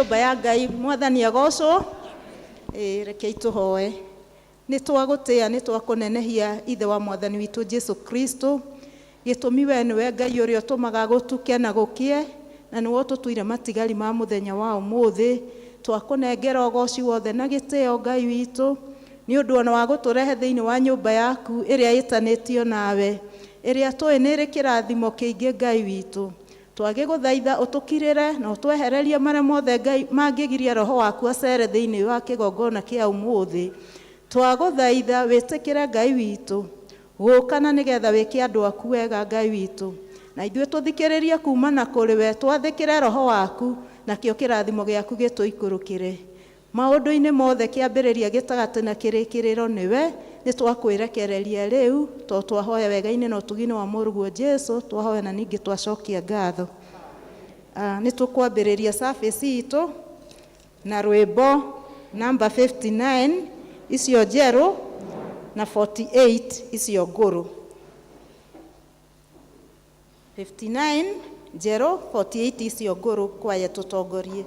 Nyũmba ya Ngai. Mwathani agocwo. Ĩĩ, rekei tũhoe. Nĩ twagũtĩa, nĩ twakũnenehia, Ithe wa Mwathani witũ Jesu Kristo. Gĩtũmi we nĩwe Ngai ũrĩa ũtũmaga gũtuke na gũkĩe, na nĩwe ũtũtuire matigari ma mũthenya wa ũmũthĩ. Twakũnengera ũgoci wothe na gĩtĩo, Ngai witũ, nĩ ũndũ ona wa gũtũrehe thĩinĩ wa nyũmba yaku ĩrĩa ĩtanĩtio nawe, ĩrĩa tũĩ nĩ ĩrĩ kĩrathimo kĩingĩ. Ngai witũ, twagĩgũthaitha ũtũkirĩre na ũtwehererie marĩa mothe, Ngai, mangĩgiria roho waku acere thĩinĩ wa kĩgongona kĩa ũmũthĩ. Twagũthaitha wĩtĩkĩre, Ngai witũ, gũka na nĩgetha wĩke andũ aku wega, Ngai witũ, na ithuĩ tũthikĩrĩrie kuma na kũrĩ we, twathĩkĩre roho waku, nakĩo kĩrathimo gĩaku gĩtũikũrũkĩre maũndũ-inĩ mothe, kĩambĩrĩria, gĩtagatĩ na kĩrĩkĩrĩro nĩwe. Nĩ twakwĩrekereria rĩu, to twahoya wega-inĩ na ũtugi-inĩ wa mũrũguo Jesu twahoya na ningĩ twacokia ngatho. Ah, nĩ tũkwambĩrĩria service itũ na rwĩmbo namba 59 icio njerũ na 48 icio ngũrũ. 59 njerũ, 48 icio ngũrũ. Kwaya, tũtongorie.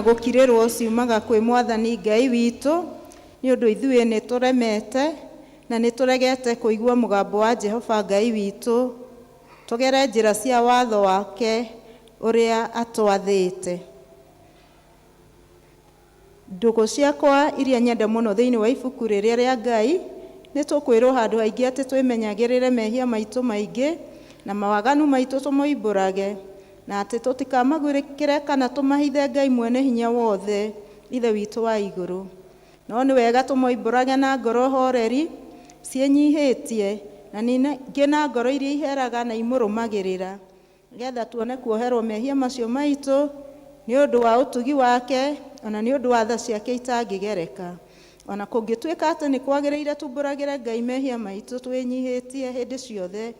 gũkirĩrwo ciumaga kwĩ Mwathani Ngai witũ, nĩ ũndũ ithuĩ nĩ tũremete na nĩ tũregete kũigua mũgambo wa Jehova Ngai witũ, tũgere njĩra cia watho wake ũrĩa atwathĩte. Ndũgũ ciakwa iria nyende mũno thĩinĩ wa ibuku rĩrĩa rĩa Ngai, nĩ tũkwĩrwo handũ haingĩ atĩ twĩmenyagĩrĩre mehia maitũ maingĩ na mawaganu maitũ tũmoimbũrage, na atĩ tũtikamagwĩrĩkĩre kana tũmahithe Ngai mwene hinya wothe, Ithe witũ wa igũrũ. No nĩ wega tũmoimbũrage na ngoro horeri ciĩnyihĩtie, na ningĩ na ngoro iria iheraga na imũrũmagĩrĩra, nĩgetha tuone kuoherwo mehia macio maitũ nĩ ũndũ wa ũtugi wake, ona nĩ ũndũ wa tha ciake itangĩgereka. Ona kũngĩtuĩka atĩ nĩ kwagĩrĩire tumbũragĩre Ngai mehia maitũ twĩnyihĩtie hĩndĩ ciothe,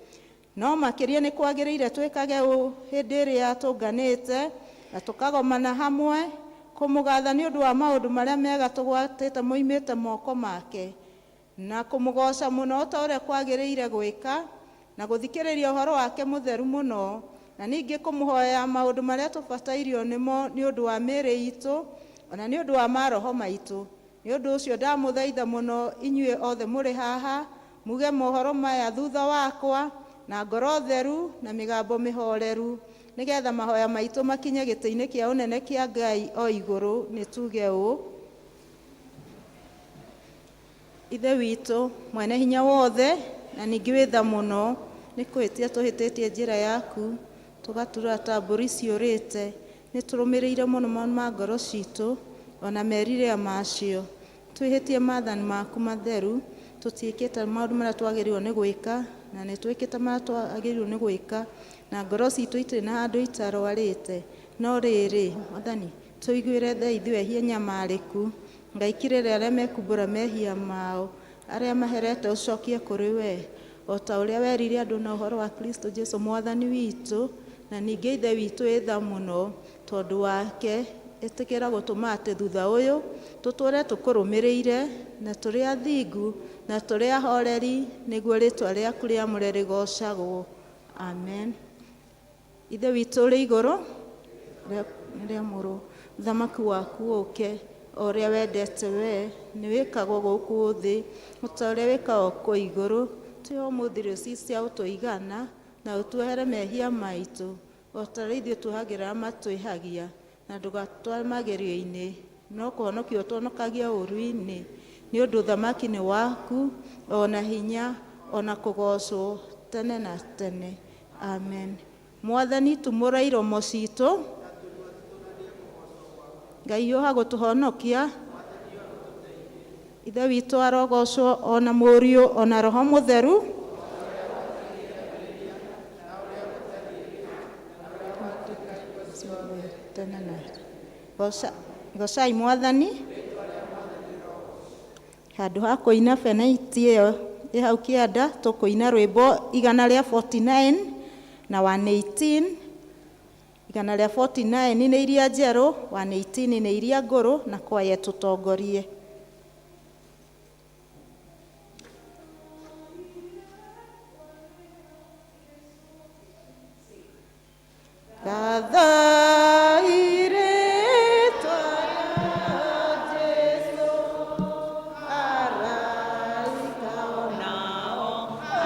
no makĩria nĩ kwagĩrĩire twĩkage ũũ hĩndĩ ĩrĩa tũnganĩte na tũkagomana hamwe kũmũgatha nĩ ũndũ wa maũndũ marĩa mega tũgwatĩte moimĩte moko make, na kũmũgoca mũno ta ũrĩa kwagĩrĩire gwĩka, na gũthikĩrĩria ũhoro wake mũtheru mũno, na ningĩ kũmũhoya maũndũ marĩa tũbatairio nĩmo nĩ ũndũ wa mĩĩrĩ itũ, ona nĩ ũndũ wa maroho maitũ. Nĩ ũndũ ũcio ndamũthaitha mũno inyuĩ othe mũrĩ haha, muge mohoro maya thutha wakwa na ngoro theru na mĩgambo mĩhoreru, nĩgetha mahoya maitũ makinye gĩtĩ-inĩ kĩa ũnene kĩa Ngai o igũrũ. Nĩ tuge ũũ: Ithe witũ mwene hinya wothe na ningĩ wĩ tha mũno, nĩ kũhĩtia tũhĩtĩtie njĩra yaku, tũgatura ta mbũri ciũrĩte. Nĩ tũrũmĩrĩire mũno ma ngoro citũ ona merirĩa macio. Twĩhĩtie maathani maku matheru, tũtiĩkĩte maũndũ marĩa twagĩrĩirwo nĩ gwĩka, na nĩ twĩkĩte marĩa twagĩrĩirwo nĩ gwĩka, na ngoro citũ itirĩ na handũ itarwarĩte. No rĩrĩ, Mwathani, tũiguĩre tha ithuĩ ehia nyamarĩku. Ngai kirĩre arĩa mekumbũra mehia mao, arĩa maherete ũcokie kũrĩ we, o ta ũrĩa werire andũ na ũhoro wa Kristo Jesu Mwathani witũ, na ningĩ Ithe witũ wĩ tha mũno, tondũ wake ĩtĩkĩra gũtũma atĩ thutha ũyũ tũtũre tũkũrũmĩrĩire na tũrĩ athingu na tũrĩ ahoreri, nĩguo rĩtwa rĩaku rĩamũre rĩgocagwo. Amen. Ithe witũ ũrĩ igũrũ, rĩamũrwo, ũthamaki waku ũke, o ũrĩa wendete we nĩ wĩkagwo gũkũ thĩ o ta ũrĩa wĩkagwo kũu igũrũ. Tũhe ũmũthĩ irio cia ũtũigana, na ũtuohere mehia maitũ o ta ũrĩa ithuĩ tuohagĩra arĩa matwĩhagia, na ndũgatware magerio-inĩ, no kũhonokia ũtũhonokagia ũũru-inĩ, nĩ ũndũ ũthamaki nĩ waku, o na hinya, o na kũgoocwo tene na tene. Amen. Mwathani, tumũra iromo citũ. Ngai hiũha gũtũhonokia. Ithe witũ arogocwo, o na Mũriũ, o na Roho Mũtheru. Tene na gocai Mwathani. Handũ ha kũina benaiti ĩyo ĩ hau kĩanda, tũkũina rwĩmbo 149 na 118. 149 nĩ iria njerũ, 118 nĩ iria ngũrũ, na kwaya tũtongorie. Gathai rĩĩtwa rĩa Jesũ, araika onao,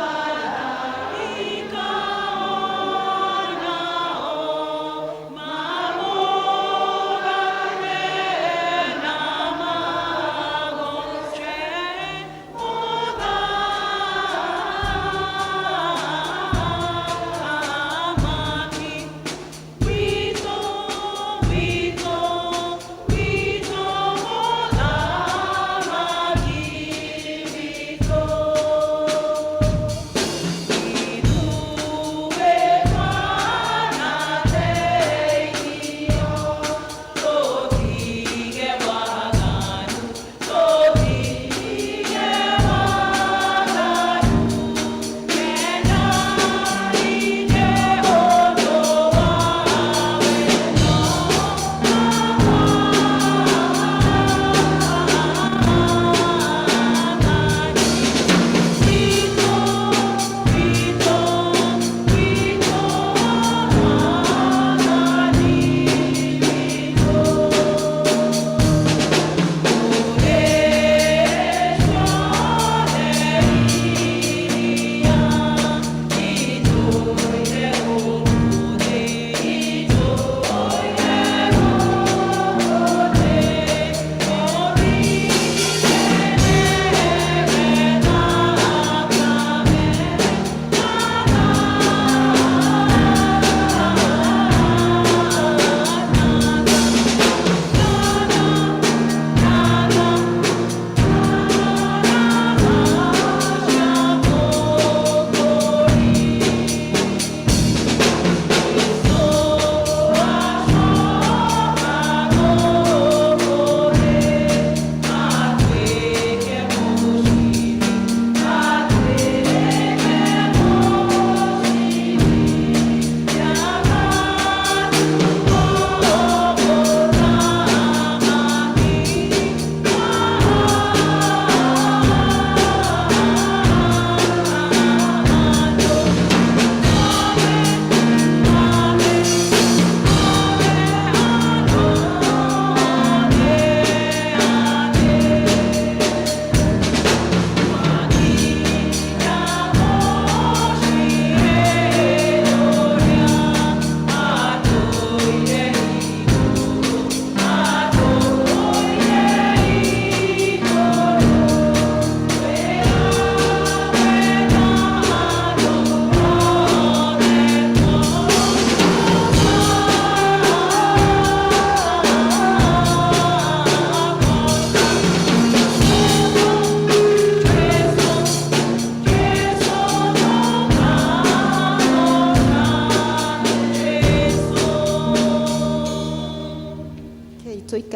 araika onao, mamũgathe na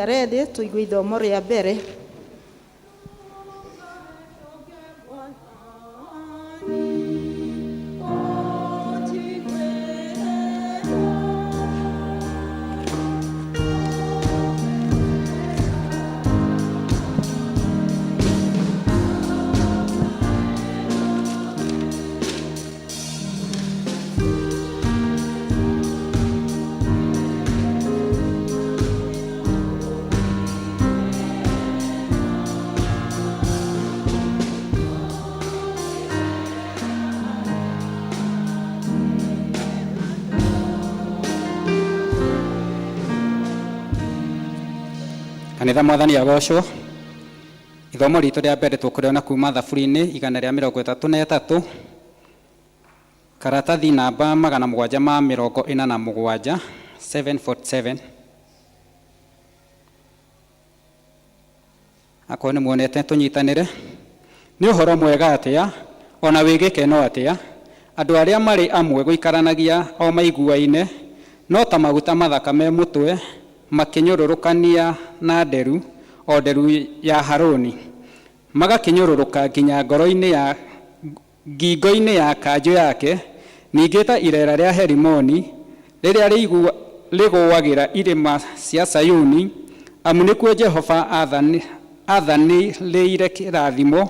Tũikare thĩ tũigue ithomo rĩa mbere. Kanitha mwathani agocwo. Ithomo ritũ rĩa mbere tũkũrĩona kuma thaburi-inĩ 133, karatathi namba 747, 747. Akorwo nĩ muonete tũnyitanĩre. Nĩ ũhoro mwega atĩa ona wĩ gĩkeno atĩa andũ arĩa marĩ amwe gũikaranagia o maiguaine, no ta maguta mathaka me mũtwe makĩnyũrũrũkania na nderu, o nderu ya Harũni, magakĩnyũrũrũka nginya ngoro-inĩ ya ngingo-inĩ ya kanjũ yake, ningĩ ta irera rĩa Herimoni rĩrĩa rĩgũagĩra irĩma cia Sayuni, amu nĩkuo Jehova aathanĩrĩire kĩrathimo,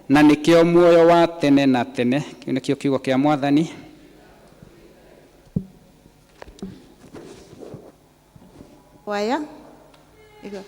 na nĩkĩo muoyo wa tene na tene. Kĩu nĩkĩo kiugo kĩa Mwathani. Waya. Iga.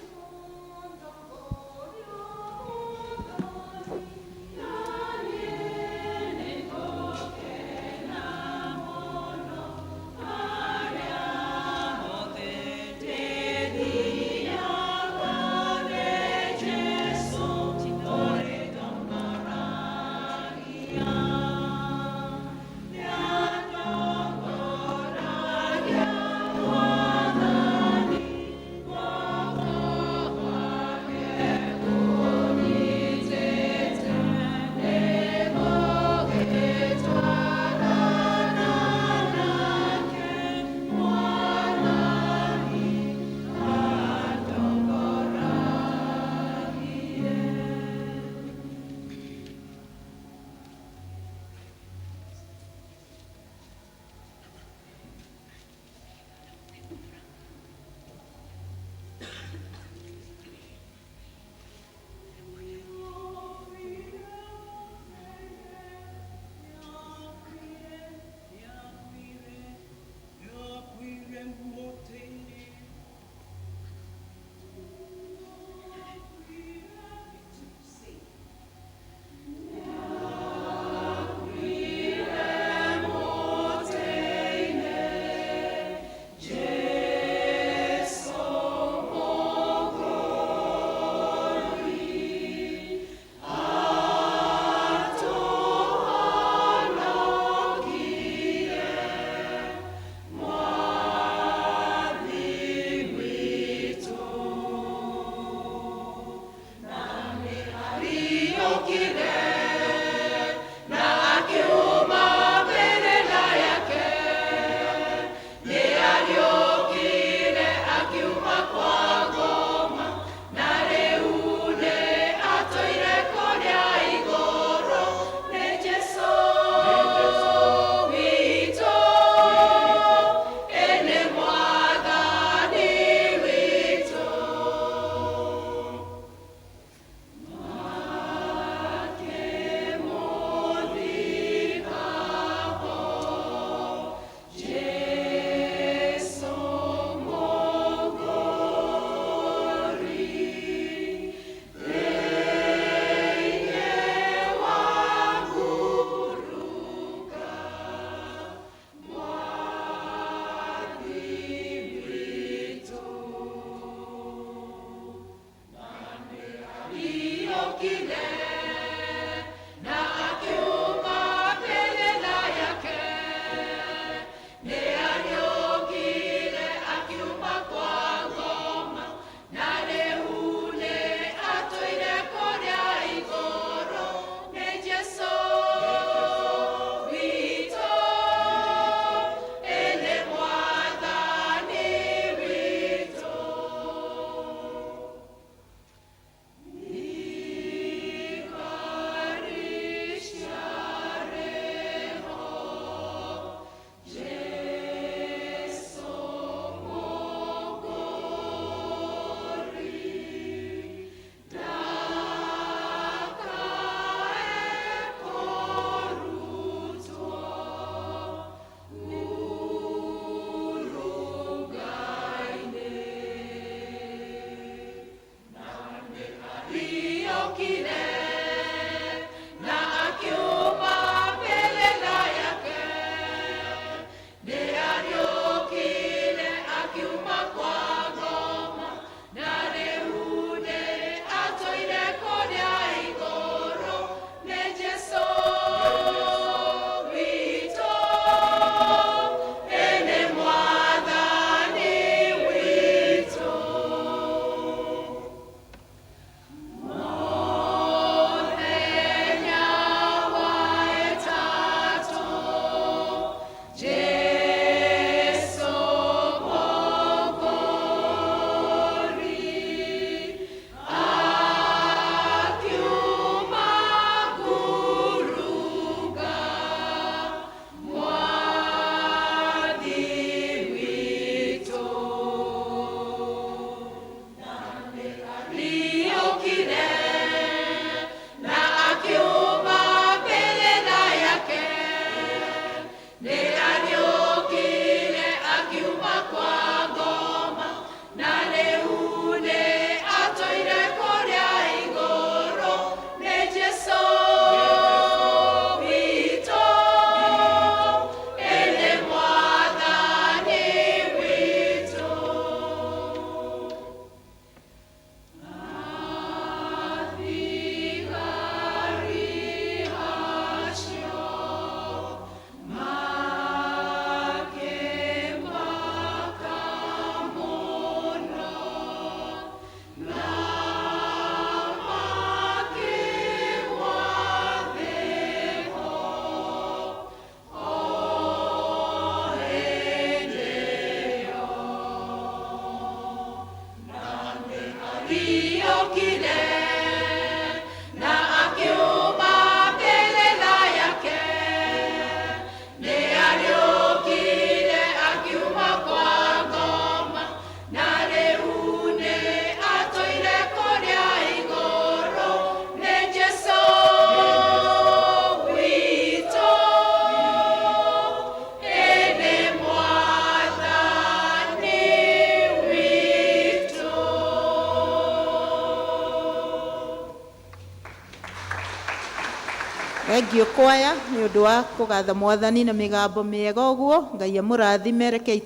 Thengiũ kwaya nĩ ũndũ wa kũgatha mwathani na mĩgambo mĩega ũguo. Ngai amũrathime. Rekei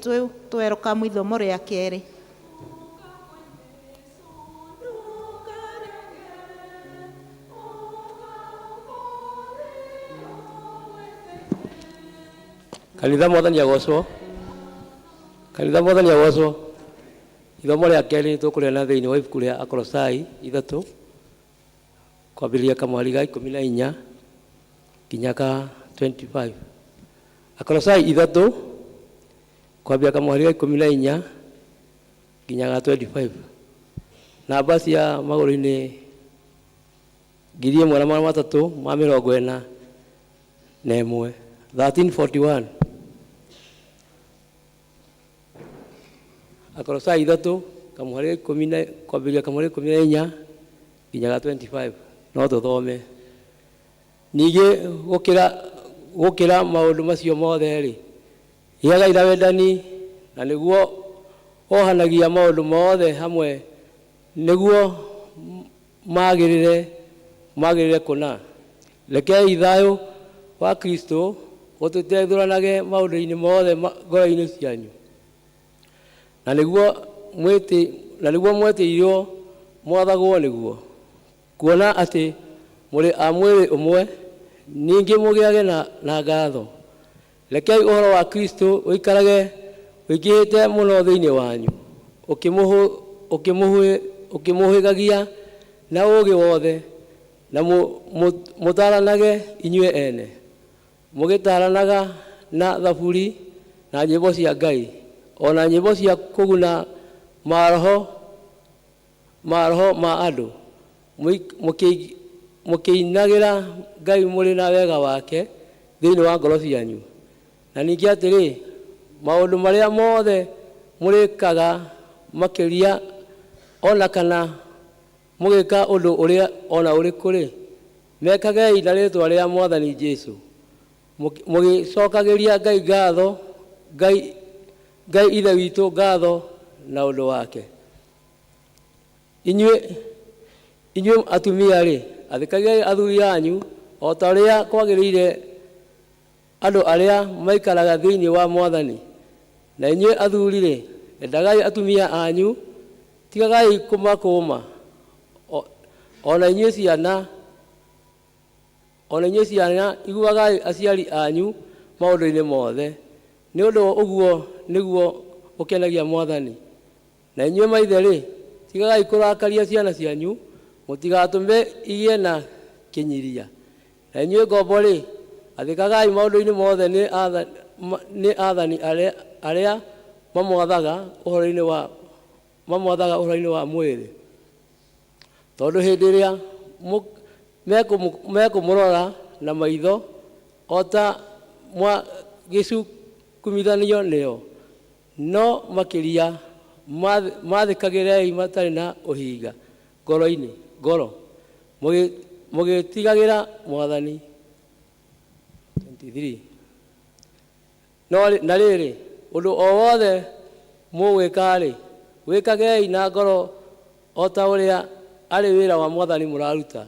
twerũkamu ithomo rĩa kerĩ. Kanitha mwathani agocwo. Kanitha mwathani agocwo. Ithomo rĩa kerĩ tũkũrĩona thĩinĩ wa ibuku rĩa Akolosai 3 kwambĩrĩria kamwari ga 14 nginya ka 25. Akolosai 3 kwambia kamwari ga 14 nginya ga 25. Namba cia magũrũ-inĩ 1341, 1341. Akolosai 3 kamwari ga ikũmi na kwambĩrĩria kamwari ga 14 nginya ga 25. No tũthome. Ningĩ gũkĩra maũndũ macio mothe-rĩ, gĩagai na wendani, na nĩguo wohanagia maũndũ mothe hamwe nĩguo magĩrĩre kũna. Rekei thayũ wa Kristo ũtũteithũranage maũndũ-inĩ mothe ngoro-inĩ cianyu, na nĩguo mwetĩirwo mwathagwo nĩguo, kuona atĩ mũrĩ a mwĩrĩ ũmwe, ningĩ mũgĩage na ngatho. Rekei ũhoro wa Kristo ũikarage ũingĩhĩte mũno thĩinĩ wanyu, ũkĩmũhĩgagia na ũũgĩ wothe, na mũtaaranage inyuĩ ene, mũgĩtaaranaga na thaburi na nyĩmbo cia Ngai, o na nyĩmbo cia kũguna maroho ma andũ, mũkĩinagĩra Ngai mũrĩ na wega wake thĩinĩ wa ngoro cianyu. Na ningĩ atĩrĩ, maũndũ marĩa mothe mũrĩkaga makĩria o na kana mũgĩka ũndũ ũrĩa o na ũrĩkũ-rĩ, mekagei na rĩĩtwa rĩa Mwathani Jesũ, mũgĩcokagĩria Ngai ngatho, Ngai Ithe witũ ngatho na ũndũ wake. Inyuĩ atumia-rĩ, athĩkagĩrai athuri anyu o ta ũrĩa kwagĩrĩire andũ arĩa maikaraga thĩinĩ wa Mwathani. Na inyuĩ athuri-rĩ, endagai atumia anyu, tigagai kũmakũũma. O na inyuĩ ciana, iguagai aciari anyu maũndũ-inĩ mothe, nĩ ũndũ ũguo nĩguo ũkenagia Mwathani. Na inyuĩ maithe-rĩ, tigagai kũrakaria ciana cianyu, mũtigatũme igĩe na kĩnyiria. Na inyuĩ ngombo-rĩ, athĩkagai maũndũ-inĩ mothe nĩ athani arĩa mamwathaga ũhoro-inĩ wa mwĩrĩ, tondũ hĩndĩ ĩrĩa mekũmũrora na maitho o ta mwagĩcukumithanio nĩo, no makĩria mathĩkagĩrei matarĩ na ũhinga ngoro, mũgĩtigagĩra Mwathani. 23. Na rĩrĩ, ũndũ o wothe mũgwĩka-rĩ, wĩkagei na ngoro o ta ũrĩa arĩ wĩra wa Mwathani mũraruta,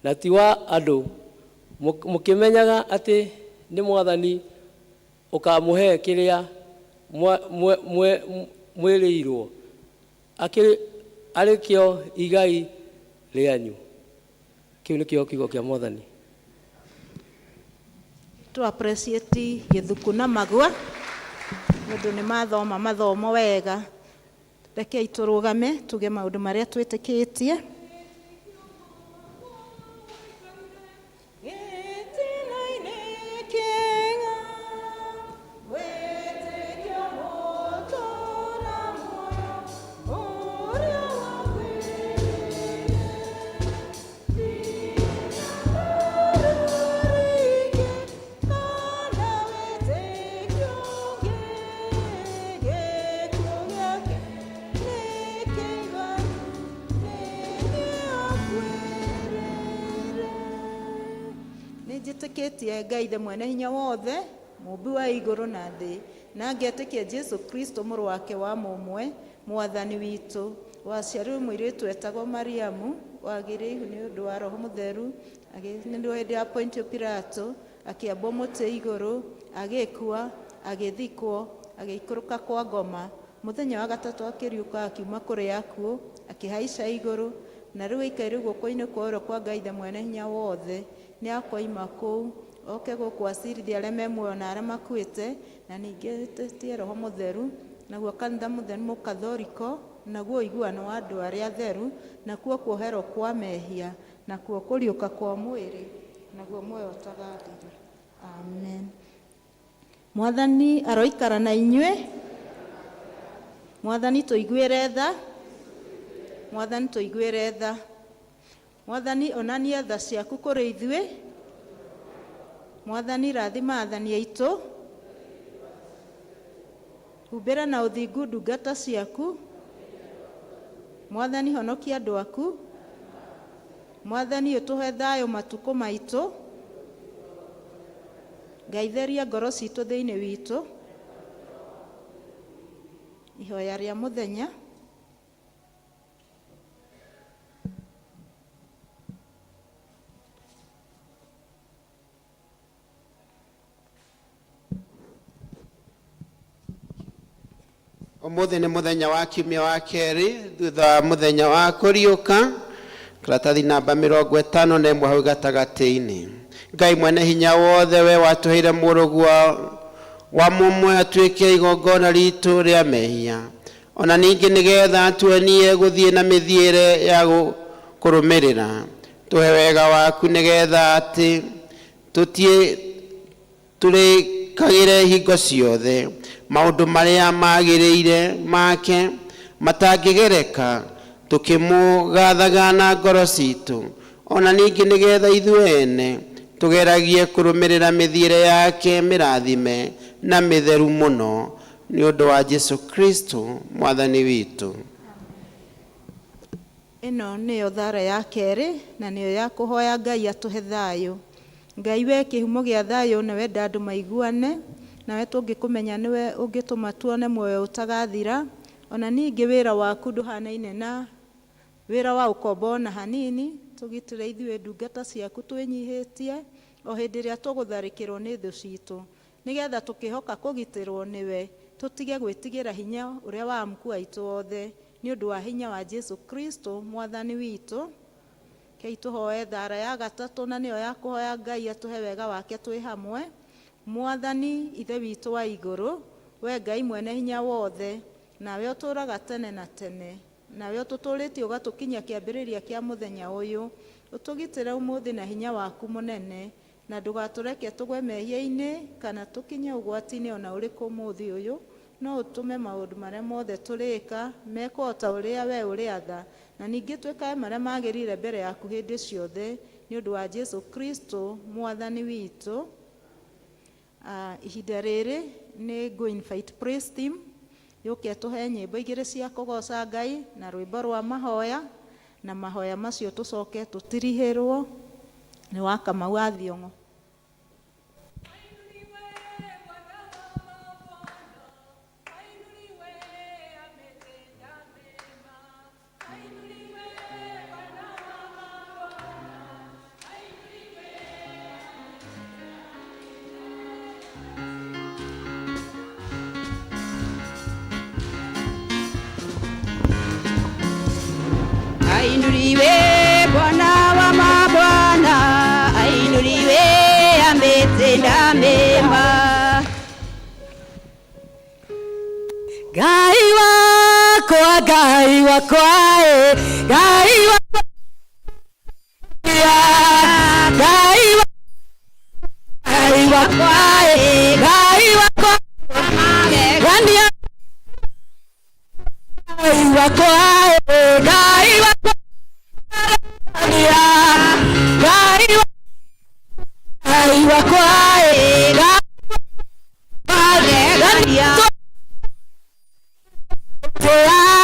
na ti wa andũ, mũkĩmenyaga atĩ nĩ Mwathani ũkaamũhe kĩrĩa mwĩrĩirwo arĩ kĩo igai rĩanyu. Kĩu nĩkĩo kiugo kĩa Mwathani. Tu appreciate gĩthuku na magua nĩ ũndũ nĩ mathoma mathomo wega. Rekei tũrũgame tuge maũndũ marĩa twĩtĩkĩtie. Nĩnjĩtĩkĩtie Ngai Ithe mwene hinya wothe, mũũmbi wa igũrũ na thĩ, na ngetĩkia Jesũ Kristo mũrũ wake wa mũmwe, Mwathani witũ, waciarirwo mũirĩtu etagwo Mariamu, Wagĩire ihu nĩ ũndũ wa Roho Mũtheru, nĩ hĩndĩ ya Pontio Pilato, akĩambwo mũtĩ igũrũ, agĩkua, agĩthikwo, agĩikũrũka kwa ngoma. Mũthenya wa gatatũ akĩriũka akiuma kũrĩ akuũ, akĩhaica igũrũ, na rĩu aikaire guoko-inĩ kwa ũrĩo kwa Ngai Ithe Mwene-Hinya Wothe. Nĩ akoima kũu oke gũkũ acirithie arĩa me muoyo na arĩa makuĩte, na ningĩ ĩtĩtie Roho Mũtheru, naguo kanitha mũtheru mũkathoriko, naguo ũiguano wa andũ arĩa atheru, nakuo kuoherwo kwa mehia, nakuo kũriũka kwa mwĩrĩ, naguo muoyo ũtagathira. Amen. Mwathani aroikara na inyuĩ. Mwathani tũiguĩre tha. Mwathani tũiguĩre tha. Mwathani onania tha ciaku kũrĩ ithuĩ. Mwathani rathima athani aitũ. Humbĩra na ũthingu ndungata ciaku. Mwathani honokia andũ aku. Mwathani ũtũhe thayũ matukũ maitũ. Ngai theria ngoro citũ thĩinĩ witũ. Ihoya rĩa mũthenya. Umuthi nĩ mũthenya wa kiumia wa kerĩ thutha wa mũthenya wa kũriũka, karatathi namba 51 hau gatagatĩ-inĩ. Ngai mwene hinya wothe, we watũheire mũrũguo wa mũmwe atuĩke igongona ritũ rĩa mehia, ona ningĩ nĩgetha atuonie gũthiĩ na mĩthiĩre ya kũrũmĩrĩra. Tũhe wega waku nĩgetha atĩ tũtie tũrĩkagĩre hingo ciothe maũndũ marĩa magĩrĩire make matangĩgereka, tũkĩmũgathaga na ngoro citũ, ona ningĩ nĩgetha ithuĩ ene tũgeragie kũrũmĩrĩra mĩthiĩre yake mĩrathime na mĩtheru mũno, nĩ ũndũ wa Jesu Kristo Mwathani witũ. Ĩno nĩyo thara ya kerĩ na nĩyo ya kũhoya Ngai atũhe thayũ. Ngai we kĩhumo gĩa thayũ, na wenda andũ maiguane nawe, tũngĩkũmenya nĩwe ũngĩtũma tuone muoyo ũtagathira. Ona ningĩ wĩra waku ndũhanaine na wĩra wa ũkombo ona hanini. Tũgitĩre ithuĩ ndungata ciaku twĩnyihĩtie o hĩndĩ ĩrĩa tũgũtharĩkĩrwo nĩ thũ citũ, nĩgetha tũkĩhoka kũgitĩrwo nĩwe tũtige gwĩtigĩra hinya ũrĩa wa amku aitũ othe, nĩ ũndũ wa hinya wa Jesu Kristo Mwathani witũ. Kei tũhoe thara ya gatatũ, na nĩyo ya kũhoya Ngai atũhe wega wake twĩ hamwe. Mwathani Ithe witũ wa igũrũ, we Ngai mwene hinya wothe, nawe ũtũũraga tene na tene, nawe ũtũtũũrĩtie ũgatũkinyia kĩambĩrĩria kĩa mũthenya ũyũ, ũtũgitĩre ũmũthĩ na hinya waku mũnene, na ndũgatũreke tũgwe mehia-inĩ kana tũkinye ũgwati-inĩ ona ũrĩkũ ũmũthĩ ũyũ, no ũtũme maũndũ marĩa mothe tũrĩka mekwo o ta ũrĩa we ũrĩatha, na ningĩ twĩkage marĩa magĩrĩire mbere yaku hĩndĩ ciothe, nĩ ũndũ wa Jesu Kristo Mwathani witũ. Ihinda rĩrĩ nĩ ngũ invite praise team yũke tũhe nyĩmbo igĩrĩ cia kũgoca Ngai na rwĩmbo rwa mahoya, na mahoya macio tũcoke tũtirihĩrwo nĩ wa Kamau wa Thiong'o. Ainuliwe Bwana wa mabwana, ainuliwe ametenda mema. Ngai wakwa, Ngai wakwa, eh, Ngai wakwa, Ngai Ngai wakwa, eh, Ngai wakwa, Gania, Ngai wakwa, eh, Ngai wakwa, Gania, Ngai Ngai wakwa, eh, Ngai Gania, Ngai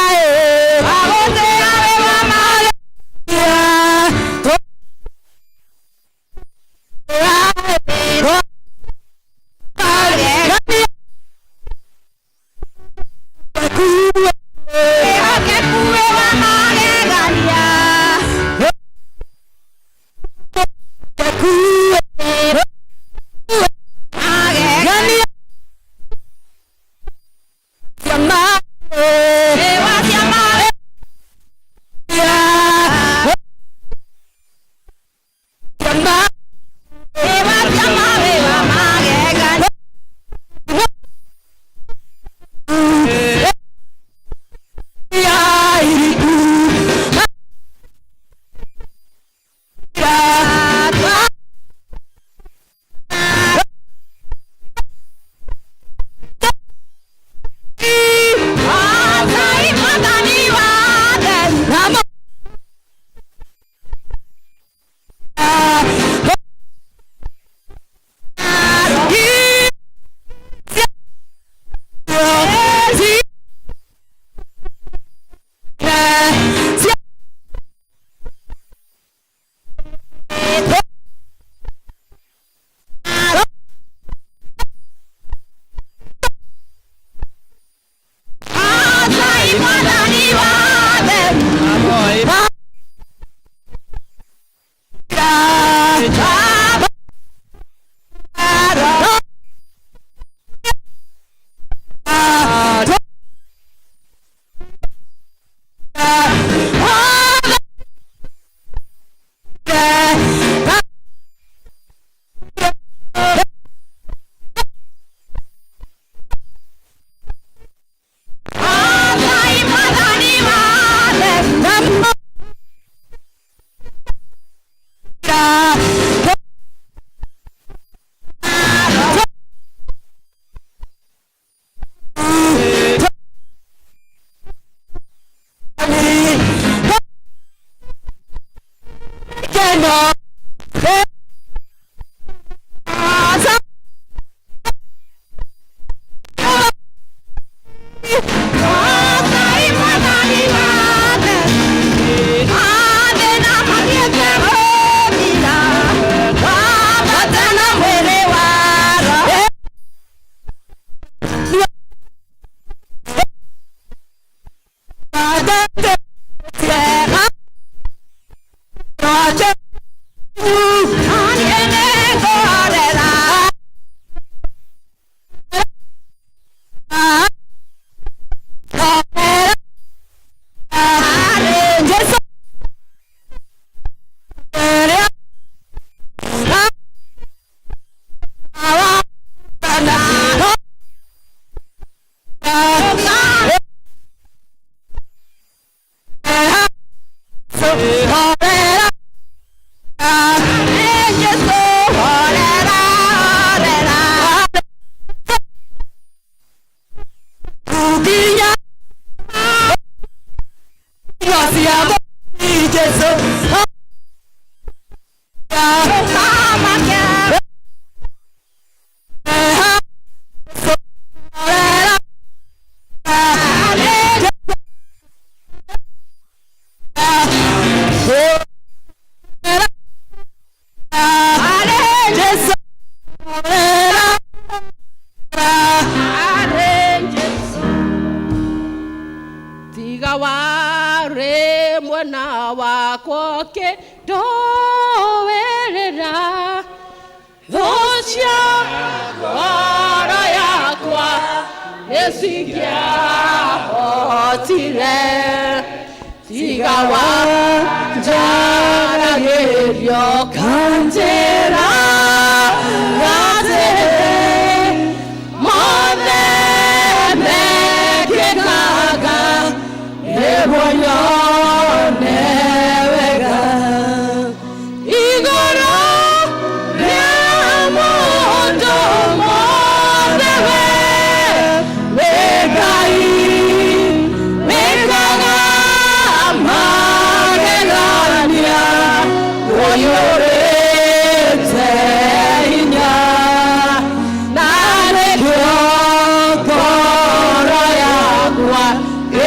Ngoro yakwa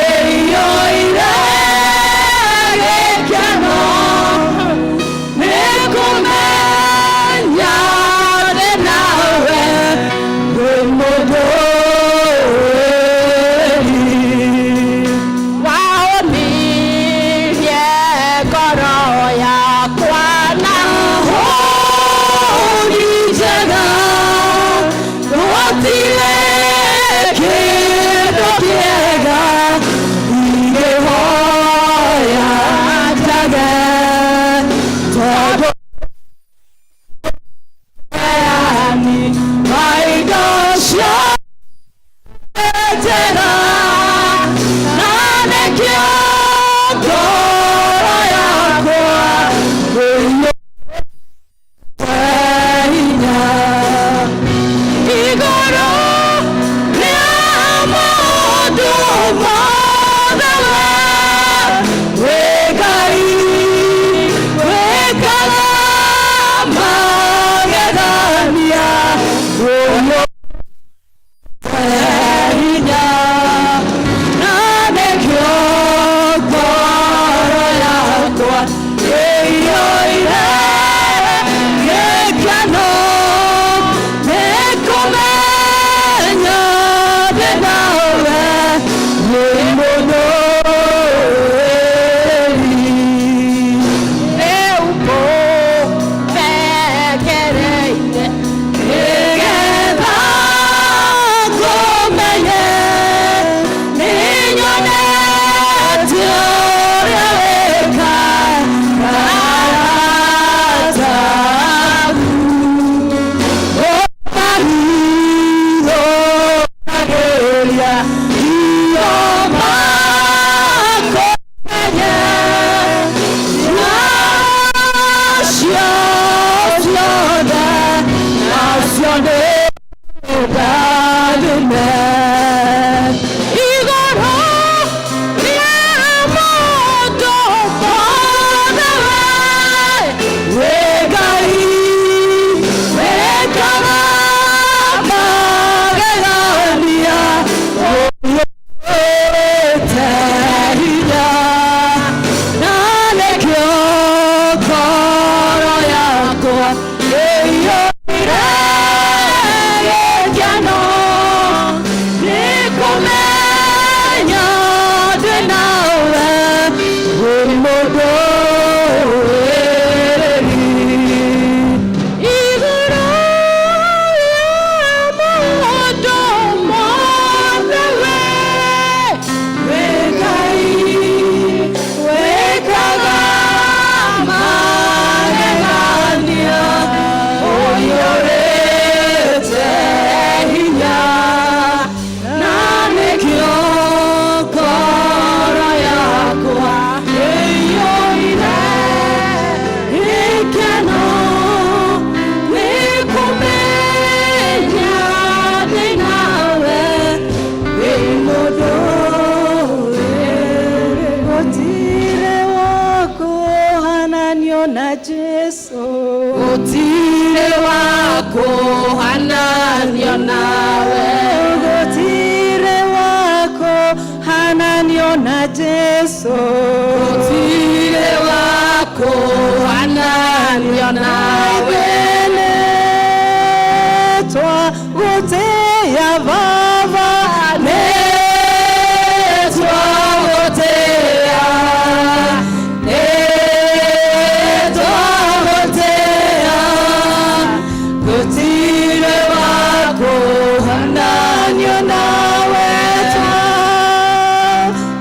ĩiyũire. Jesu. Gũtirĩ wa kũhananio nawe. Gũtirĩ wa kũhananio na Jesu. Gũtirĩ wa kũhananio nawe. Twagũtĩĩa Baba. Nĩtwagũtĩĩa, nĩtwagũtĩĩa, gũtirĩ wa kũhananio nawe.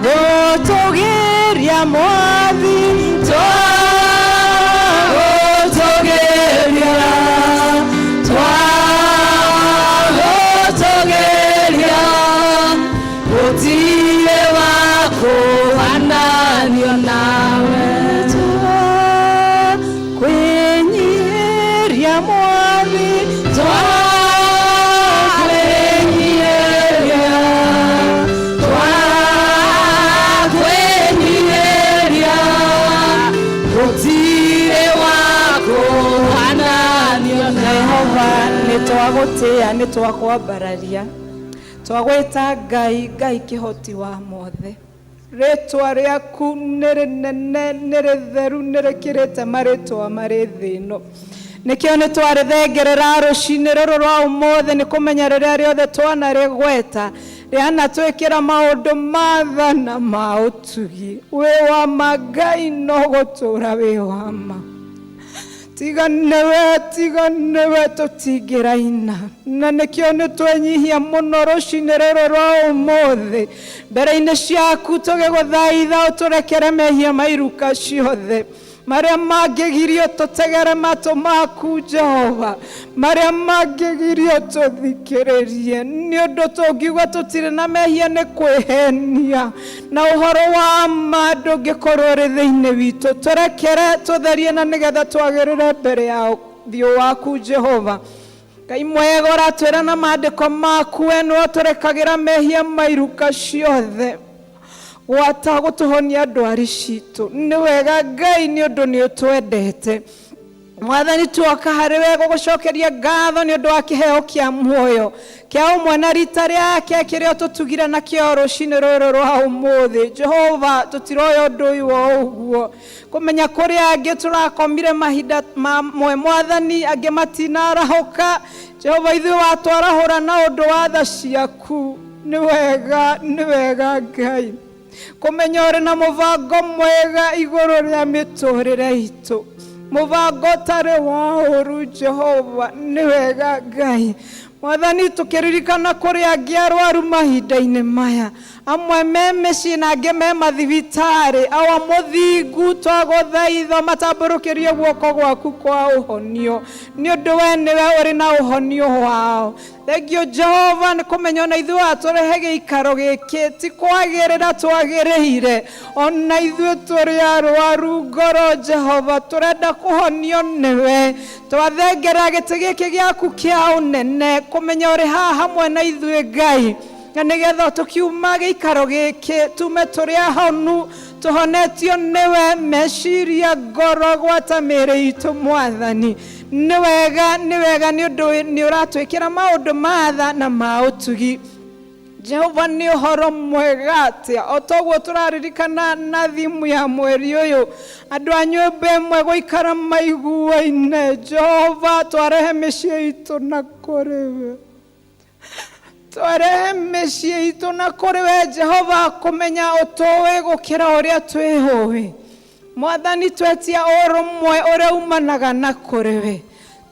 Twagũtũgĩria Mwathi. Twagũtũgĩria, twagũtũgĩria, gũtirĩ wa kũhananio nawe. Twakwenyiria Mwathi. Twakwenyiria, twakwenyiria, gũtirĩ wa kũhananio nawe. Jehova nĩtwagũtĩĩa, nĩtwakwambararia, twagwĩta Ngai, Ngai kĩhoti wa mothe. Rĩtwa rĩaku nĩ rĩnene, nĩ rĩtheru, nĩ rĩkĩrĩte marĩtwa marĩ thĩ ĩno. Nĩkĩo nĩtwarĩthengerera rũcinĩ rũrũ rwa ũmũthĩ, nĩ kũmenya rĩrĩa rĩothe twanarĩgweta rĩanatwĩkĩra maũndũ ma tha na ma ũtugi. Wĩ wa ma Ngai, no gũtũũra wĩ wa ma. Tiga nĩwe, tiga nĩwe, tũtingĩraina. Na nĩkĩo nĩtwenyihia mũno rũcinĩ rũrũ rwa ũmũthĩ mbere-inĩ ciaku, tũgĩgũthaitha ũtũrekere mehia ma iruka ciothe marĩa mangĩgirio tũtegere matũ maku Jehova, marĩa mangĩgirio tũthikĩrĩrie, nĩ ũndũ tũngiuga tũtirĩ na mehia nĩ kwĩhenia, na ũhoro wa ma ndũngĩkorwo ũrĩ thĩinĩ witũ. Tũrekere, tũtherie, na nĩgetha twagĩrĩre mbere ya ũthiũ waku Jehova. Ngai mwega, ũratwĩra na maandĩko maku we nĩwe ũtũrekagĩra mehia ma iruka ciothe, gwata gũtũhonia ndwari citũ. Nĩ wega Ngai, nĩ ũndũ nĩ ũtwendete. Mwathani, tuoka harĩ we gũgũcokeria ngatho nĩ ũndũ wa kĩheo kĩa muoyo kĩa ũmwe na rita rĩake kĩrĩa ũtũtugire nakĩo rũcinĩ rũrũ rwa ũmũthĩ. Jehova, tũtiroya ũndũ ũyũ o ũguo, kũmenya kũrĩa angĩ tũrakomire mahinda mamwe Mwathani, angĩ matinarahũka. Jehova, ithuĩ watwarahũra na ũndũ wa tha ciaku. Nĩ wega, nĩ wega Ngai kũmenya ũrĩ na mũbango mwega igũrũ rĩa mĩtũrĩre itũ, mũbango ũtarĩ wa ũru. Jehova, nĩ wega Ngai. Mwathani, tũkĩririkana kũrĩ angĩ arwaru mahinda-inĩ maya, amwe me mĩciĩ na angĩ me mathibitarĩ, awa mũthingu, twagũthaitha matambũrũkĩrie guoko gwaku kwa ũhonio, nĩ ũndũ we nĩwe ũrĩ na ũhonio wao. Thengio Jehova nĩ kũmenya ona ithuĩ watũrehe gĩikaro gĩkĩ ti kwagĩrĩra twagĩrĩire, ona ithuĩ tũrĩ arwaru ngoro. Jehova, tũrenda kũhonio nĩwe. Twathengera gĩtĩ gĩkĩ gĩaku kĩa ũnene, kũmenya ũrĩ haha hamwe na ithuĩ Ngai, na nĩgetha tũkiuma gĩikaro gĩkĩ tume tũrĩ ahonu, tũhonetio nĩwe meciria, ngoro, gwata mĩĩrĩ itũ. Mwathani, nĩ wega, nĩ wega, nĩ ũndũ nĩ ũratwĩkĩra maũndũ ma tha na ma ũtugi. Jehova, nĩ ũhoro mwega atĩa o toguo tũraririkana na thimu ya mweri ũyũ, andũ a nyũmba ĩmwe gũikara maiguaine. Jehova, twarehe mĩciĩ itũ na kũrĩ we, twarehe mĩciĩ itũ na kũrĩ we Jehova, kũmenya ũtũĩ gũkĩra ũrĩa twĩhũĩ. Mwathani, twetia ũrũmwe ũrĩa umanaga na kũrĩ we,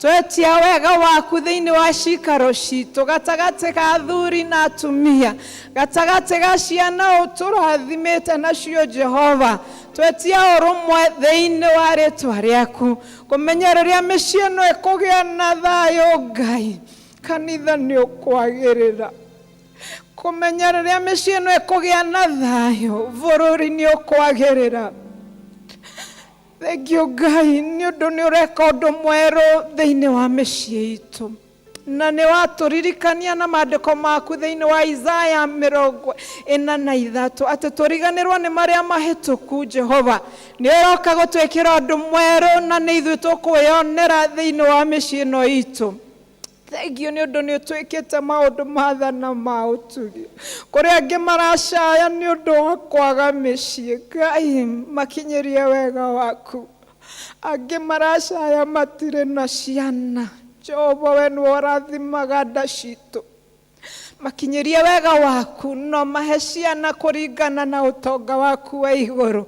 twetia wega waku thĩinĩ wa cikaro citũ, gatagatĩ ka athuri na atumia, gatagatĩ ga ciana ũtũrathimĩte nacio. Jehova, twetia ũrũmwe thĩinĩ wa rĩtwa rĩaku, kũmenya rĩrĩa mĩciĩ ĩno ĩkũgĩa na thayũ, Ngai, kanitha nĩ ũkwagĩrĩra, kũmenya rĩrĩa mĩciĩ ĩno ĩkũgĩa na thayũ, bũrũri nĩ ũkwagĩrĩra. Thengio Ngai, nĩ ũndũ nĩ ũreka ũndũ mwerũ thĩinĩ wa mĩciĩ itũ. Na nĩ watũririkania na maandĩko maku thĩinĩ wa Isaya 43 atĩ tũriganĩrwo nĩ marĩa mahĩtũku. Jehova, nĩ ũroka gũtwĩkĩra ũndũ mwerũ, na nĩ ithuĩ tũkwĩyonera thĩinĩ wa mĩciĩ ĩno itũ. Thengiũ nĩ ũndũ nĩ ũtwĩkĩte maũndũ mathana ma ũtugi. Kũrĩ angĩ maracaya nĩ ũndũ wa kwaga mĩciĩ, Ngai, makinyĩrie wega waku. Angĩ maracaya matirĩ na ciana, Jehova, we nĩwe ũrathimaga nda citũ, makinyĩrie wega waku, no mahe ciana kũringana na ũtonga waku wa igũrũ.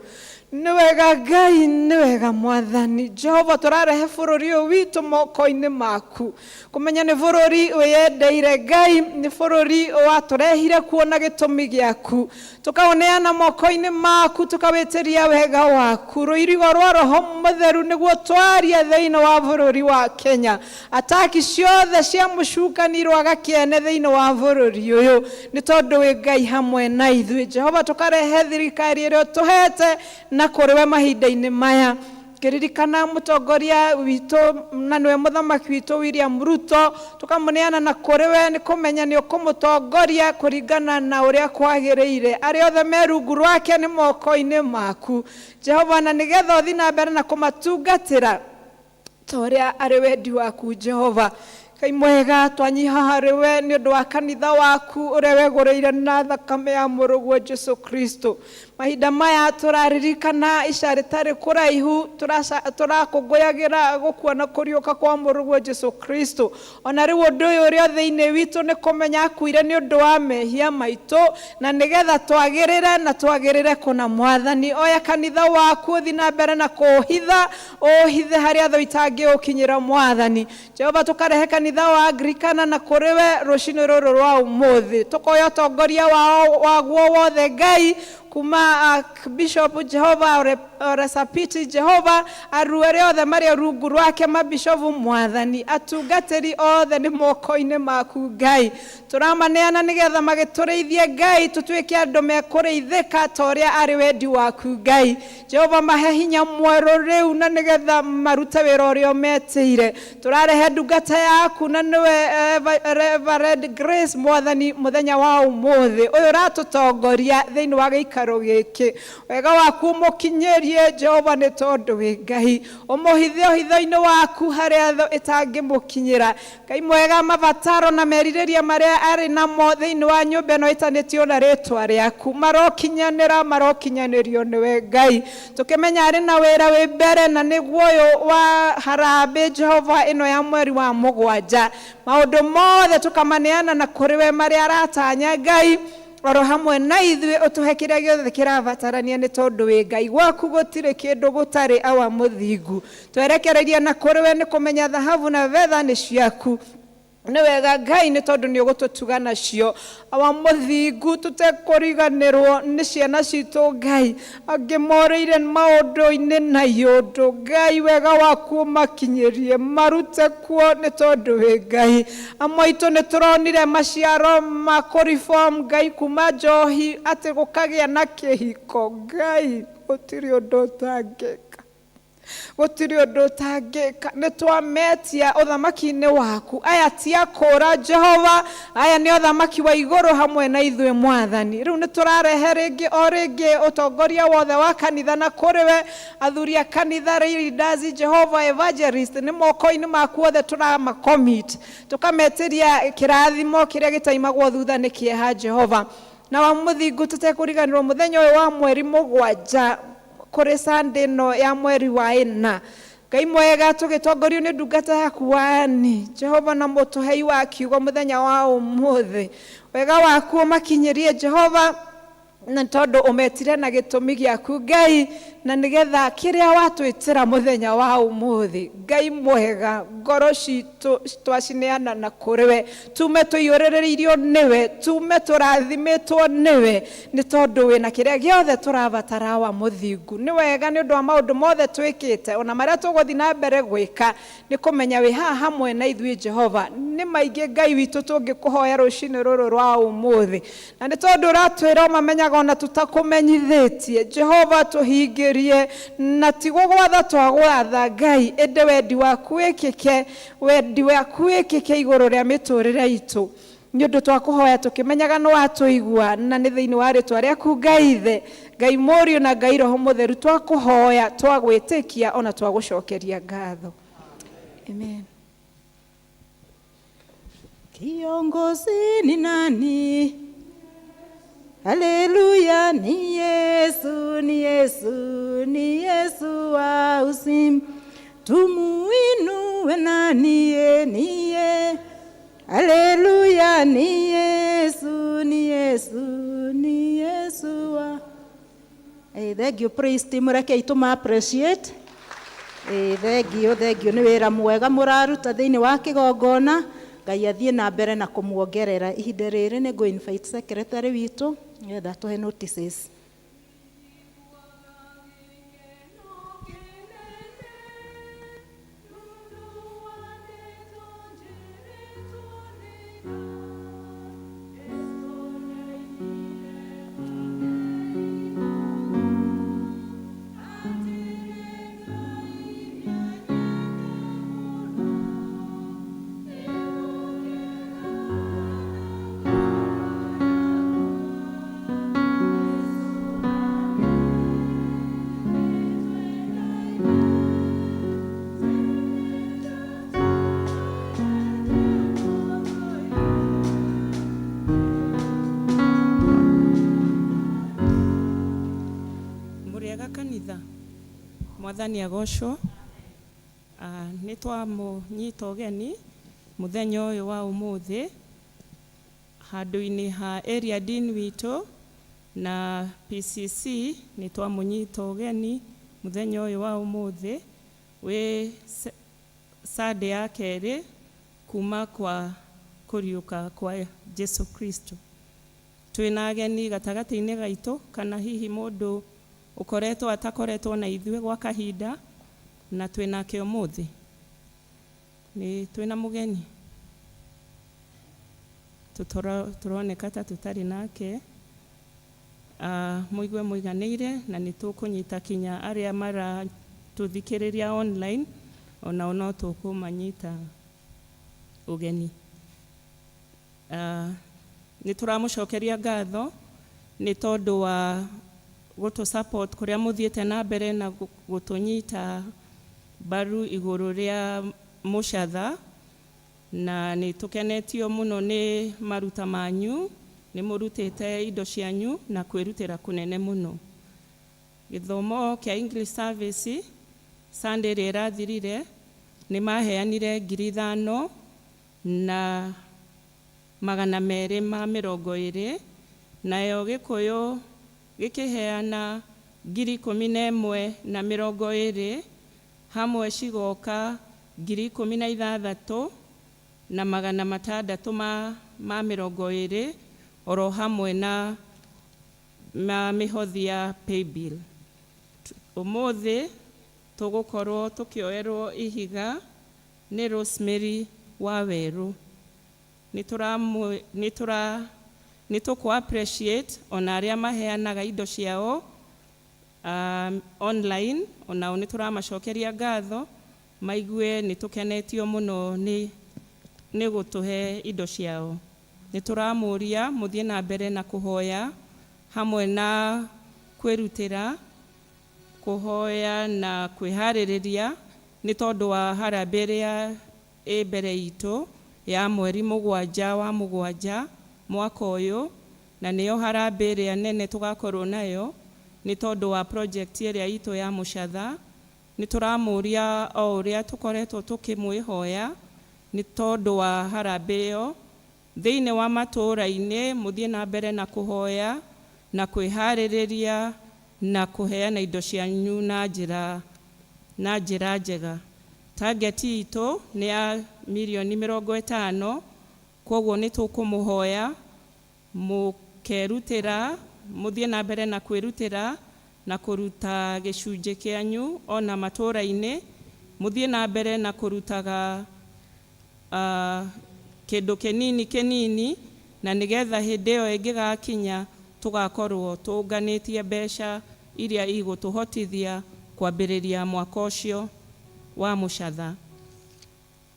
Nĩ wega Ngai, nĩ wega Mwathani. Jehova, tũrarehe bũrũri ũyũ witũ moko-inĩ maku, kũmenya nĩ bũrũri wĩyendeire. Ngai, nĩ bũrũri watũrehire kuo na gĩtũmi gĩaku. Tũkaũneana moko-inĩ maku, tũkawĩtĩria wega waku, rũirigo rwa Roho Mũtheru nĩguo twarie thĩinĩ wa bũrũri wa Kenya. Ataki ciothe cia mũcukani rwaga kĩene thĩinĩ wa bũrũri ũyũ, nĩ tondũ wĩ Ngai hamwe na ithuĩ. Jehova, tũkarehe thirikari ĩrĩa ũtũhete na kũrĩ we mahinda-inĩ maya, ngĩririkana mũtongoria witũ na nĩwe mũthamaki witũ William Ruto. Tũkamũneana na kũrĩ we, nĩ kũmenya nĩ ũkũmũtongoria kũringana na ũrĩa kwagĩrĩire. Arĩa othe me rungu rwake nĩ moko-inĩ maku, Jehova, na nĩgetha ũthiĩ na mbere na kũmatungatĩra ta ũrĩa arĩ wendi waku. Jehova Ngai mwega, twanyiha harĩ we nĩ ũndũ wa kanitha waku ũrĩa wegũrĩire na thakame ya mũrũguo Jesu Kristo. Mahinda maya tũraririkana ica rĩtarĩ kũraihu tũrakũngũyagĩra gũkua na kũriũka kwa mũrũguo Jesu Kristo. Ona rĩu ũndũ ũyũ ũrĩa thĩinĩ witũ nĩ kũmenya akuire nĩ ũndũ wa mehia maitũ, na nĩgetha twagĩrĩre na twagĩrĩre kũna. Mwathani, oya kanitha waku, ũthiĩ na mbere na kũũhitha, ũũhithe harĩa thũ itangĩũkinyĩra. Mwathani Jehova, tũkarehe kanitha wa Anglikana na kũrĩ we rũcinĩ rũrũ rwa ũmũthĩ. Tũkoya ũtongoria wao waguo wothe, Ngai, kuma Bishop Jehova Oresapiti, Jehova, aru arĩa othe marĩ rungu rwake, mabishovu, Mwathani, atungatĩri othe nĩ moko-inĩ maku. Ngai, tũramaneana nĩgetha magĩtũrĩithie. Ngai, tũtuĩke andũ mekũrĩithĩka ta ũrĩa arĩ wendi waku. Ngai Jehova, mahe hinya mwerũ rĩu, na nĩgetha marute wĩra ũrĩa ũmetĩire. Tũrarehe ndungata yaku, na nĩwe Reverend Grace, Mwathani, mũthenya wa ũmũthĩ ũyũ ũratũtongoria thĩinĩ wa gĩikaro gĩkĩ. Wega waku ũmũkinyĩrie, Jehova, nĩ tondũ wĩ Ngai. Ũmũhithe ũhitho-inĩ waku harĩa thũ ĩtangĩmũkinyĩra. Ngai mwega, mabataro na merirĩria marĩa arĩ namo thĩinĩ wa nyũmba ĩno ĩtanĩtio na rĩtwa rĩaku marokinyanĩra, marokinyanĩrio nĩwe. Ngai, tũkĩmenya arĩ na wĩra wĩ mbere, na nĩguo ũyũ wa harambĩ, Jehova, ĩno ya mweri wa mũgwanja. Maũndũ mothe tũkamaneana na kũrĩ we marĩa aratanya. Ngai, oro hamwe na ithuĩ, ũtũhe kĩrĩa gĩothe kĩrabatarania, nĩ tondũ wĩ Ngai, gwaku gũtirĩ kĩndũ gũtarĩ. Awa mũthingu, twerekereirie na kũrĩ we, nĩ kũmenya thahabu na betha nĩ ciaku. Nĩ wega Ngai, nĩ tondũ nĩ ũgũtũtuga nacio. Awa mũthingu, tũtekũriganĩrwo nĩ ciana citũ. Ngai, angĩ morĩire maũndũ-inĩ na iũndũ, Ngai, wega waku ũmakinyĩrie, marute kuo, nĩ tondũ wĩ Ngai. Amwe aitũ nĩ tũronire maciaro ma kũreform, Ngai, kuma njohi atĩ gũkagĩa na kĩhiko. Ngai, gũtirĩ ũndũ ũtangĩka, gũtirĩ ũndũ ũtangĩka. Nĩ twametia ũthamaki-inĩ waku. Aya ti akũra, Jehova, aya nĩ ũthamaki wa igũrũ hamwe na ithuĩ. Mwathani, rĩu nĩ tũrarehe rĩngĩ o rĩngĩ ũtongoria wothe wa kanitha na kũrĩ we, athuri a kanitha, leaders, Jehova, evangelist, nĩ moko-inĩ maku othe tũramacommit, tũkametĩria kĩrathimo kĩrĩa gĩtaimagwo thutha nĩ kĩeha. Jehova na wa mũthingu, tũtekũriganĩrwo mũthenya ũyũ wa mweri mũgwanja kũrĩ Sunday ĩno ya mweri wa ĩna, Ngai mwega, tũgĩtongorio nĩ ndungata yaku wani, Jehova, na mũtũhei wa kiugo mũthenya wa ũmũthĩ, wega waku ũmakinyĩrie, Jehova, na tondũ ũmetire na gĩtũmi gĩaku, Ngai, na nĩgetha kĩrĩa watwĩtĩra mũthenya wa ũmũthĩ. Ngai mwega, ngoro citũ twacineana na kũrĩ we, tume tũiyũrĩrĩirio nĩwe, tume tũrathimĩtwo nĩwe, nĩ tondũ wĩna kĩrĩa gĩothe tũrabatara. Wa mũthingu, nĩ wega nĩ ũndũ wa maũndũ mothe twĩkĩte, ona marĩa tũgũthiĩ na mbere gwĩka, nĩ kũmenya wĩ haha hamwe na ithuĩ. Jehova, nĩ Nĩ maingĩ Ngai witũ tũngĩkũhoya rũcinĩ rũrũ rwa ũmũthĩ, na nĩ tondũ ũratwĩra ũmamenyaga ona tũtakũmenyithĩtie. Jehova, tũhingĩrie, na ti gũgwatha twagwatha Ngai, ĩndĩ wendi waku wĩkĩke, wendi waku wĩkĩke igũrũ rĩa mĩtũrĩre itũ, nĩ ũndũ twakũhoya tũkĩmenyaga nĩ watũigua, na nĩ thĩinĩ wa rĩtwa rĩaku Ngai Ithe, Ngai Mũriũ na Ngai Roho Mũtheru twakũhoya, twagwĩtĩkia ona twagũcokeria ngatho. Amen. Kiongozi ni nani? Haleluya, ni Yesu, ni Yesu, ni Yesu wa uzima. Tumuinue nani ye, ni ye. Haleluya, ni Yesu, ni Yesu, ni Yesu wa. Hey, thank you praise team, reke ituma appreciate. Thengio, thengio nĩ wĩra mwega mũraruta thĩinĩ wa kĩgongona. Ngai athiĩ na mbere na kũmuongerera. Ihinda rĩrĩ nĩ ngũ invite secretary witũ nĩgetha atũhe notices. Mũrĩega kanitha, Mwathani agocwo. Nĩ twamũnyita ũgeni mũthenya ũyũ wa ũmũthĩ handũ-inĩ ha area dean witũ na PCC. Nĩ twamũnyita ũgeni mũthenya ũyũ wa ũmũthĩ wĩ Sunday ya kerĩ kuma kwa kũriũka kwa Jesu Kristo. Twĩna ageni gatagatĩ-inĩ gaitũ, kana hihi mũndũ ũkoretwo atakoretwo na ithuĩ gwa kahinda na twĩnake ũmũthĩ. Nĩ twĩna mũgeni tũroneka ta tũtarĩ nake. Mũigue mũiganĩire, na nĩ tũkũnyita kinya arĩa maratũthikĩrĩria online, onao no tũkũmanyita ũgeni. Nĩ tũramũcokeria ngatho nĩ tondũ wa gũtũ support kũrĩa mũthiĩte na mbere na gũtũnyita mbaru igũrũ rĩa mũcatha, na nĩ tũkenetio mũno nĩ maruta manyu. Nĩ mũrutĩte indo cianyu na kwĩrutĩra kũnene mũno. Gĩthomo kĩa English service, Sunday ĩrĩa ĩrathirire, nĩ maheanire 5220, nayo Gĩkũyũ gĩkĩheana 11,020, hamwe cigoka 16,620, oro hamwe na ma mĩhothi ya paybill. Ũmũthĩ tũgũkorwo tũkĩoerwo ihiga nĩ Rosemary wa Werũ. Nĩ tũkũ appreciate ona arĩa maheanaga indo ciao online, onao nĩ tũramacokeria ngatho, maigue nĩ tũkenetio mũno nĩ gũtũhe indo ciao. Nĩ tũramũria mũthiĩ na mbere na kũhoya hamwe na kwĩrutĩra, kũhoya na kwĩharĩrĩria nĩ tondũ wa harambee ĩrĩa ĩ mbere itũ ya mweri 7 wa 7 mwaka ũyũ, na nĩyo harambee ĩrĩa nene tũgakorwo nayo nĩ tondũ wa project ĩrĩa itũ ya mũcatha. Nĩ tũramũria o ũrĩa tũkoretwo tũkĩmwĩhoya nĩ tondũ wa harambee ĩyo thĩinĩ wa matũũra-inĩ, mũthiĩ na mbere na kũhoya na kwĩharĩrĩria na kũheana indo cianyu na njĩra njega. Target itũ nĩ ya mirioni 50, koguo nĩ tũkũmũhoya mũkerutĩra, mũthiĩ na mbere na kwĩrutĩra na kũruta gĩcunjĩ kĩanyu ona matũũra-inĩ, mũthiĩ na mbere na kũrutaga. Kĩndũ kĩnini kĩnini, na nĩgetha hĩndĩ ĩyo ĩngĩgakinya tũgakorwo tũnganĩtie mbeca iria igũtũhotithia kwambĩrĩria mwaka ũcio wa mũcatha.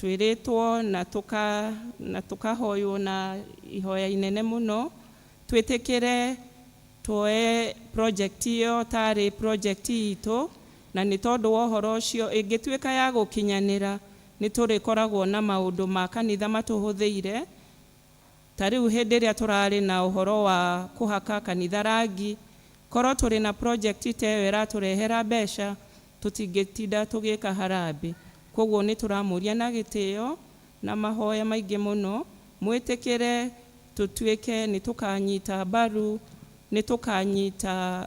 Twĩrĩtwo na tũkahoywo na ihoya inene mũno twĩtĩkĩre tuoe project ĩyo tarĩ project itũ, na nĩ tondũ wa ũhoro ũcio ĩngĩtuĩka ya gũkinyanĩra nĩ tũrĩkoragwo na maũndũ ma kanitha matũhũthĩire. Ta rĩu hĩndĩ ĩrĩa tũrarĩ na ũhoro wa kũhaka kanitha rangi, korwo tũrĩ na project ta ĩyo ĩratũrehera mbeca, tũtingĩtinda tũgĩka harambĩ. Koguo nĩ tũramũria na gĩtĩo na mahoya maingĩ mũno mwĩtĩkĩre tũtuĩke nĩ tũkanyita mbaru, nĩ tũkanyita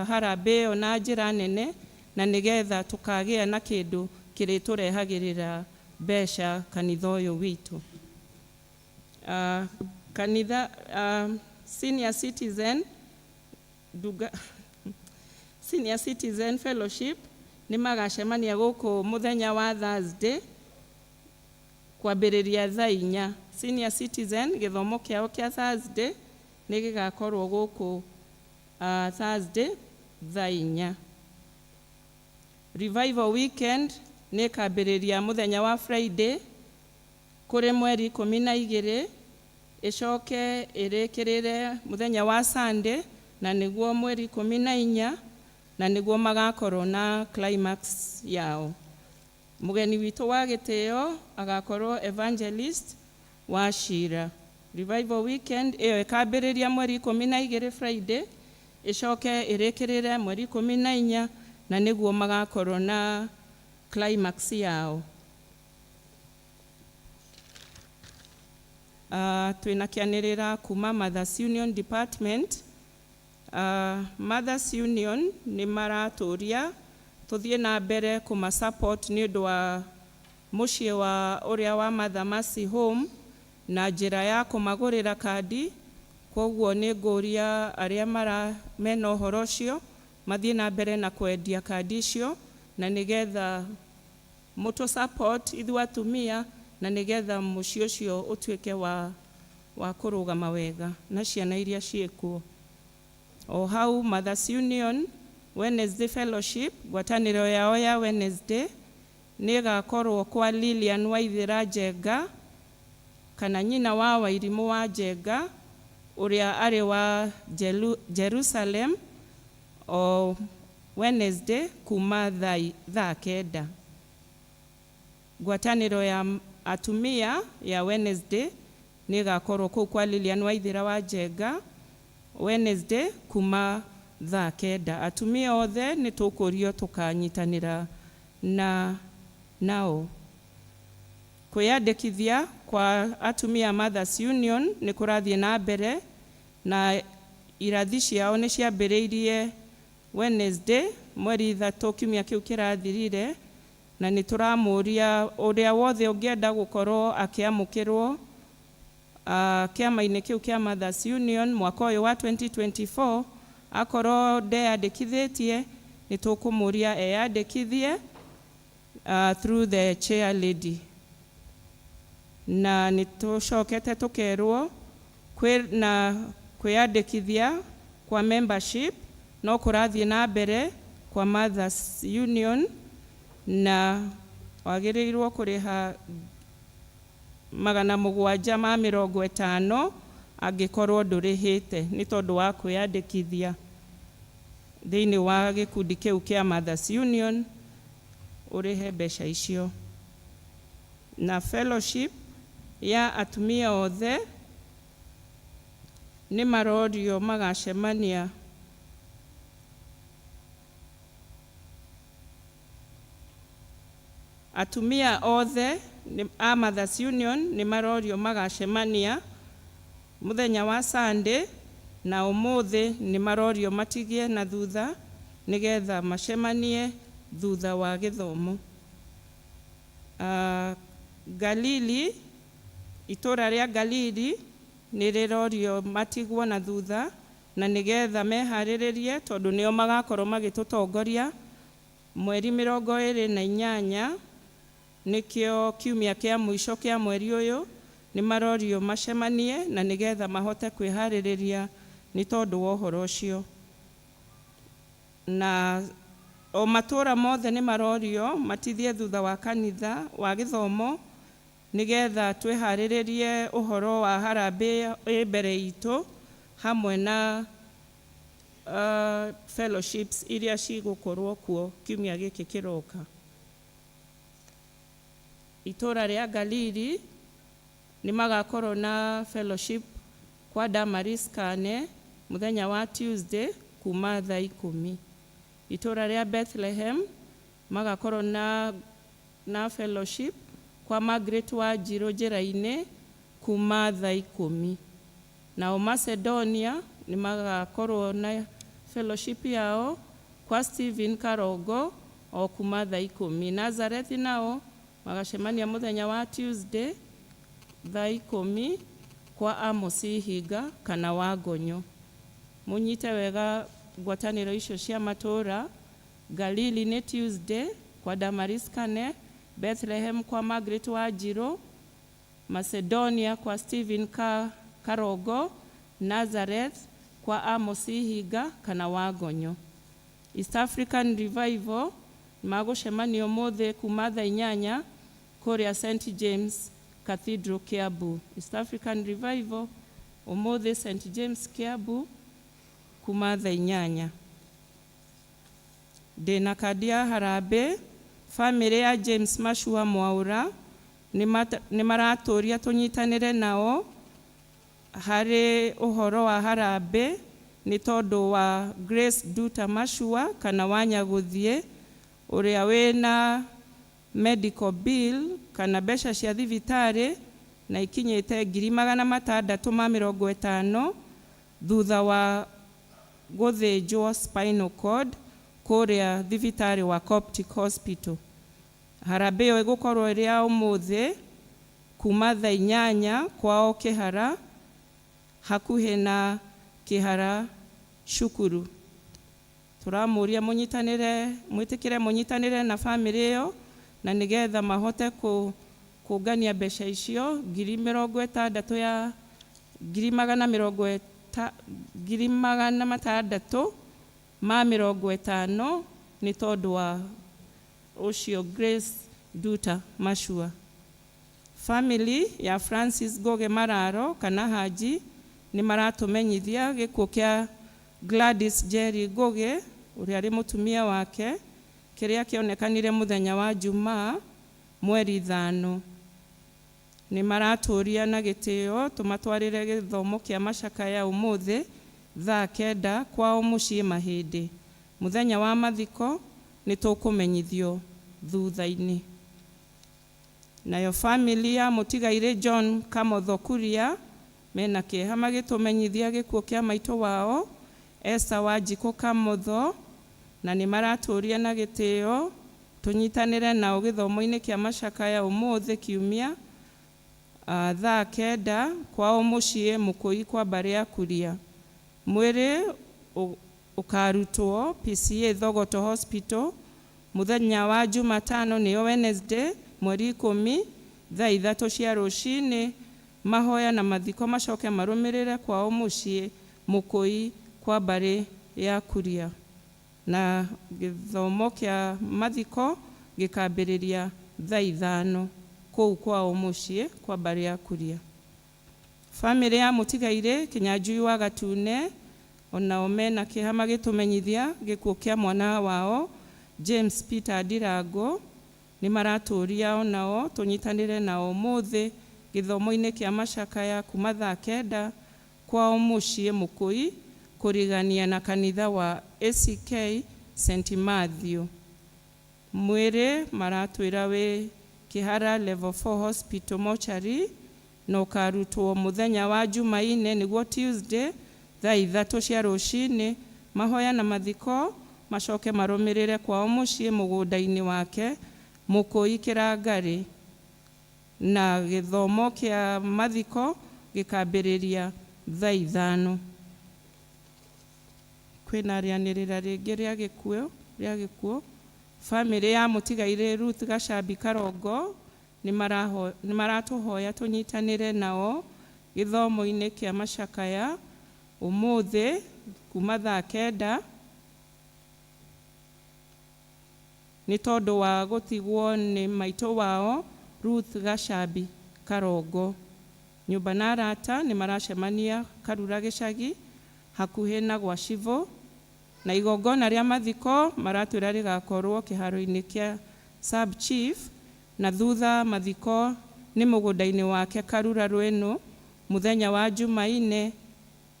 harambĩ ĩyo na njĩra nene, na nĩgetha tũkagĩa na kĩndũ kĩrĩtũrehagĩrĩra mbeca kanitha ũyũ witũ. Kanitha senior citizen Duga, Senior Citizen Fellowship nĩ magacemania gũkũ mũthenya wa Thursday kwambĩrĩria thaa 4. Senior Citizen gĩthomo kĩao kĩa Thursday nĩ gĩgakorwo gũkũ Thursday thaa 4. Revival Weekend nĩ ĩkambĩrĩria mũthenya wa Friday kũrĩ mweri 12, ĩcoke ĩrĩkĩrĩre mũthenya wa Sunday, na nĩguo mweri 14, na nĩguo magakorwo na climax yao. Mũgeni witũ wa gĩtĩo agakorwo Evangelist wa Shira. Revival Weekend ĩyo ĩkambĩrĩria mweri 12 Friday, ĩcoke ĩrĩkĩrĩre mweri 14, na nĩguo magakorwo na climax yao. Twĩna kĩanĩrĩra kuma Mothers Union Department. Mothers Union nĩ maratũria tũthiĩ na mbere kũma support nĩ ũndũ wa mũciĩ wa ũrĩa wa Mother Mercy Home na njĩra ya kũmagũrĩra kandi. Koguo nĩ ngũria arĩa mara mena ũhoro ũcio mathiĩ na mbere na kwendia kandi icio, na nĩgetha mũtũ support ithuĩ atumia, na nĩgetha mũciĩ ũcio ũtuĩke wa kũrũgama wega na ciana iria ciĩkuo. O hau Mothers Union Wednesday Fellowship, ngwatanĩro yao ya Wednesday nĩ ĩgakorwo kwa Lilian Waithĩra Njenga, kana nyina wa Wairimũ wa Njenga, ũrĩa arĩ wa Jerusalem, o Wednesday kuma thaa 9. Ngwatanĩro ya atumia ya Wednesday nĩ ĩgakorwo kũu kwa Lilian Waithĩra wa Njenga Wednesday kuma thaa 9. Atumia othe nĩ tũkũrio tũkanyitanĩra na nao. Kwĩyandĩkithia kwa atumia Mothers Union nĩ kũrathiĩ na mbere, na irathi ciao nĩ ciambĩrĩirie Wednesday mweri 3 kiumia kĩu kĩrathirire, na nĩ tũramũria ũrĩa wothe ũngĩenda gũkorwo akĩamũkĩrwo kĩama-inĩ kĩu kĩa Mothers Union mwaka ũyũ wa 2024, akorwo ndeyandĩkithĩtie nĩ tũkũmũria eyandĩkithie through the chair lady. Na nĩ tũcokete tũkerwo na kwĩyandĩkithia kwa membership no kũrathiĩ na mbere kwa Mothers Union, na wagĩrĩirwo kũrĩha 750 angĩkorwo ndũrĩhĩte nĩ tondũ wa kwĩyandĩkithia thĩinĩ wa gĩkundi kĩu kĩa Mothers Union, ũrĩhe mbeca icio. Na fellowship ya atumia othe nĩ marorio magacemania atumia othe a Mothers Union nĩ marorio magacemania mũthenya wa Sunday, na ũmũthĩ nĩ marorio matigie na thutha nĩgetha macemanie thutha wa gĩthomo. Galili, itũra rĩa Galili nĩ rĩrorio matigwo na thutha, na nĩgetha meharĩrĩrie tondũ nĩo magakorwo magĩtũtongoria mweri 28, nĩkĩo kiumia kĩa mũico kĩa mweri ũyũ. Nĩ marorio macemanie na nĩgetha mahote kwĩharĩrĩria nĩ tondũ wa ũhoro ũcio. Na o matũũra mothe nĩ marorio matithie thutha wa kanitha wa gĩthomo nĩgetha twĩharĩrĩrie ũhoro wa harambĩ ĩ mbere itũ hamwe na fellowships iria cigũkorwo kuo kiumia gĩkĩ kĩroka. Itũũra rĩa Galili nĩ magakorwo na fellowship kwa Damaris Kane mũthenya wa Tuesday kuma thaa 10. Itũũra rĩa Bethlehem magakorwo na fellowship kwa Margaret Wanjirũ njĩra-inĩ kuma thaa 10. Nao Macedonia nĩ magakorwo na fellowship yao kwa Stephen Karongo o kuma thaa 10. Nazareth nao magacemania mũthenya wa Tuesday thaa 10 kwa Amos Ihinga kana Wangonyo. Mũnyite wega ngwatanĩro icio cia matũũra. Galili nĩ Tuesday kwa Damaris Kane, Bethlehem kwa Margaret Wanjirũ, Macedonia kwa Stephen Karongo, Nazareth kwa Amos Ihinga kana Wangonyo. East African Revival magũcemania ũmũthĩ kuma thaa 8 kũrĩa St James Cathedral Kiambu. East African Revival ũmũthĩ St James Kiambu kuma thaa 8. Ndĩna kandi ya harambĩ. Bamĩrĩ ya James Mashua Mwaura nĩ maratũria tũnyitanĩre nao harĩ ũhoro wa harambĩ nĩ tondũ wa Grace Duta Mashua kana wa Nyagũthiĩ ũrĩa wĩna medical bill kana mbeca cia thibitarĩ na ikinyĩte 650,000 thutha wa gũthĩnjwo spinal cord kũrĩa thibitarĩ wa Coptic Hospital. Harambĩ ĩyo ĩgũkorwo ĩrĩ ya ũmũthĩ kuma thaa 8 kwao Kĩhara hakuhĩ na Kĩhara cukuru. Tũramũria mũnyitanĩre, mwĩtĩkĩre mũnyitanĩre na bamĩrĩ ĩyo na nĩgetha mahote kũngania mbeca icio 60,000 ya 650,000 nĩ tondũ wa ũcio Grace Duta Mashua. Family ya Francis Goge Mararo kana Haji nĩ maratũmenyithia gĩkuũ kĩa Gladys Jerry Goge ũrĩa arĩ mũtumia wake kĩrĩa kĩonekanire mũthenya wa Jumaa mweri 5. Nĩ maratũria na gĩtĩo tũmatwarĩre gĩthomo kĩa macakaya ũmũthĩ thaa 9 kwao mũciĩ Mahĩndĩ. Mũthenya wa mathiko nĩ tũkũmenyithio thutha-inĩ. Nayo family ya mũtigairĩ John Kamotho Kuria mena kĩeha magĩtũmenyithia gĩkuũ kĩa maitũ wao Esther Wanjikũ Kamotho na nĩ maratũria na gĩtĩo tũnyitanĩre nao gĩthomo-inĩ kĩa macakaya ũmũthĩ kiumia thaa 9 kwao mũciĩ Mũkũi kwa mbarĩ ya Kuria. Mwĩrĩ ũkarutwo PCA Thogoto Hospital mũthenya wa Jumatano nĩyo Wednesday mweri 10 thaa 3 cia rũcinĩ. Mahoya na mathiko macoke marũmĩrĩre kwao mũciĩ Mũkũi kwa mbarĩ ya Kuria. Na gĩthomo kĩa mathiko gĩkambĩrĩria thaa 5 kũu kwao mũciĩ kwa mbarĩ ya Kuria. Bamĩrĩ ya mũtigairĩ Kĩnyanjui wa Gatune onao mena kĩeha magĩtũmenyithia gĩkuũ kĩa mwana wao James Peter Ndirango. Nĩ maratũria onao tũnyitanĩre nao ũmũthĩ gĩthomo-inĩ kĩa macakaya kuma thaa 9 kwao mũciĩ Mũkũi kũrigania na kanitha wa ACK St Matthew. Mwĩrĩ maratwĩra wĩ Kĩhara Level 4 Hospital mortuary na ũkarutwo mũthenya wa Jumaine nĩguo Tuesday thaa 3 cia rũcinĩ. Mahoya na mathiko macoke marũmĩrĩre kwao mũciĩ mũgũnda-inĩ wake Mũkũi Kĩrangarĩ na gĩthomo kĩa mathiko gĩkambĩrĩria thaa 5. Kwĩna rĩanĩrĩra rĩngĩ rĩa gĩkuũ. Bamĩrĩ ya mũtigairĩ Ruth Gacambi Karongo Nĩ maratũhoya tũnyitanĩre nao gĩthomo-inĩ kĩa macakaya ũmũthĩ kuma thaa 9 nĩ tondũ wa gũtigwo nĩ maitũ wao Ruth Gacambi Karongo. Nyũmba na arata nĩ maracemania Karura gĩcagi hakuhĩ na gwa Civũ, na igongona rĩa mathiko maratwĩra rĩgakorwo kĩharo-inĩ kĩa sub chief, na thutha mathiko nĩ mũgũnda-inĩ wake Karura Rwĩnũ mũthenya wa Jumaine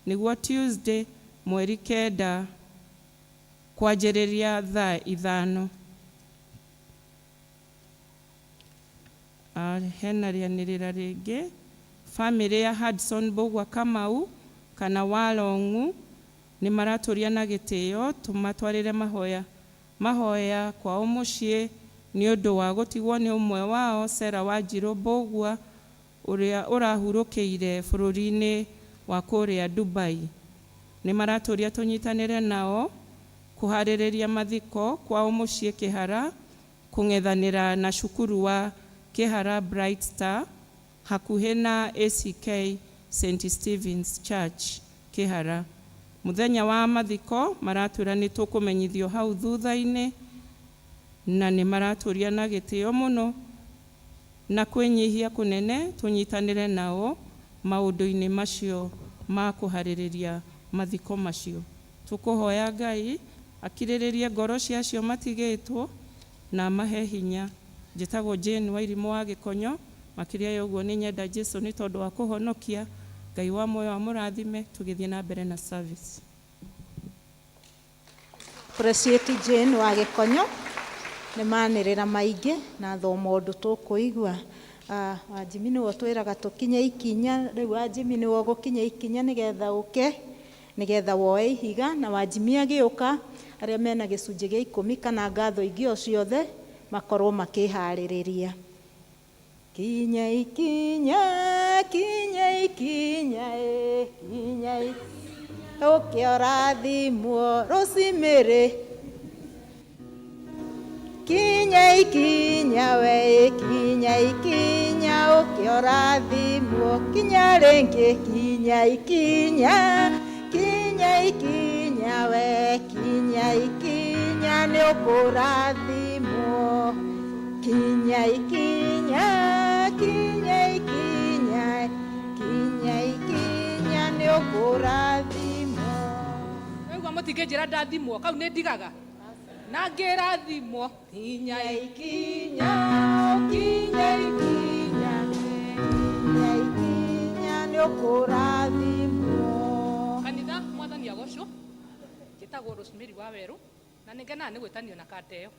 nĩguo Tuesday mweri 9 kwanjĩrĩria thaa 5. Hena rĩanĩrĩra rĩngĩ famĩlĩ ya Hudson Mbũgua Kamau kana Walong'u nĩ maratũria na gĩtĩo tũmatwarĩre mahoya kwao mũciĩ nĩ ũndũ wa gũtigwo nĩ ũmwe wao Sarah Wanjirũ Mbũgua ũrĩa ũrahurũkĩire bũrũri-inĩ wa kũrĩa Dubai. Nĩ maratũria tũnyitanĩre nao kũharĩrĩria mathiko kwao mũciĩ Kĩhara kũng'ethanĩra na cukuru wa Kĩhara Bright Star hakuhĩ na ACK St Stephen's Church Kĩhara. Mũthenya wa mathiko maratwĩra nĩ tũkũmenyithio hau thutha-inĩ, na nĩ maratũria na gĩtĩo mũno na kwĩnyihia kũnene tũnyitanĩre nao maũndũ-inĩ macio ma kũharĩrĩria mathiko macio. Tũkũhoya Ngai akirĩrĩrie ngoro cia acio matigĩtwo na amahe hinya. Njĩtagwo Jane Wairimũ wa Gĩkonyo. Makĩria ya ũguo nĩ nyenda Jesu nĩ tondũ wa kũhonokia. Ngai wa muoyo amũrathime tũgĩthiĩ na mbere na service. Appreciate Jane wa Gĩkonyo nĩ manĩrĩra maingĩ na thoma ũndũ tũkũigua. Wanjimi nĩwe ũtwĩraga tũkinye ikinya rĩu, Wanjimi nĩwe ũgũkinya ikinya nĩgetha ũke nĩgetha woe ihiga, na Wanjimi agĩũka arĩa mena gĩcunjĩ gĩa 10 kana ngatho ingĩ o ciothe makorwo makĩharĩrĩria. Kinya ikinya, kinya ikinya, kinya ikinya, ũke ũrathimwo Rosemary. Kinya ikinya we, kinya ikinya, ũke ũrathimwo, kinya rĩngĩ, kinya ikinya, kinya ikinya we, kinya ikinya, nĩ ũkũrathimwo. Kinya ikinya, kinya ikinya, kinya ikinya, nĩ ũkũrathimwo. Waigua mũtingĩnjĩra ndathimwo, kau nĩ ndigaga na ngĩrathimwo. Kinya ikinya, kinya ikinya, kinya ikinya, nĩ ũkũrathimwo. Kanitha, mwathani agocwo. Njĩtagwo Rosemary wa Werũ na nĩ ngenaga nĩ gwĩtanio na kanda ĩyo,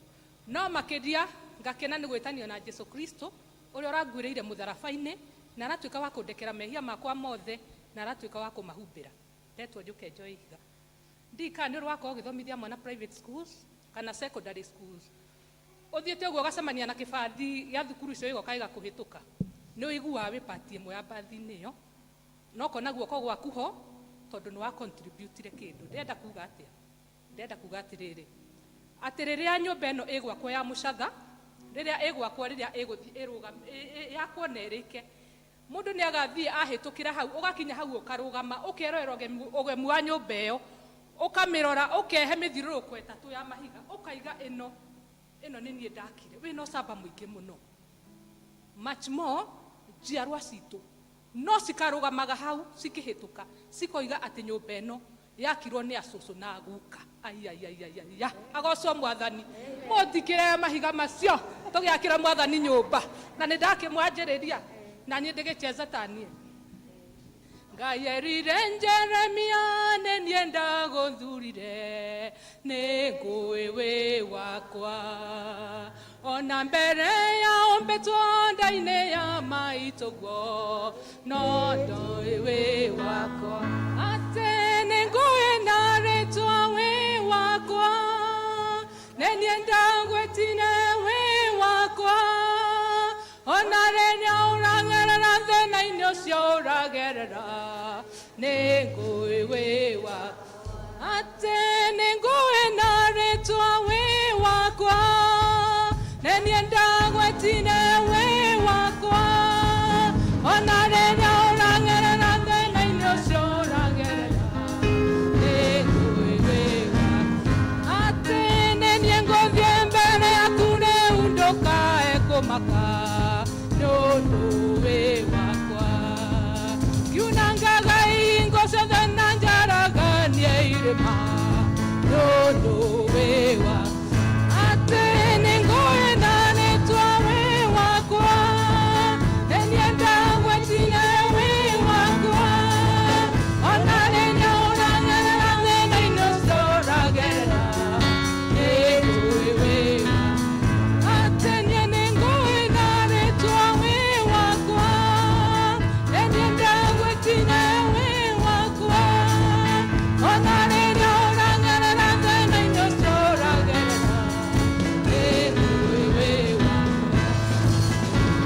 no makĩria ngakena nĩ gwĩtanio na Jesu Kristo ũrĩa ũranguĩrĩire mũtharaba-inĩ na aratuĩka wa kũndekera mehia makwa mothe na aratuĩka wa kũmahumbĩra. Ndetwo njũke njoe ihiga. Ndika nĩ ũrĩ wakorwo ũgĩthomithia mwana private schools kana secondary schools, ũthiĩte ũguo ũgacemania na kĩbathi gĩa thukuru icio gĩgoka gĩgakũhĩtũka, nĩ ũiguaga wĩ pati ĩmwe ya mbathi-inĩ ĩyo, na ũkona guoko gwaku ho tondũ nĩ wa contributire kĩndũ. Ndĩrenda kuga atĩa? Ndĩrenda kuga atĩrĩrĩ, atĩ rĩrĩa nyũmba ĩno ĩgwakwo ya mũcatha, rĩrĩa ĩgwakwo, rĩrĩa ĩgũthiĩ yakwo na ĩrĩke, mũndũ nĩ agathiĩ ahĩtũkĩra hau, ũgakinya hau ũkarũgama, ũkerorera ũgemu wa nyũmba ĩyo, ũkamĩrora, ũkehe mĩthiũrũrũko 3 ya mahiga, ũkaiga ĩno ĩno nĩ niĩ ndakire. Wĩna ũcamba mũingĩ mũno. Much more njiarwa citũ no cikarũgamaga hau cikĩhĩtũka cikoiga atĩ nyũmba ĩno yakirwo nĩ acũcũ na aguka. Aiaiaiaia, agocwo mwathani. Mũtikĩre mahiga macio tũgĩakĩra mwathani nyũmba, na nĩ ndakĩmwanjĩrĩria na niĩ ndĩgĩcheza ta niĩ. Ngai erire Jeremia nĩ niĩ ndagũthurire, nĩ ngũĩ wĩ wakwa. Ona mbere ya ũmbĩtwo nda-inĩ ya maitũguo, no ndoĩ wĩ wakwa. Atĩ nĩ ngũĩ na rĩtwa wĩ wakwa, nĩ niĩ ndagwĩtire wĩ wakwa. Ona rĩrĩa ũragerera thĩna-inĩ ũcio ũragerera, nĩ ngũĩ wĩ wakwa. Atĩ nĩ ngũĩ na rĩtwa wĩ wakwa, nĩ niĩ ndagwĩtire wĩ wakwa. Nĩũndũ wĩ wakwa. Ngiunangaga ihingo ciothe na njaraganie irĩma, nĩũndũ wĩ wakwa. Atĩ nĩngũĩna rĩtwa wĩ wakwa, nĩnienda gwĩtina wĩ wakwa. Ona rĩrĩa ũragerera thĩna-inĩ ũcio ũragerera, nĩnjũĩ wĩ wakwa. Atĩ niĩ nĩngũĩna rĩtwa wĩ wakwa, nĩnienda gwĩtina wĩ wakwa. Ona rĩrĩa ũragerera thĩna-inĩ ũcio ũragerera, nĩnjũĩ wĩ wakwa.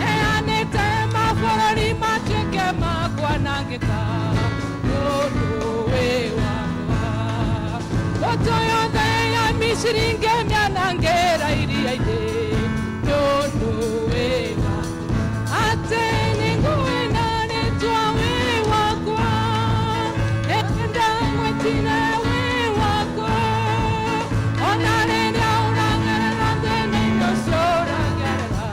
Heanĩte mabũrũri matuĩke ma kwanangĩka, nĩũndũ wĩ wakwa. Mbũtũ yothe ya Misiri ngĩmĩanangĩra iria-inĩ, nĩũndũ wĩ wakwa. Atĩ nĩngũĩna rĩtwa wĩ wakwa, nĩngwenda gwĩtina wĩ wakwa. Ona rĩrĩa ũragerera thĩna-inĩ ũcio ũragerera,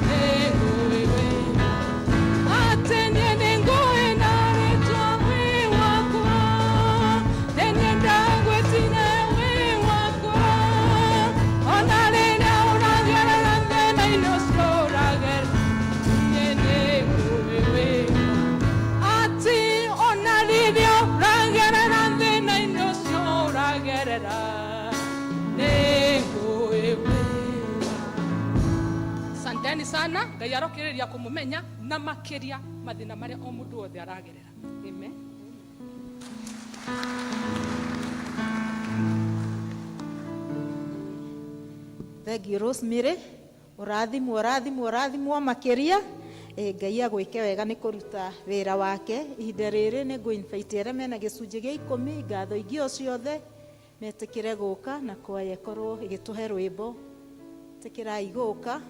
nĩngũĩ wĩ atĩ niĩ nĩngũĩna rĩtwa wĩ wakwa, nĩnienda gwĩtina wĩ wakwa. Ona rĩrĩa ũragerera thĩna-inĩ ũcio ũragerera, niĩ nĩngũĩ wĩ atĩ ona rĩrĩa ũragerera thĩna-inĩ ũcio ũragerera, nĩngũĩ wĩ Asanteni sana. Ngai arokĩrĩria kũmũmenya na makĩria mathĩna marĩa o mũndũ wothe aragerera. Amen. Thank you, Rosemary. Ũrathimwo, ũrathimwo, ũrathimwo makĩria. Ĩ, Ngai agwĩke wega nĩ kũruta wĩra wake. Ihinda rĩrĩ nĩ ngũ invite arĩa mena gĩcunjĩ gĩa ikũmi, ngatho ingĩ o ciothe metĩkĩre gũka na kwaya ĩkorwo ĩgĩtũhe rwĩmbo. Ĩtĩkĩrai gũka.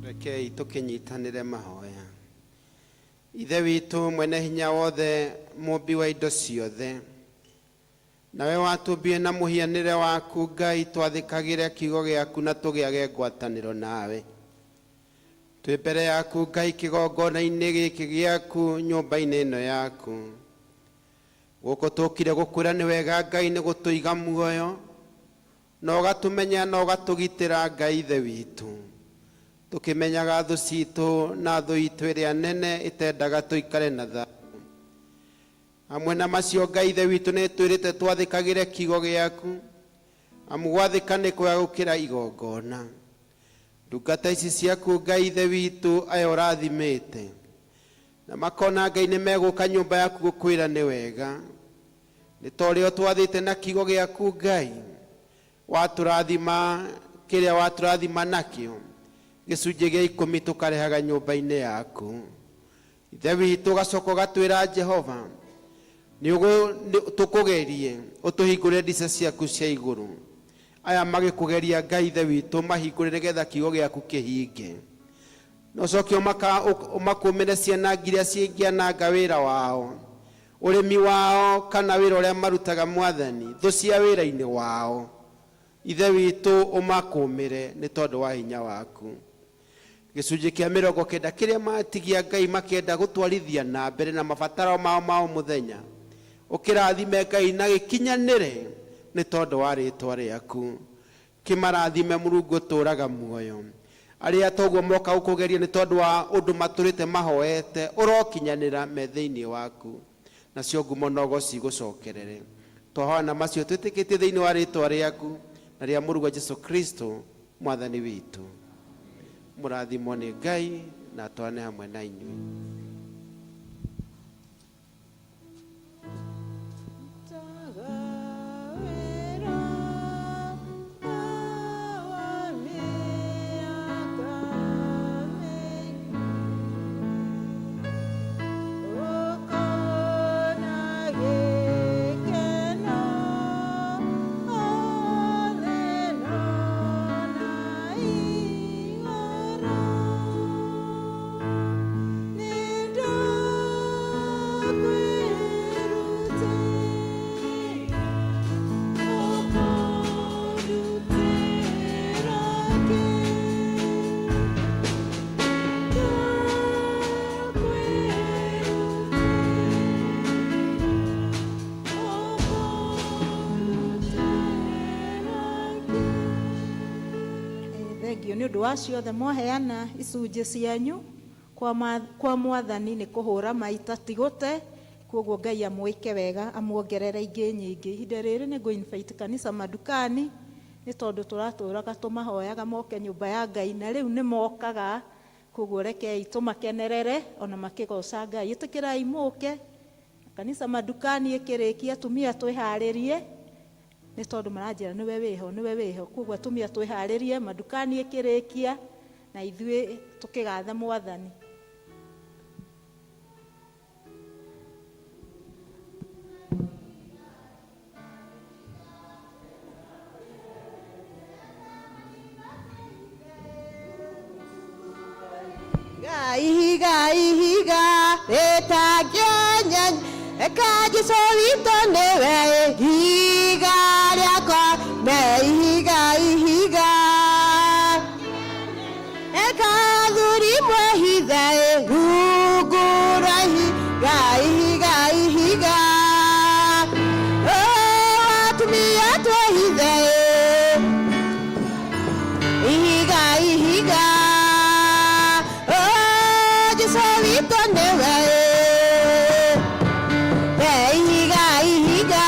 Rekei tũkĩnyitanĩre mahoya. Ithe witũ mwene hinya wothe, mũmbi wa indo ciothe, nawe watũmbire na mũhianĩre waku, Ngai, twathĩkagĩre kiugo gĩaku na tũgĩage ngwatanĩro nawe. Twĩ mbere yaku, Ngai, kĩgongona-inĩ gĩkĩ gĩaku, nyũmba-inĩ ĩno yaku. Gũkũ tũkire gũkwĩra nĩ wega, Ngai, nĩ gũtũiga muoyo na ũgatũmenya na ũgatũgitĩra, Ngai Ithe witũ, tũkĩmenyaga thũ citũ na thũ itũ ĩrĩa nene ĩtendaga tũikare na thayũ. Hamwe na macio, Ngai Ithe witũ, nĩ twĩrĩte twathĩkagĩre kiugo gĩaku, amu gwathĩka nĩ kwega gũkĩra igongona. Ndungata ici ciaku, Ngai Ithe witũ, aya ũrathimĩte na makona, Ngai, nĩ megũka nyũmba yaku gũkwĩra nĩ wega, nĩ ta ũrĩa ũtwathĩte na kiugo gĩaku. Ngai, watũrathima kĩrĩa watũrathima nakĩo, gĩcunjĩ gĩa ikũmi tũkarehaga nyũmba-inĩ yaku. Ithe witũ, ũgacoka ũgatwĩra, Jehova, nĩ tũkũgerie ũtũhingũre ndica ciaku cia igũrũ. Aya magĩkũgeria, Ngai Ithe witũ, mahingũre nĩgetha kiugo gĩaku kĩhinge, na ũcoke ũmakũmĩre ciana ngiria cingĩananga wĩra wao, ũrĩmi wao, kana wĩra ũrĩa marutaga. Mwathani, thũ cia wĩra-inĩ wao, Ithe witũ, ũmakũmĩre nĩ tondũ wa hinya waku. Gĩcunjĩ kĩa 90 kĩrĩa matigia, Ngai, makĩenda gũtwarithia na mbere na mabataro mao ma o mũthenya, ũkĩrathime, Ngai, na gĩkinyanĩre nĩ tondũ wa rĩtwa rĩaku. Kĩmarathime, Mũrungu ũtũraga muoyo. Arĩa toguo moka gũkũgeria nĩ tondũ wa ũndũ matũrĩte mahoete, ũrokinyanĩra me thĩinĩ waku. Nacio ngumo na ũgoci igũcokerere. Twahoya na macio twĩtĩkĩtie thĩinĩ wa rĩtwa rĩaku na rĩa mũrũguo Jesu Kristo mwathani witũ. Mũrathimwo nĩ Ngai na atwarane hamwe na inyuĩ. Thengio nĩ ũndũ wa ciothe mwaheana icunjĩ cianyu kwa mwathani nĩ kũhũra maita ti gũte. Koguo Ngai amwĩke wega, amuongerere ingĩ nyingĩ. Ihinda rĩrĩ nĩ ngũ invite kanitha madukani nĩ tondũ tũratũraga tũmahoyaga moke nyũmba ya Ngai na rĩu nĩ mokaga. Koguo rekei tũmakenerere ona makĩgoca Ngai. Ĩtĩkĩrai mũke kanitha madukani ĩkĩrĩkia, atumia twĩharĩrie nĩ tondũ maranjĩra nĩwe wĩho, nĩwe wĩho. Koguo atumia twĩharĩrie madukani ĩkĩrĩkia na ithuĩ tũkĩgathe mwathani. Ihiga ihiga rĩtangĩenye eka Jesũ witũ nĩwe ihiga rĩakwa me ihiga ihiga eka thuri mwĩhithe rungu rwa ihiga ihiga ihiga oh atumia twĩhithe ihiga ihiga oh Jesũ witũ nĩwe we ihiga ihiga.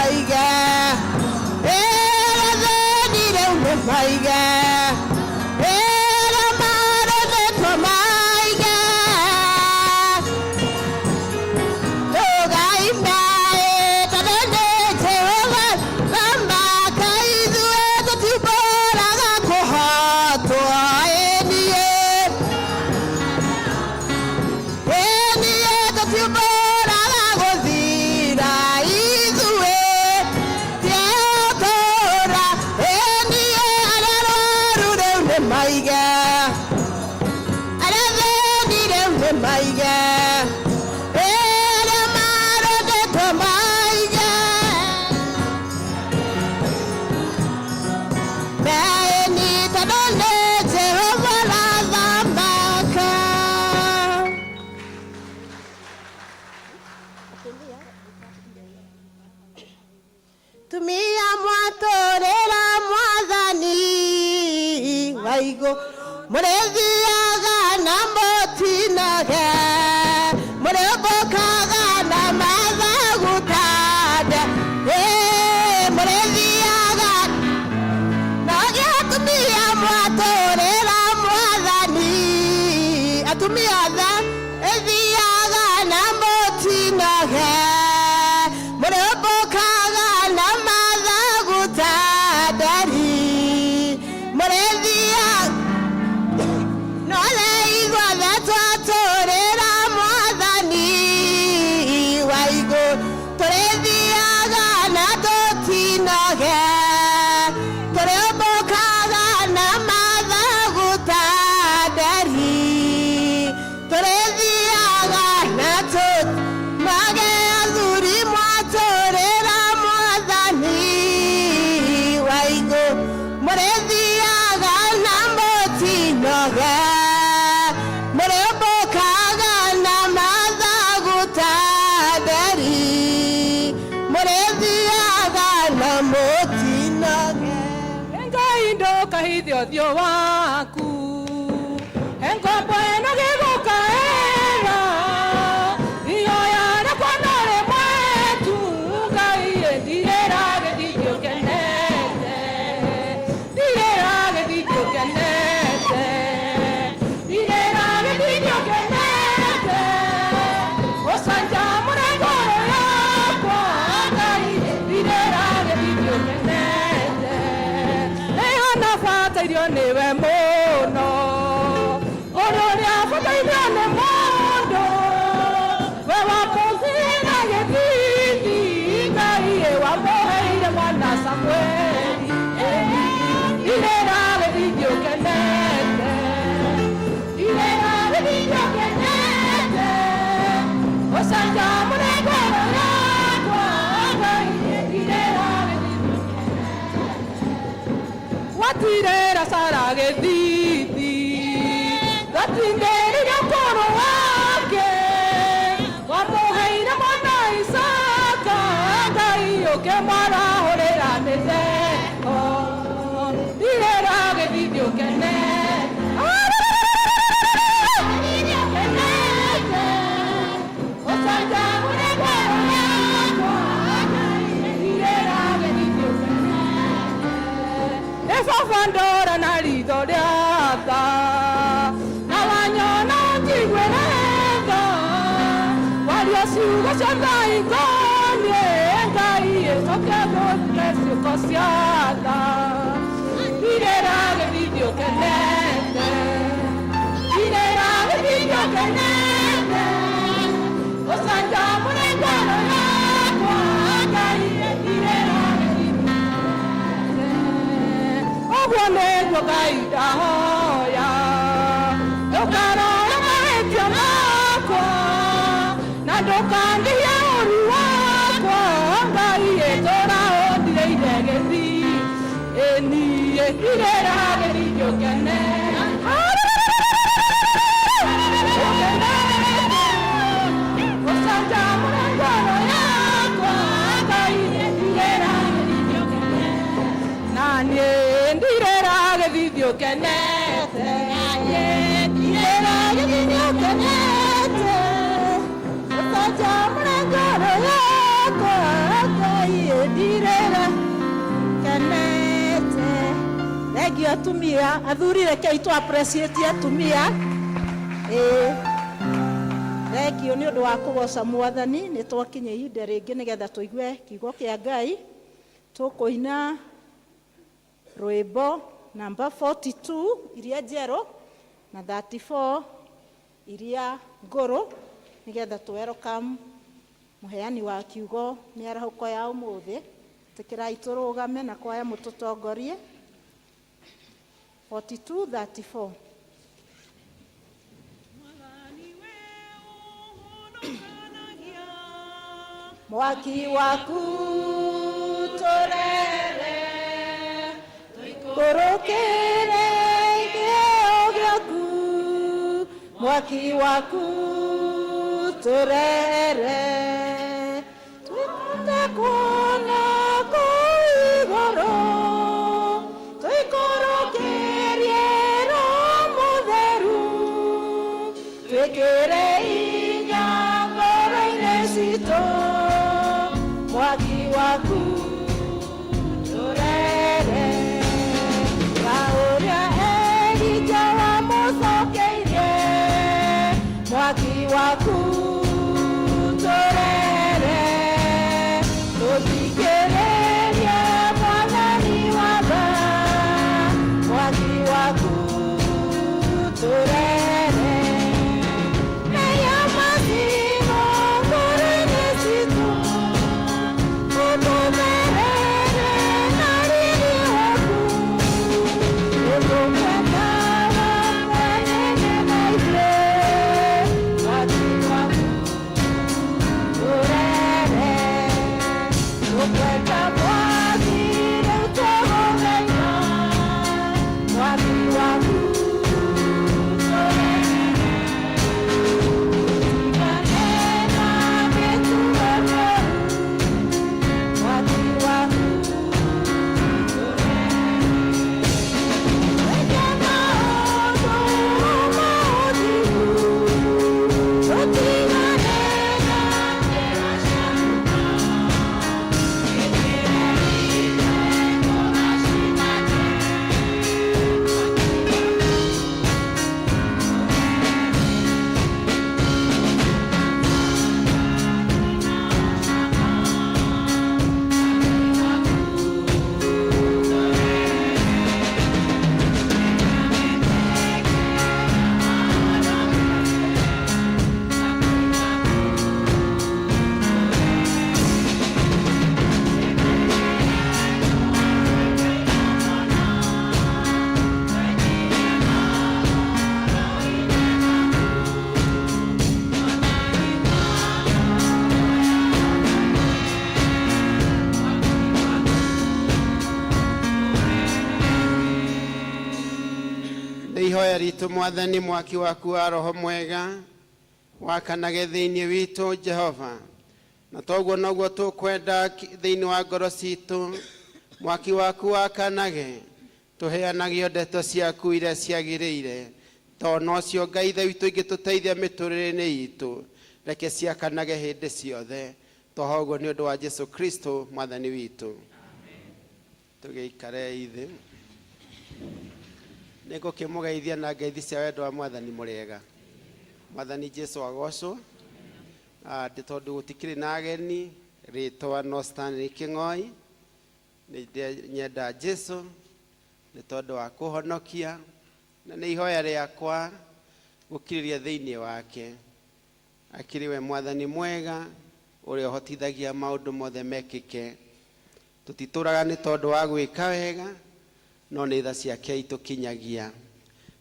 maige Eratheni rĩu nĩ maige Era marorĩtwo maige Maiga. Era marorĩtwo maige Meni tondũ nĩ Jehova arathamaka. Tumia mwatũrĩra mwathani wa igũ mũrĩthiaga na mũtinage mũrĩũmbũkaga na mathagutanda ĩ mũrĩthiaga nage atumia mwatũrĩra mwathani atumia tha ĩthiaga na mũtinage mũrĩũmbũkaga na mathagutandari mũrĩthiaga nole igwathe twatũrĩra mwathani wa igũ tũrĩthiaga na tũtinoge tũrĩũmbũkaga na mathagutandari tũrĩthiaga na tũtinoge athuri mwatũrĩra mwathani wa igũ mũrĩthiaga na mũtinoge mũrĩũmbũkaga na mathagutandari mũrĩthiaga na mũtinoge Ngai ndũkahithe ũthiũ waku ngombo ĩno gĩgũkaĩra ihoya rĩakwa no rĩmwe tu Ngai ndirĩra gĩthingio kenete ndirĩra gĩthingio kenete ndirĩra gĩthingio kenete ũcanjamũre ngoro yakwa Ngai ndirĩra gĩthingio kenete nĩhana batairio nĩwe mũno ũndũ ũrĩa batairio nĩ mũndũ we wamũthĩra gĩthithi Ngai wamũheire mwana Samueli irĩra gĩthithi ũkenete irĩra gĩthithi ũkenete ũcanjamũre ngoro yakwa Ngai irĩra gĩthithi watirera sara gĩthithi gatindĩrĩria ũkũrũ wake wamũheire mwana Isaka Ngai ũkĩmwarahũrĩra mĩtheko ndirĩra gĩthithi ũkenete ũcanjamũre ngoro yakwa Ngai ndirĩra gĩthithi ũkenete Ĩbaba ndora na ritho rĩa tha na wanyona njiguĩre tha waria ciugo cia Ngai ngoniĩ Ngai ĩcoke gũte ciũko cia tha ndirĩra gĩthithi ũkenete ndirĩra gĩthithi ũkenete ũcanjamũre ngoro yakwa Ngai ndirĩra gĩthithi ũguo nĩguo Ngai ndahoya ndũkarore mahĩtia makwa na ndũkandihie ũũru wakwa Ngai ĩtũra ũndirĩire gĩthii ĩniĩ ndirĩra gĩthithi ũkene ũcanjamũre ngoro yakwa Ngai ndirĩra gĩthithi ũkenete na niĩ ndirĩra gĩthithi ũkenete niĩ ndirĩra gĩthithi ũkenete ũcanjamũre ngoro yakwa Ngai Thengiũ atumia, athuri rekei tũ appreciate atumia. Ĩĩ. Thengiũ nĩ ũndũ wa kũgoca Mwathani, nĩ twakinya ihinda rĩngĩ nĩgetha tũigue kiugo kĩa Ngai. Tũkũina rwĩmbo namba 42 iria njerũ na 34 iria ngũrũ nĩgetha tũ welcome mũheani wa kiugo mĩarahũko ya ũmũthĩ. Tĩkĩrai tũrũgame na kwaya mũtũtongorie. 42 34. Mwaki waku tũrere, tũikũrũkĩre kĩo gĩaku. Mwaki waku tũrere, tũhote kuona kũu igũrũ. Tũikũrũkĩrie Roho Mũtheru, twĩkĩre inya ngoro-inĩ citũ. Mwaki waku tũrere, ta ũrĩa Elija wamũcokeirie. Mwaki waku tũrere, tũthikĩrĩrie Mwathani wa tha. Mwaki waku tũrere, meya mathimo ngoro-inĩ citũ. Ũtũmerere na riri waku, ũtũkwenda wanene na ithuĩ. Mwaki waku tũrere, tũkwenda mwaki rĩu tũgũmenya. Mwaki waku tũrere, tũtigane na mĩtugo mĩũru. Mwaki waku tũrere, twĩke maũndũ ma ũthingu, tũtigane na njĩra cia nduma. Ĩkĩre ithe tũgacina. Nĩ ihoya ritũ Mwathani, mwaki waku wa roho mwega wakanage thĩinĩ witũ Jehova, na toguo noguo tũkwenda thĩinĩ wa ngoro citũ, mwaki waku wakanage tũheanagio ndeto ciaku iria ciagĩrĩire, tondũ nocio Ngai Ithe witũ ingĩtũteithia mĩtũrĩre-inĩ itũ, reke ciakanage hĩndĩ ciothe. Twahoya ũguo nĩ ũndũ wa Jesu Kristo Mwathani witũ. Tũgĩikare thĩ. Nĩ ngũkĩmũgeithia na ngeithi cia wendo wa Mwathani. Mũrĩega? Mwathani Jesu agocwo. Ndĩ tondũ gũtikĩrĩ na ageni, rĩtwa no Stanley Kĩng'oi. Nĩ nyenda Jesu nĩ tondũ wa kũhonokia, na nĩ ihoya rĩakwa gũkirĩria thĩinĩ wake. Akĩrĩ we Mwathani mwega ũrĩa ũhotithagia maũndũ mothe mekĩke. Tũtitũraga nĩ tondũ wa gwĩka wega, no nĩ tha ciake itũkinyagia.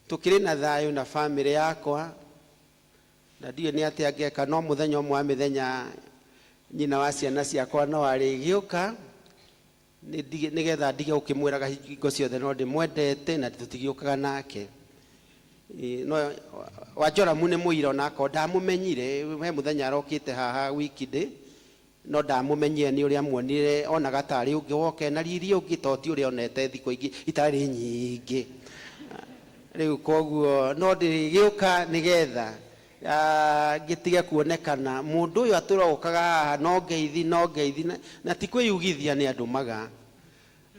Tũkĩrĩ na thayũ na bamĩrĩ yakwa, na ndiũĩ nĩ atĩa ngeka, no mũthenya ũmwe wa mĩthenya nyina wa ciana ciakwa no arĩgĩũka nĩgetha ndige gũkĩmwĩraga hingo ciothe no ndĩmwendete na tũtigĩũkaga nake. No Wanjoramu nĩ mũira, onakorwo ndamũmenyire, he mũthenya arokĩte haha wikindĩ, no ndamũmenyire nĩ ũrĩa muonire, onaga tarĩ ũngĩ woke na riri ũngĩ, to ti ũrĩa onete thikũ ingĩ itarĩ nyingĩ. Rĩu koguo no ndĩrĩgĩũka nĩgetha ngĩtige kuonekana mũndũ ũyũ atũra ũkaga haha no ngeithi, no ngeithi, na ti kwĩyugithia nĩ andũmaga.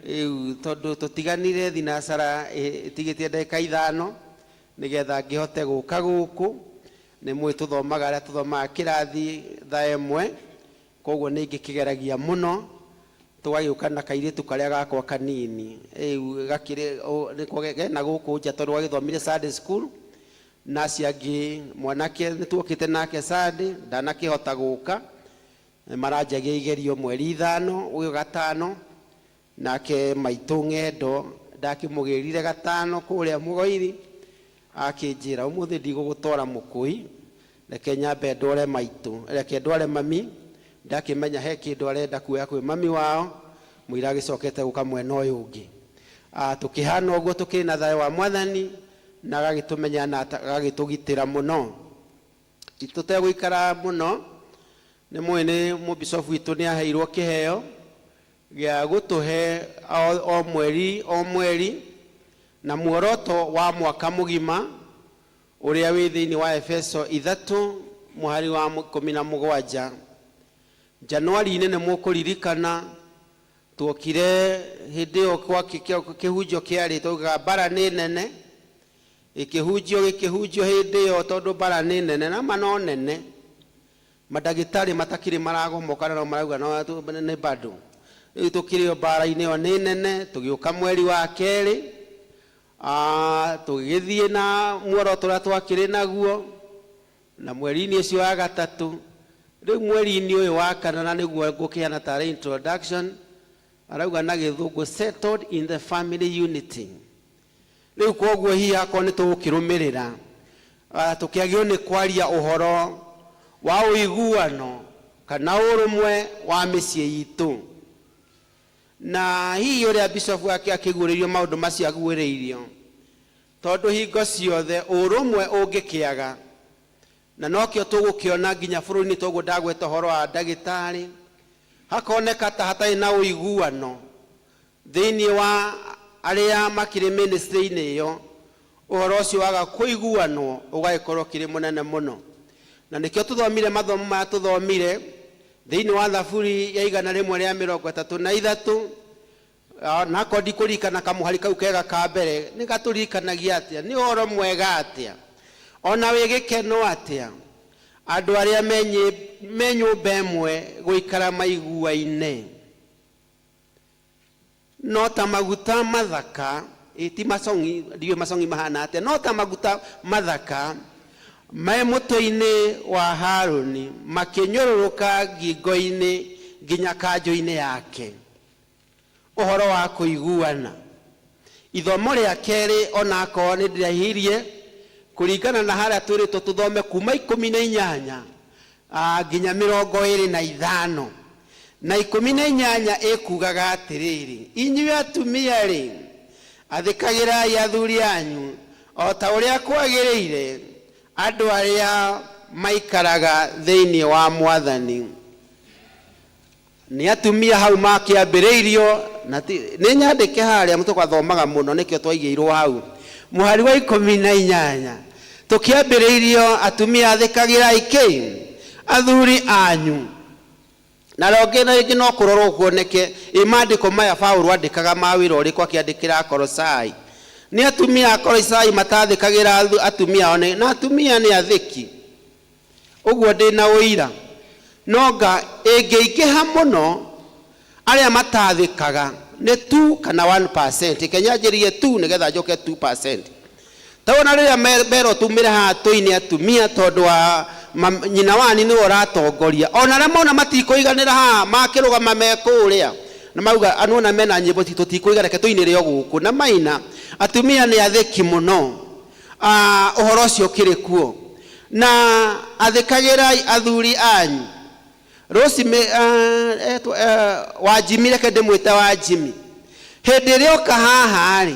Rĩu tondũ tũtiganire thinacara ĩtigĩtie ndagĩka ithano nĩgetha ngĩhote gũka gũkũ. Nĩ mũĩ tũthomaga arĩa tũthomaga kĩrathi thaa ĩmwe, koguo nĩ ingĩkĩgeragia mũno tũgagĩũka na kairĩtu karĩa gakwa kanini. Rĩu gakĩrĩ nĩko kena gũkũ nja tondũ gagĩthomire Sunday school na acio angĩ mwanake nĩ tuokĩte nake Sunday ndanakĩhota gũka, maranjagia igerio mweri ithano ũyũ gatano, nake maitũ ng'endo ndakĩmũgĩrire gatano kũrĩa Mũgoiri, akĩnjĩra ũmũthĩ ndigũgũtwara mũkũi, reke nyambe ndware maitũ, reke ndware mami. Ndakĩmenya he kĩndũ arenda kuoya kwĩ mami wao, mũira agĩcokete gũka mwena ũyũ ũngĩ. Tũkĩhana ũguo tũkĩrĩ na thayũ wa Mwathani na agagĩtũmenya na agagĩtũgitĩra mũno. Tũtegũikara mũno, nĩ mũĩ nĩ mũbicobu witũ nĩ aheirwo kĩheo gĩa gũtũhe o mweri o mweri na muoroto wa mwaka mũgima ũrĩa wĩ thĩinĩ wa Efeso 3 mũhari wa 17. Januari-inĩ nĩ mũkũririkana tuokire hĩndĩ ĩyo kwa kĩhunjio kĩarĩ twaugaga mbara nĩ nene, gĩkĩhunjio gĩkĩhunjio hĩndĩ ĩyo tondũ mbara nĩ nene na ma no nene, mandagĩtarĩ matakĩrĩ maragomoka na no marauga no nĩ bado. Rĩu tũkĩrĩ o mbara-inĩ ĩyo nĩ nene, tũgĩũka mweri wa kerĩ, tũgĩgĩthiĩ na muoroto ũrĩa twakĩrĩ naguo, na mweri-inĩ ũcio wa gatatũ. Rĩu mweri-inĩ ũyũ wa kana na nĩguo ngũkĩheana tarĩ introduction, arauga na gĩthũngũ settled in the family unity. Rĩu koguo hihi akorwo nĩ tũgũkĩrũmĩrĩra, tũkĩagĩrĩirwo nĩ kwaria ũhoro wa ũiguano kana ũrũmwe wa mĩciĩ itũ. Na hihi ũrĩa bishop wake akĩguũrĩirio maũndũ macio aguũrĩirio, tondũ hingo ciothe ũrũmwe ũngĩkĩaga, na nokĩo tũgũkĩona nginya bũrũri-inĩ toguo ndagweta ũhoro wa ndagĩtarĩ, hakoneka ta hatarĩ na ũiguano thĩinĩ wa arĩa makĩrĩ ministry-inĩ ĩyo, ũhoro ũcio waga kũiguanwo ũgagĩkorwo ũkĩrĩ mũnene mũno. Na nĩkĩo tũthomire mathomo maya tũthomire thĩinĩ wa Thaburi ya 133, na akorwo ndikũririkana kamũhari kau kega ka mbere, nĩ gatũririkanagia atĩa, nĩ ũhoro mwega atĩa, ona wĩ gĩkeno atĩa andũ arĩa me nyũmba ĩmwe gũikara maiguaine. No ta maguta mathaka, ti macong'i, ndiũĩ macong'i mahana atĩa, no ta maguta mathaka me mũtwe-inĩ wa Harũni makĩnyũrũrũka ngingo-inĩ nginya kanjũ-inĩ yake. Ũhoro wa kũiguana. Ithomo rĩa kerĩ onakorwo nĩ ndĩrahirie kũringana na harĩa twĩrĩtwo tũthome kuma 18 nginya 25. Na 18 ĩkugaga atĩrĩrĩ, inyuĩ atumia rĩ, athĩkagĩrai athuri anyu o ta ũrĩa kwagĩrĩire andũ arĩa maikaraga thĩinĩ wa Mwathani. Nĩ atumia hau makĩambĩrĩirio, na nĩ nyandĩke harĩa tũgathomaga mũno nĩkĩo twaigĩirwo hau mũhari wa 18. Tũkĩambĩrĩirio atumia athĩkagĩrai kĩ athuri anyu. Na rĩngĩ na rĩngĩ no kũrorwo kuoneke ĩ maandĩko maya Paũlũ andĩkaga ma wĩra ũrĩkũ akĩandĩkĩra Akolosai. Nĩ atumia Akolosai matathĩkagĩra atumia ao, na atumia nĩ athĩki, ũguo ndĩna ũira. No nga ĩngĩingĩha mũno arĩa matathĩkaga nĩ 2 kana 1%, Kenya njĩrie 2 nĩgetha njoke 2%. Tawona rĩrĩa merwo tumĩre haha tũine atumia tondũ wa nyina wani nĩwe ũratongoria, ona arĩa mona matikũiganĩra haha makĩrũgama me kũrĩa na mauga anuona mena nyĩmbo tũtikũiga, reke tũinĩre o gũkũ na maina. Atumia nĩ athĩki mũno, ũhoro ũcio ũkĩrĩ kuo. Na athĩkagĩrai athuri anyu. Rosemary, Wanjimi, reke ndĩmwĩte Wanjimi. Hĩndĩ ĩrĩa oka haha rĩ,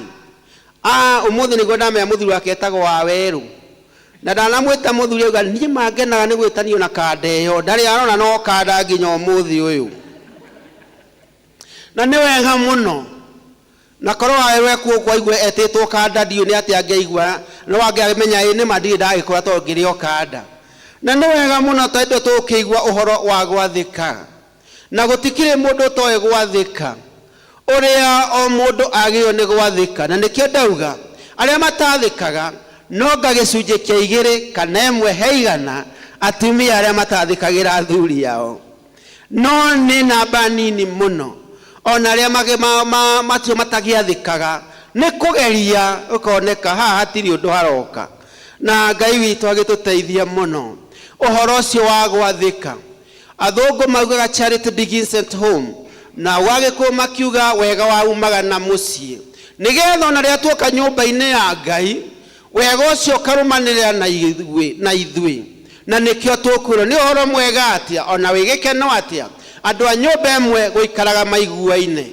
ũmũthĩ nĩguo ndamenya mũthuri wake etagwo Wawerũ. Na ndanamwĩta mũthuri auga niĩ mangenaga nĩ gwĩtanio na kanda ĩyo, ndarĩ arona no kanda nginya ũmũthĩ ũyũ. Na nĩ wega mũno. Na korwo Wawerũ ekuo ũguo aigue etĩtwo kanda, ndiũĩ nĩ atĩa angĩaigua, no angĩamenya ĩ nĩ ma ndirĩ ndagĩkũra tondũ ngĩrĩ o kanda. Na nĩ wega mũno tondũ tũkĩigua ũhoro wa gwathĩka. Na gũtikĩrĩ mũndũ ũtoĩ gwathĩka. Ũrĩa o mũndũ agĩrĩirwo nĩ gwathĩka, na nĩkĩo ndauga arĩa matathĩkaga no nga gĩcunjĩ kĩa igĩrĩ kana ĩmwe he igana atumia arĩa matathĩkagĩra athuri ao, no nĩ namba nini mũno. Ona arĩa macio matagĩathĩkaga nĩ kũgeria ũkoneka haha hatirĩ ũndũ haroka, na Ngai witũ agĩtũteithia mũno ũhoro ũcio wa gwathĩka. Athũngũ maugaga charity begins at home, na Wagĩkũyũ makiuga wega wa umaga na mũciĩ, nĩgetha ona rĩrĩa tuoka nyũmba-inĩ ya Ngai wega ũcio ũkarũmanĩrĩra na ithuĩ na ithuĩ. Na nĩkĩo tũkwĩrwo nĩ ũhoro mwega atĩa ona wĩ gĩkeno atĩa andũ a nyũmba ĩmwe gũikaraga maiguaine.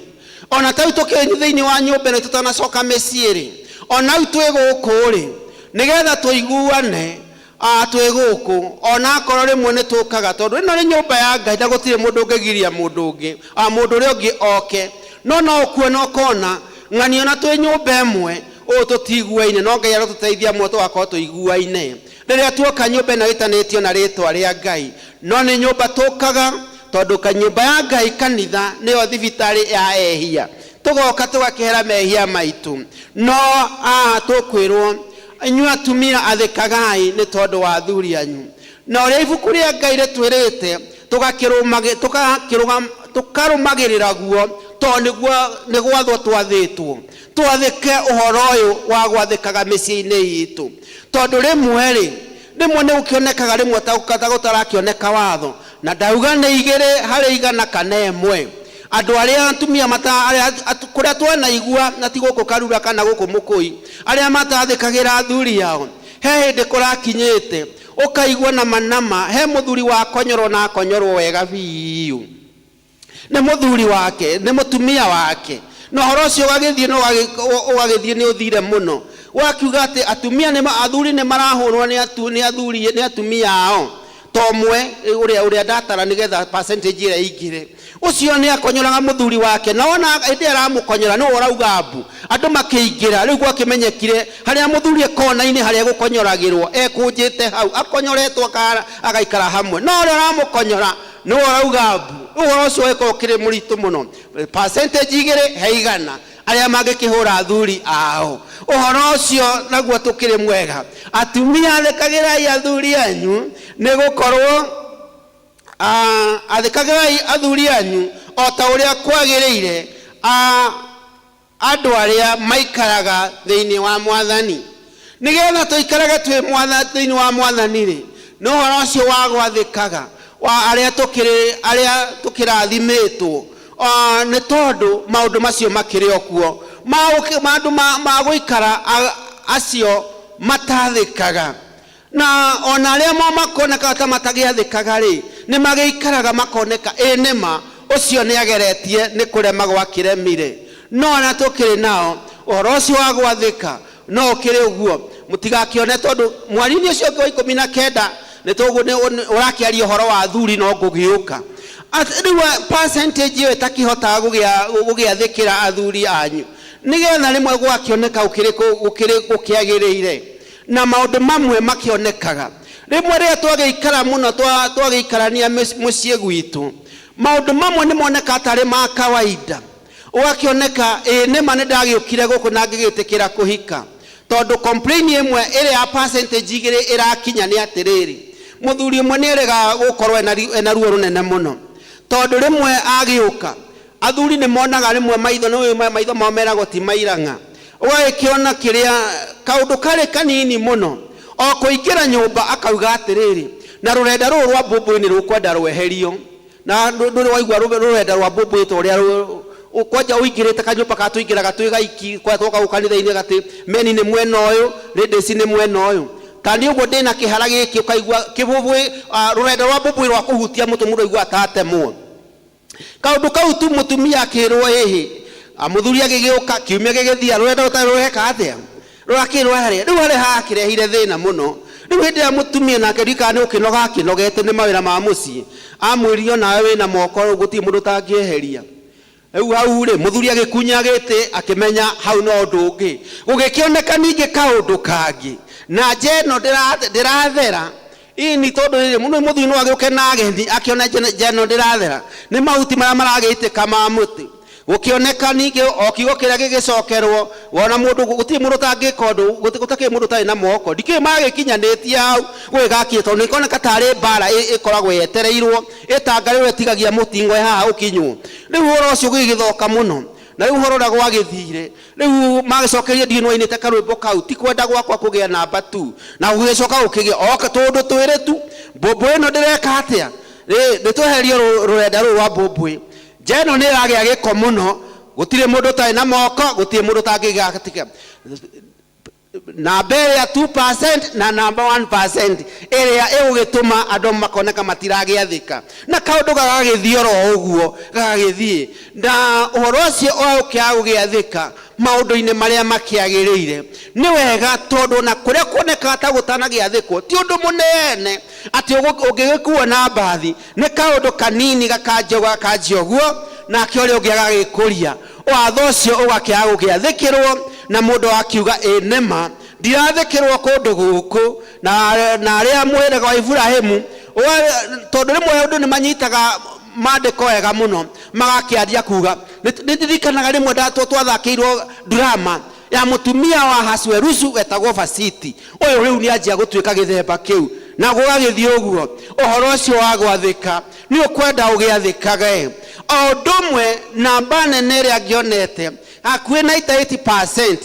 Ona tau tũkĩrĩ thĩinĩ wa nyũmba ĩno tũtanacoka mĩciĩ rĩ, ona au twĩ gũkũ rĩ, nĩgetha tũiguane twĩ gũkũ, ona akorwo rĩmwe nĩ tũkaga, tondũ ĩno nĩ nyũmba ya Ngai na gũtirĩ mũndũ ũngĩgiria mũndũ ũngĩ mũndũ ũrĩa ũngĩ oke, no no ũkuona ũkona ng'ani ona twĩ nyũmba ĩmwe ũũ tũtiguaine, no Ngai arotũteithia mũno tũgakorwo tũiguaine rĩrĩa tuoka nyũmba ĩno ĩtanĩtio na rĩtwa rĩa Ngai. No nĩ nyũmba tũkaga tondũ kanyũmba ya Ngai kanitha nĩyo thibitarĩ ya ehia, tũgoka tũgakĩhera mehia maitũ. No tũkwĩrwo inyuĩ atumia athĩkagai nĩ tondũ wa athuri anyu, na ũrĩa ibuku rĩa Ngai rĩtwĩrĩte tũkarũmagĩrĩra guo, tondũ nĩguo nĩ gwathwo twathĩtwo twathĩke ũhoro ũyũ wa gwathĩkaga mĩciĩ-inĩ itũ. Tondũ rĩmwe rĩ, rĩmwe nĩ gũkĩonekaga rĩmwe ta gũtarakĩoneka watho, na ndauga nĩ igĩrĩ harĩ igana kana ĩmwe andũ arĩa atumia mata arĩa kũrĩa twanaigua na ti gũkũ Karura kana gũkũ Mũkũi, arĩa matathĩkagĩra athuri ao, he hĩndĩ kũrakinyĩte ũkaigua na manama he mũthuri wakonyorwo na akonyorwo wega biũ nĩ mũthuri wake, nĩ mũtumia wake, na ũhoro ũcio ũgagĩthiĩ na ũgagĩthiĩ nĩ ũthire mũno, wakiuga atĩ atumia nĩ athuri nĩ marahũrwo nĩ nĩ athuri nĩ atumia ao, to ũmwe ũrĩa ndatara nĩgetha percentage ĩrĩa ĩingĩre. Ũcio nĩ akonyoraga mũthuri wake, na wona hĩndĩ ĩrĩa aramũkonyora nĩwe ũrauga mbu, andũ makĩingĩra. Rĩu gwakĩmenyekire harĩa mũthuri kona-inĩ harĩa gũkonyoragĩrwo ekũnjĩte hau akonyoretwo agaikara hamwe, no ũrĩa ũramũkonyora nĩwe ũrauga mbu. Ũhoro ũcio ũgĩkorwo ũkĩrĩ mũritũ mũno, percentage igĩrĩ he igana arĩa mangĩkĩhũra athuri ao. Ũhoro ũcio naguo tũkĩrĩ mwega, atumia athĩkagĩrai athuri anyu, nĩ gũkorwo athĩkagĩrai athuri anyu o ta ũrĩa kwagĩrĩire andũ arĩa maikaraga thĩinĩ wa Mwathani. Nĩgetha tũikarage twĩ thĩinĩ wa Mwathani rĩ, nĩ ũhoro ũcio wa gwathĩkaga wa arĩa tũkĩrĩ arĩa tũkĩrathimĩtwo, nĩ tondũ maũndũ macio makĩrĩ o kuo maũndũ ma gũikara acio matathĩkaga, na ona arĩa mo makoneka ta matagĩathĩkaga rĩ, nĩ magĩikaraga makoneka ĩ nĩma ũcio nĩ ageretie nĩ kũrema gwakĩremire. No ona tũkĩrĩ nao ũhoro ũcio wa gwathĩka no ũkĩrĩ ũguo, mũtigakĩone tondũ mwari-inĩ ũcio ũngĩ wa 19 nĩ tũguo ũrakĩaria ũhoro wa athuri no ngũgĩũka. Rĩu percentage ĩyo ĩtakĩhotaga gũgĩathĩkĩra athuri anyu, nĩgetha rĩmwe gwakĩoneka gũkĩrĩ gũkĩagĩrĩire, na maũndũ mamwe makĩonekaga rĩmwe rĩrĩa twagĩikara mũno twagĩikarania mũciĩ gwitũ, maũndũ mamwe nĩ moneka tarĩ ma kawaida, ũgakĩoneka ĩ nĩma nĩ ndagĩũkire gũkũ na ngĩgĩtĩkĩra kũhika, tondũ complain ĩmwe ĩrĩa ya percentage igĩrĩ ĩrakinya nĩ atĩrĩrĩ, mũthuri ũmwe nĩ erĩga gũkorwo ena ruo rũnene mũno, tondũ rĩmwe agĩũka athuri nĩ monaga rĩmwe maitho nĩ maitho mao meragwo ti mairang'a, ũgagĩkĩona kĩrĩa kaũndũ karĩ kanini mũno, o kũingĩra nyũmba akauga atĩrĩrĩ, na rũrenda rũrũ rwa mbũmbũĩ nĩ rũkwenda rweherio, na ndũrĩ waigua rũrenda rwa mbũmbũĩ ta ũrĩa kwanja ũingĩrĩte kanyũmba ka tũingĩraga twĩ gaiki kwa twoka gũkũ kanitha-inĩ gatĩ meni nĩ mwena ũyũ, ladies nĩ mwena ũyũ, ta niĩ ũguo ndĩna kĩhara gĩkĩ ũkaigua kĩbũbũĩ, rũrenda rwa mbũmbũĩ rwa kũhutia mũtwe mũndũ aigua tatemwo kaũndũ kau tu, mũtumia akĩrwo ĩhĩ, mũthuri agĩgĩũka kiumia gĩgĩthia rũrenda rũtarĩ rũreka atĩa rũrakĩrwo harĩa rĩu harĩa hakĩrehire thĩna mũno. Rĩu hĩndĩ ĩrĩa mũtumia nake ndikaga nĩ gũkĩnoga akĩnogete nĩ mawĩra ma mũciĩ, amwĩrire onawe wĩna moko gũtirĩ mũndũ ũtangĩeheria. Rĩu hau rĩ mũthuri agĩkunya gĩtĩ akĩmenya hau no ũndũ ũngĩ, gũgĩkĩoneka ningĩ kaũndũ kangĩ na nja ĩno ndĩrathera ini, tondũ rĩrĩ mũndũ mũthuri no agĩũke na ageni akĩona nja ĩno ndĩrathera nĩ mahuti marĩa maragĩitĩka ma mũtĩ. Gũkĩoneka ningĩ o kiugo kĩrĩa gĩgĩcokerwo, wona mũndũ gũtirĩ mũndũ ũtangĩka ũndũ, gũtakĩrĩ mũndũ ũtarĩ na moko. Ndikĩũĩ magĩkinyanĩtie hau gũgĩgakinya, tondũ nĩkoneka tarĩ mbara ĩkoragwo yetereirwo, ĩtangarĩrwo ĩtigagia mũting'oe haha ũkinywo. Rĩu ũhoro ũcio ũgĩgĩthoka mũno. Na rĩu ũhoro ũrĩa gwagĩthire, rĩu magĩcokeria ndiũĩ nĩwainĩte karwĩmbo kau, ti kwenda gwakwa kũgĩa namba tu. Na gũgĩcoka gũkĩgĩa o tũũndũ twĩrĩ tu, mbũmbũĩ ĩno ndĩreka atĩa? Nĩtweherie rũrenda rũrũ rwa mbũmbũĩ. Nja ĩno nĩ ĩragĩa gĩko mũno, gũtirĩ mũndũ ũtarĩ na moko, gũtirĩ mũndũ ũtangĩgatika. Namba ĩrĩa 2% na namba 1% ĩrĩa ĩgũgĩtũma andũ makoneka matiragĩathĩka. Na kaũndũ gagagĩthiĩ oro ũguo, gagagĩthiĩ. Na ũhoro ũcio ũkĩaga gũgĩathĩka maũndũ-inĩ marĩa makĩagĩrĩire. Nĩ wega tondũ ona kũrĩa kuonekaga ta gũtanagĩathĩkwo, ti ũndũ mũnene atĩ ũngĩgĩkuo na mbathi, nĩ kaũndũ kanini gakanjia ũguo, gakanjia ũguo, nake ũrĩa ũngĩ agagĩkũria. Watho ũcio ũgakĩaga gũgĩathĩkĩrwo, na mũndũ akiuga ĩ nĩma, ndirathĩkĩrwo kũndũ gũkũ, na arĩa mũhĩrĩga wa Iburahĩmu, tondũ rĩmwe andũ nĩ manyitaga maandĩko wega mũno, magakĩanjia kuga. Nĩ ndirikanaga rĩmwe twathakĩirwo drama ya mũtumia wa Ahasuerusu wetagwo Vasiti. Ũyũ rĩu nĩ anjia gũtuĩka gĩthemba kĩu, na gũgagĩthiĩ ũguo. Ũhoro ũcio wa gwathĩka nĩ ũkwenda ũgĩathĩkage. O ũndũ ũmwe namba nene ĩrĩa ngĩonete hakuhĩ 98%,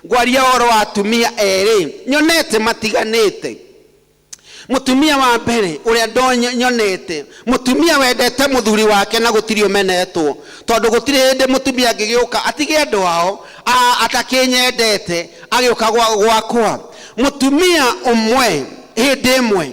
ngwaria ũhoro wa atumia erĩ nyonete matiganĩte. Mũtumia wa mbere ũrĩa nyonete, mũtumia wendete mũthuri wake na gũtirĩ ũmenetwo, tondũ gũtirĩ hĩndĩ mũtumia angĩgĩũka atige andũ ao atakĩnyendete agĩũka gwakwa. Mũtumia ũmwe hĩndĩ ĩmwe,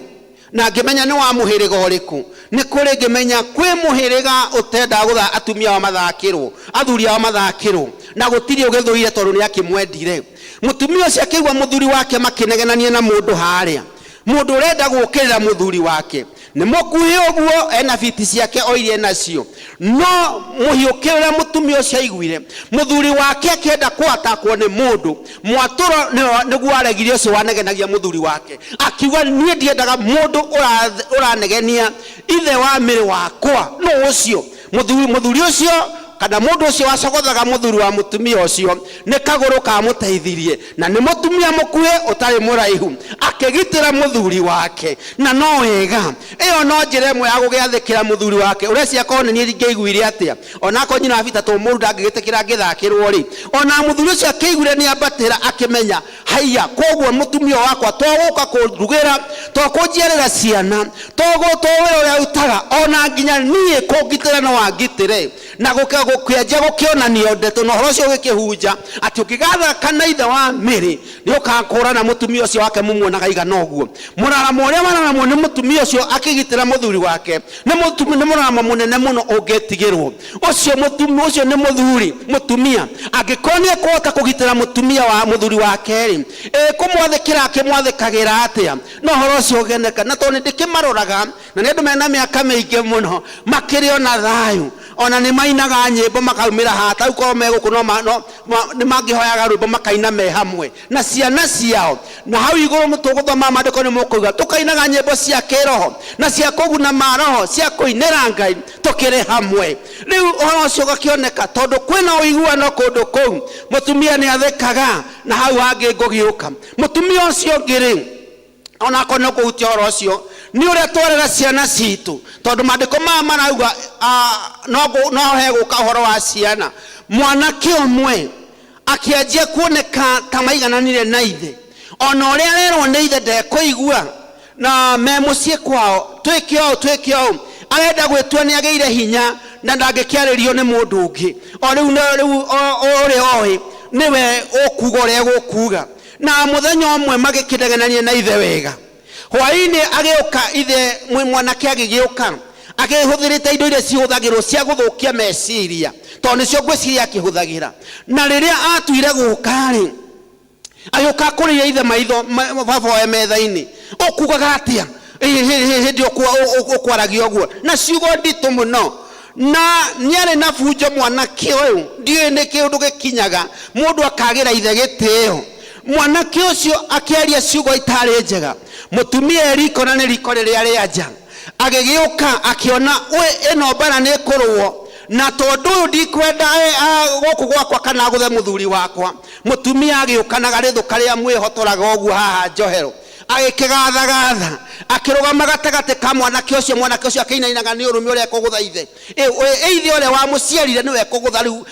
na ngĩmenya nĩ wa mũhĩrĩga ũrĩkũ, nĩ kũrĩ ngĩmenya kwĩ mũhĩrĩga ũtendaga gũtha atumia ao mathakĩrwo, athuri ao mathakĩrwo, na gũtirĩ ũgĩthũire tondũ nĩ akĩmwendire. Mũtumia ũcio akĩigua mũthuri wake makĩnegenania na mũndũ harĩa, mũndũ ũrenda gũũkĩrĩra mũthuri wake, nĩ mũkuhĩ ũguo, ena biti ciake o iria enacio, no mũhiũkĩre ũrĩa mũtumia ũcio aiguire, mũthuri wake akĩenda kũatakwo nĩ mũndũ, mwatũro nĩguo aregire ũcio wanegenagia mũthuri wake, akiuga niĩ ndiendaga mũndũ ũranegenia ithe wa mĩrĩ wakwa. Nũ ũcio? Mũthuri ũcio kana mũndũ ũcio wacogothaga mũthuri wa mũtumia ũcio nĩ kagũrũ kamũteithirie, na nĩ mũtumia mũkuhĩ ũtarĩ mũraihu, akĩgitĩra mũthuri wake. Na no wega, ĩyo no njĩra ĩmwe ya gũgĩathĩkĩra mũthuri wake. Ũreciria korwo nĩ niĩ ingĩaiguire atĩa? Onakorwo nyina wa Peter to mũru ndangĩgĩtĩkĩra ngĩthakĩrwo rĩ, ona mũthuri ũcio akĩiguire nĩ ambatĩra, akĩmenya haiya, koguo mũtumia wakwa to gũka kũndugĩra, to kũnjiarĩra ciana, to wĩra ũrĩa arutaga, ona nginya niĩ kũngitĩra no angitĩre. Na gũkĩanjia gũkĩonanio ndeto, na ũhoro ũcio ũgĩkĩhunja atĩ ũngĩgathaka na ithe wa mĩrĩ nĩ ũgakũrana mũtumia ũcio wake mũmuonaga igana ũguo. Mũraramo ũrĩa wararamwo nĩ mũtumia ũcio akĩgitĩra mũthuri wake nĩ mũraramo mũnene mũno ũngĩtigĩrwo. Ũcio ũcio nĩ mũthuri, mũtumia angĩkorwo nĩ ekũhota kũgitĩra mũtumia wa mũthuri wake rĩ, kũmwathĩkĩra akĩmwathĩkagĩra atĩa? No ũhoro ũcio ũgeneka. Na tondũ nĩ ndĩkĩmaroraga, na nĩ andũ mena mĩaka mĩingĩ mũno, makĩrĩ ona thayũ, ona nĩ mainaga nyĩmbo makaumĩra haha, ta rĩu korwo me gũkũ no nĩ mangĩhoyaga rwĩmbo makaina me hamwe na ciana ciao. Na hau igũrũ tũgũthoma maandĩko nĩ mũkũigua tũkainaga nyĩmbo cia kĩroho na cia kũguna maroho, cia kũinĩra Ngai tũkĩrĩ hamwe. Rĩu ũhoro ũcio ũgakĩoneka tondũ kwĩna ũiguano kũndũ kũu, mũtumia nĩ athĩkaga, na hau hangĩ ngũgĩũka. Mũtumia ũcio ũngĩ rĩ, onakorwo nĩ ũkũhutia ũhoro ũcio, nĩ ũrĩa twarera ciana citũ, tondũ maandĩko maya marauga, no hegũka ũhoro wa ciana. Mwanake ũmwe akĩanjia kuoneka ta maigananire na ithe, ona ũrĩa arerwo nĩ ithe ndekũigua, na me mũciĩ kwao twĩke ũũ twĩke ũũ, arenda gwĩtua nĩ agĩire hinya na ndangĩkĩarĩrio nĩ mũndũ ũngĩ. O rĩu rĩu ũrĩa oĩ nĩwe ũkuga ũrĩa egũkuga. Na mũthenya ũmwe magĩkĩnegenania na ithe wega, hwaĩ-inĩ agĩũka ithe mwanake agĩgĩũka akĩhũthĩrĩte indo iria cihũthagĩrwo cia gũthũkia meciria, tondũ nĩcio ngwĩciria akĩhũthagĩra. Na rĩrĩa atuire gũka rĩ, agĩũka akũrĩire ithe maitho, baba oe metha-inĩ, ũkugaga atĩa hĩndĩ ũkwaragia ũguo, na ciugo nditũ mũno. Na nĩarĩ na bunjo mwanake ũyũ, ndiũĩ nĩ kĩũndũ gĩkinyaga mũndũ akagĩra ithe gĩtĩo. Mwanake ũcio akĩaria ciugo itarĩ njega, mũtumia e riko, na nĩ riko rĩrĩa rĩa nja, agĩgĩũka akĩona we ĩno mbara nĩ ĩkũrũo, Na tondũ ũyũ ndikwenda gũkũ gwakwa kana agũthe mũthuri wakwa. Mũtumia agĩũka na garĩthũ karĩa mwĩhotoraga ũguo haha njohero, agĩkĩgathagatha, akĩrũgama gatagatĩ ka mwanake ũcio. Mwanake ũcio akĩinainaga nĩ ũrũme ũrĩa ekũgũtha ithe. Ithe ũrĩa wamũciarire nĩwe ekũgũtha rĩu,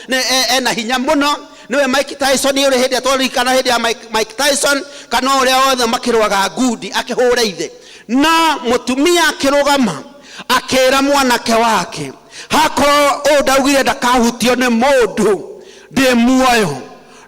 ena hinya mũno, nĩwe Mike Tyson ũrĩ hĩndĩ ĩrĩa twaririkana hĩndĩ ya Mike Tyson kana ũrĩa othe makĩrũaga ngundi, akĩhũra ithe. Na mũtumia akĩrũgama akĩra mwanake wake, hakorwo ũũ ndaugire ndakahutio nĩ mũndũ ndĩ muoyo,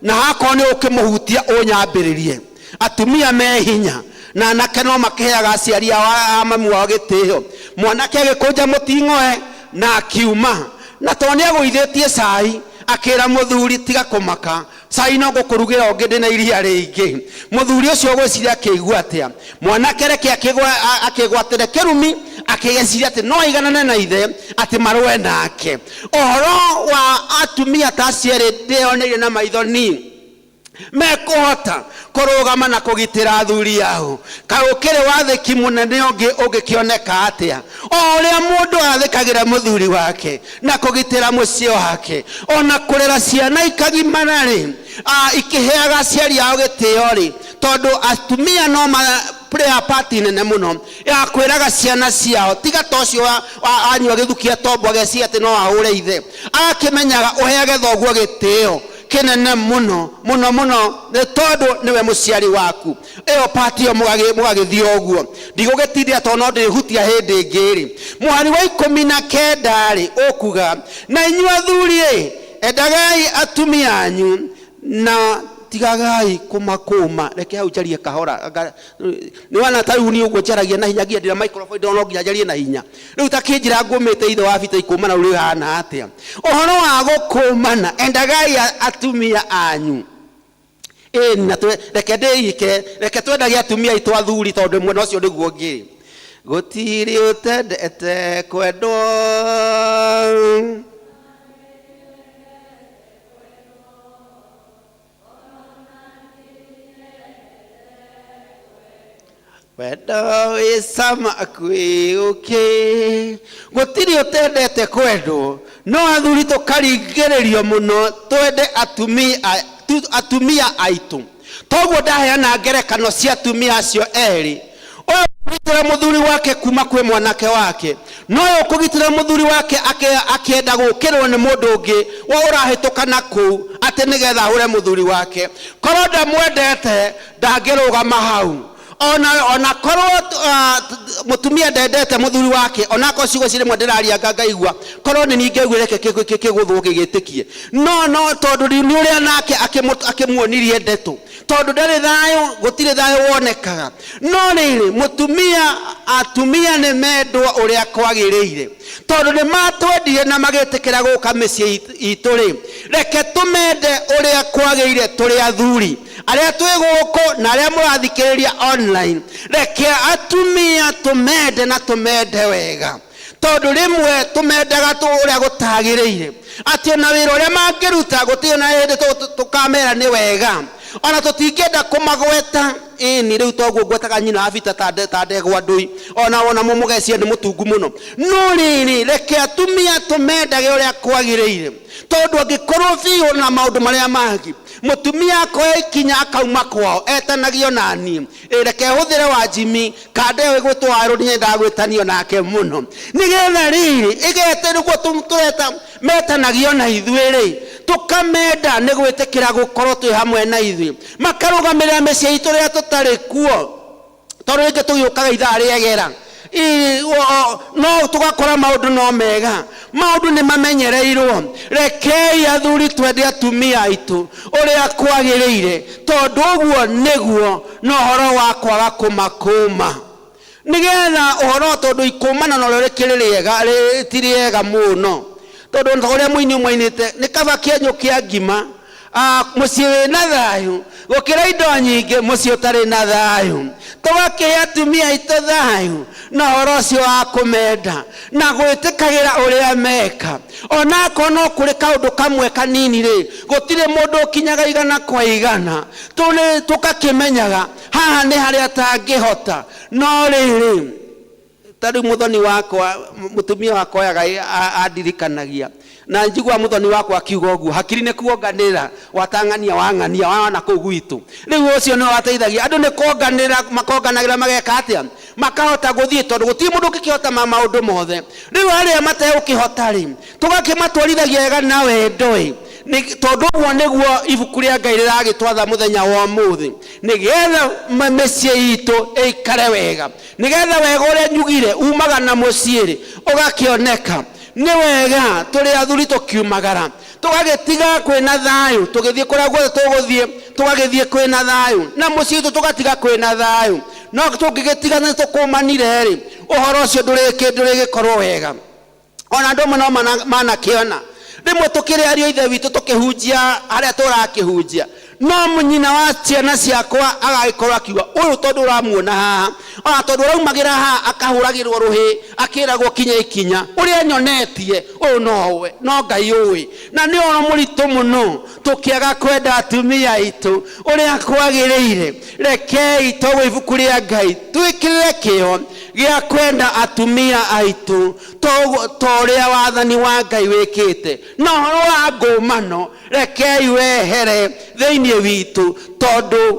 na hakorwo nĩ ũkĩmũhutia ũnyambĩrĩrie. Atumia me hinya na anake no makĩheaga aciari ao a mamu wao gĩtĩo. Mwanake agĩkũnja mũting'oe na akiuma, na tondũ nĩ agũithĩtie cai, akĩra mũthuri, tiga kũmaka, cai no ngũkũrugĩra ũngĩ, ndĩna iria rĩingĩ. Mũthuri ũcio ũgwĩciria akĩigua atĩa? Mwanake reke akĩgwatĩre kĩrumi, akĩgeciria atĩ no aiganane na ithe, atĩ marũe nake. Ũhoro wa atumia ta acio erĩ ndĩyoneire na maitho ni mekũhota kũrũgama na kũgitĩra athuri ao. Kaĩ ũkĩrĩ wathĩki mũnene ũngĩ ũngĩkĩoneka atĩa? O ũrĩa mũndũ athĩkagĩra mũthuri wake na kũgitĩra mũciĩ wake, ona kũrera ciana ikagimara rĩ, ikĩheaga aciari ao gĩtĩo rĩ, tondũ atumia no play a part nene mũno ya kwĩraga ciana ciao, tiga ta ũcio anyua gĩthukia tombo ageciria atĩ no ahũre ithe, agakĩmenyaga ũheage thoguo gĩtĩo kĩnene mũno mũno mũno, nĩ tondũ nĩwe mũciari waku. Ĩyo part ĩyo mũgagĩthiĩ ũguo, ndigũgĩtindĩra tondũ no ndĩhutia hĩndĩ ĩngĩ rĩ. Mũhari wa 19 rĩ, ũkuga, na inyuĩ athuri ĩ, endagai atumia anyu na tigagai kũmakũma. Reke hau njarie kahora. Nĩ wana ta rĩu niĩ ũguo njaragia na hinya nginya ndĩna microphone, ndĩrona no nginya njarie na hinya. Rĩu ta kĩnjĩra ngũmĩte ithe wa Bita ikũmana rĩu rĩhana atĩa? Ũhoro wa gũkũmana, endagai atumia anyu. Ĩĩ, na reke ndĩike, reke twendage atumia aitũ athuri, tondũ mwena ũcio nĩguo ngĩrĩ. Gũtirĩ ũtendete kwendwo. Wendo wĩ cama kwĩũkĩ. Gũtirĩ ũtendete kwendwo, no athuri tũkaringĩrĩrio mũno twende atumia aitũ. Toguo ndaheana ngerekano cia atumia acio erĩ. Ũyũ kũgitĩra mũthuri wake kuma kwĩ mwanake wake, no ũyũ kũgitĩra mũthuri wake akĩenda gũkĩrwo nĩ mũndũ ũngĩ wa ũrahĩtũka na kũu atĩ nĩgetha ahũre mũthuri wake. Korwo ndamwendete ndangĩrũgama hau. Ona korwo mũtumia ndendete mũthuri wake, ona akorwo ciugo cirĩ rĩmwe ndĩraria ngaigua korwo nĩ niĩ ngaigua reke kĩgũthwo gĩgĩtĩkie, no tondũ nĩ ũrĩa nake akĩmuonirie ndeto, tondũ ndarĩ thayũ, gũtirĩ thayũ wonekaga. No rĩrĩ, atumia nĩ mendwo ũrĩa kwagĩrĩire, tondũ nĩ matwendire na magĩtĩkĩra gũka mĩciĩ itũ rĩ, reke tũmende ũrĩa kwagĩrĩire tũrĩ athuri arĩa twĩ gũkũ na arĩa mũrathikĩrĩria online. Reke atumia tũmende na tũmende wega, tondũ rĩmwe tũmendaga ũrĩa gũtagĩrĩire, atĩ ona wĩra ũrĩa mangĩruta gũtirĩ na hĩndĩ tũkamera nĩ wega, ona tũtingĩenda kũmagweta. Ĩni rĩu toguo ngwetaga nyina wa Bita ta ndegwa ndũi, ona mũmũgecia nĩ mũtungu mũno. No rĩrĩ, reke atumia tũmendage ũrĩa kwagĩrĩire, tondũ angĩkorwo biũ na maũndũ marĩa mangĩ, mũtumia akoya ikinya akauma kwao etanagio na niĩ. Reke hũthĩre wa Jimmy kande ĩyo ĩgwĩtwo Warũ, nĩnyendaga gwĩtanio nake mũno, nĩgetha rĩrĩ ĩgete nĩguo tũreta metanagio na ithuĩ rĩ, tũkamenda nĩ gwĩtĩkĩra gũkorwo twĩ hamwe na ithuĩ, makarũgamĩrĩra mĩciĩ itũ rĩrĩa tũtarĩ kuo, tondũ rĩngĩ tũgĩũkaga ithaa rĩegera, no tũgakora maũndũ no mega, maũndũ nĩ mamenyereirwo. Rekei athuri twende atumia aitũ ũrĩa kwagĩrĩire, tondũ ũguo nĩguo na ũhoro wa kwaga kũmakũma, nĩgetha ũhoro, tondũ ikũmana narĩo rĩkĩrĩ rĩega, ti rĩega mũno, tondũ ta ũrĩa mũini ũmwe ainĩte, nĩ kaba kĩenyũ kĩa ngima mũciĩ wĩna thayũ gũkĩra indo nyingĩ mũciĩ ũtarĩ na thayũ. Tũgakĩhe atumia aitũ thayũ na ũhoro ũcio wa kũmenda na gwĩtĩkagĩra ũrĩa meka, onakorwo no kũrĩ kaũndũ kamwe kanini rĩ, gũtirĩ mũndũ ũkinyaga igana kwa igana, tũgakĩmenyaga haha nĩ harĩa tangĩhota. No rĩrĩ, ta rĩu mũthoni wakwa, mũtumia wakwa oyaga andirikanagia Na njigua muthoni wakwa akiuga ũguo, hakiri nĩ kuonganĩrĩra, watang'ania wang'ania wana kũu gwitũ. Rĩu ũcio nĩwe wateithagia andũ nĩ kuonganĩrĩra, makonganagĩra mageka atĩa, makahota gũthiĩ, tondũ gũtirĩ mũndũ ũngĩkĩhota maũndũ mothe. Rĩu arĩa mategũkĩhota rĩ, tũgakĩmatwarithagia wega na wendo ĩ, tondũ ũguo nĩguo ibuku rĩa Ngai rĩragĩtwatha mũthenya wa ũmũthĩ, nĩgetha mĩciĩ itũ ĩikare wega, nĩgetha wega ũrĩa nyugire umaga na mũciĩ rĩ ũgakĩoneka. Nĩ wega tũrĩ athuri tũkiumagara, tũgagĩtiga kwĩna thayũ, tũgĩthiĩ kũrĩa guothe tũgũthiĩ, tũgagĩthiĩ kwĩna thayũ, na mũciĩ witũ tũgatiga kwĩna thayũ. No tũngĩgĩtiga nĩ tũkũmanire rĩ, ũhoro ũcio ndũrĩgĩkorwo wega. Ona andũ amwe no manakĩona rĩmwe tũkĩrĩ ariũ a ithe witũ tũkĩhunjia harĩa tũrakĩhunjia, no nyina wa ciana ciakwa agagĩkorwo akiuga ũyũ tondũ ũramuona haha, ona tondũ ũraumagĩra haha akahũragĩrwo rũhĩ, akĩragwo kinya ikinya, ũrĩa nyonetie ũyũ nowe, no Ngai ũĩ. Na nĩ ũhoro mũritũ mũno tũkĩaga kwenda atumia aitũ ũrĩa kwagĩrĩire. Rekei toguo ibuku rĩa Ngai twĩkĩrĩre kĩo gĩa kwenda atumia aitũ ta ũrĩa wathani wa Ngai wĩkĩte. Na ũhoro wa ngũmano rekei wehere thĩinĩ witũ, tondũ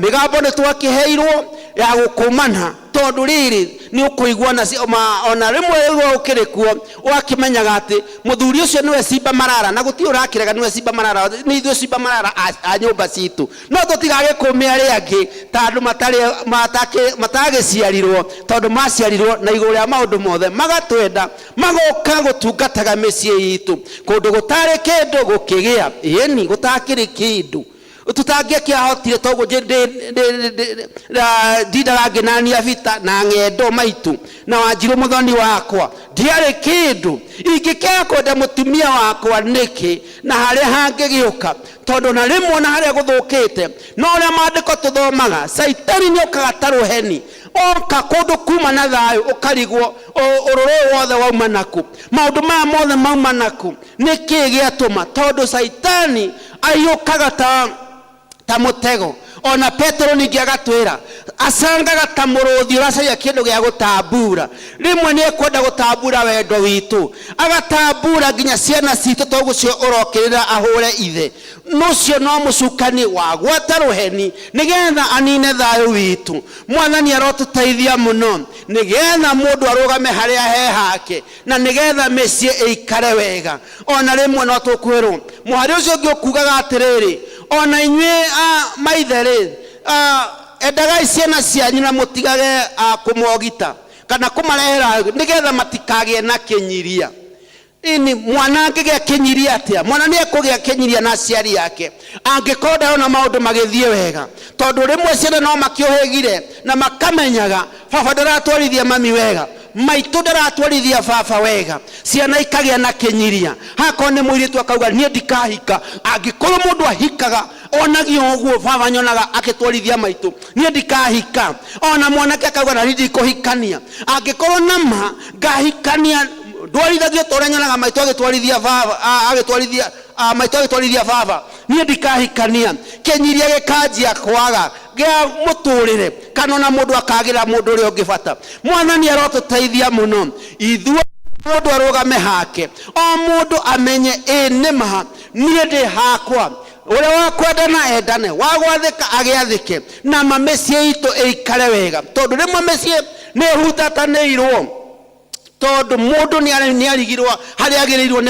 mĩgambo nĩ twakĩheirwo ya gũkũmana, tondũ rĩrĩ nĩ ũkũigua ona rĩmwe rĩu ũkĩrĩ kuo ũgakĩmenyaga atĩ mũthuri ũcio nĩwe simba marara, na gũtirĩ ũrakĩrega nĩwe simba marara, nĩ ithuĩ simba marara a nyũmba citũ. No tũtigagĩkũme arĩa angĩ ta andũ matagĩciarirwo, tondũ maciarirwo na igũrũ rĩa maũndũ mothe, magatwenda, magoka gũtungataga mĩciĩ itũ kũndũ gũtarĩ kĩndũ gũkĩgĩa, ĩni gũtakĩrĩ kĩndũ tũtangĩakĩahotire, toguo ndindaga ngĩnania bita na ng'endo maitũ na Wanjirũ mũthoni wakwa, ndiarĩ kĩndũ. Ingĩkĩaga kwenda mũtumia wakwa nĩkĩ na harĩa hangĩgĩũka, tondũ na rĩmwe na harĩa gũthũkĩte, no ũrĩa maandĩko tũthomaga, Caitani nĩokaga ta rũheni, oka kũndũ kuma na thayũ ũkarigwo ũrũrũ ũyũ wothe wauma nakũ, maũndũ maya mothe mauma nakũ, nĩkĩ gĩatũma? Tondũ Caitani aiyũkaga ta mũtego. Ona Petero ningĩ agatwĩra acangaga ta mũrũthi ũracaria kĩndũ gĩa gũtambura. Rĩmwe nĩ ekwenda gũtambura wendo witũ, agatambura nginya ciana citũ, toguo ũcio ũrokĩrĩra ahũre ithe. Ũcio no mũcukani wa gwata rũheni nĩgetha anine thayũ witũ. Mwathani arotũteithia mũno nĩgetha mũndũ arũgame harĩa he hake, na nĩgetha mĩciĩ ĩikare wega. Ona rĩmwe no tũkwĩrwo mũhari ũcio ũngĩ ũkugaga atĩrĩrĩ, ona inyuĩ maithe rĩ, endagai ciana cianyu na mũtigage kũmogita kana kũmarehera nĩgetha matikagĩe na kĩnyiria. Ini mwana angĩgĩa kĩnyiria atĩa? Mwana nĩ ekũgĩa kĩnyiria na aciari ake angĩkorwo ndarona maũndũ magĩthiĩ wega, tondũ rĩmwe ciana no makĩũhĩgire na makamenyaga baba ndaratwarithia mami wega, maitũ ndaratwarithia baba wega, ciana ikagĩa na kĩnyiria. Hakorwo nĩ mũirĩtu akauga niĩ ndikahika, angĩkorwo mũndũ ahikaga onagio ũguo baba nyonaga akĩtwarithia maitũ, niĩ ndikahika. Ona mwanake akauga na niĩ ndikũhikania, angĩkorwo nama ngahikania ndwarithagio ta ũrĩa nyonaga maitũ agĩtwarithia baba, agĩtwarithia, maitũ agĩtwarithia baba, niĩ ndikahikania. Kĩnyiria gĩkanjia kwaga gĩa mũtũrĩre, kana ona mũndũ akagĩra mũndũ ũrĩa ũngĩ bata. Mwathani arotũteithia mũno ithuĩ mũndũ arũgame hake, o mũndũ amenye ĩ nĩma niĩ ndĩ hakwa, ũrĩa wa kwendana endane, wa gwathĩka agĩathĩke, na ma mĩciĩ itũ ĩikare wega, tondũ rĩmwe mĩciĩ nĩ ĩhutatanĩirwo, tondũ mũndũ nĩ arigirwo harĩa agĩrĩirwo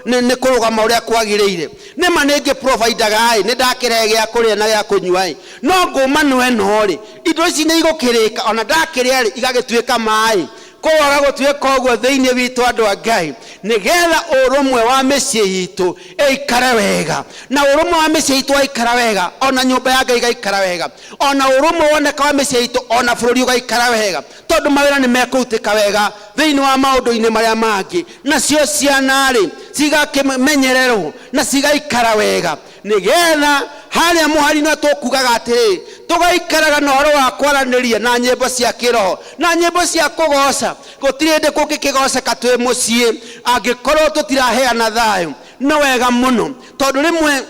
nĩ kũrũgama ũrĩa kwagĩrĩire. Nĩma nĩ ngĩ-providaga ĩ, nĩ ndakĩrehe gĩa kũrĩa na gĩa kũnyua ĩ, no ngũma nĩ ĩno rĩ, indo ici nĩ igũkĩrĩka, ona ndakĩrĩa rĩ, igagĩtuĩka maĩ. Kũaga gũtuĩka ũguo thĩinĩ witũ andũ a Ngai, nĩgetha ũrũmwe wa mĩciĩ itũ ĩikare wega, na ũrũmwe wa mĩciĩ itũ waikara wega, ona nyũmba ya Ngai ĩgaikara wega, ona ũrũmwe woneka wa mĩciĩ itũ, ona bũrũri ũgaikara wega, tondũ mawĩra nĩ mekũrutĩka wega thĩinĩ wa maũndũ-inĩ marĩa mangĩ, nacio ciana rĩ cigakĩmenyererwo na cigaikara wega, nĩgetha harĩa mũhari-inĩ tũkugaga atĩrĩ, tũgaikaraga na ũhoro wa kwaranĩria na nyĩmbo cia kĩroho na nyĩmbo cia kũgoca. Gũtirĩ hĩndĩ kũngĩkĩgoceka twĩ mũciĩ angĩkorwo tũtiraheana thayũ. No wega mũno, tondũ rĩmwe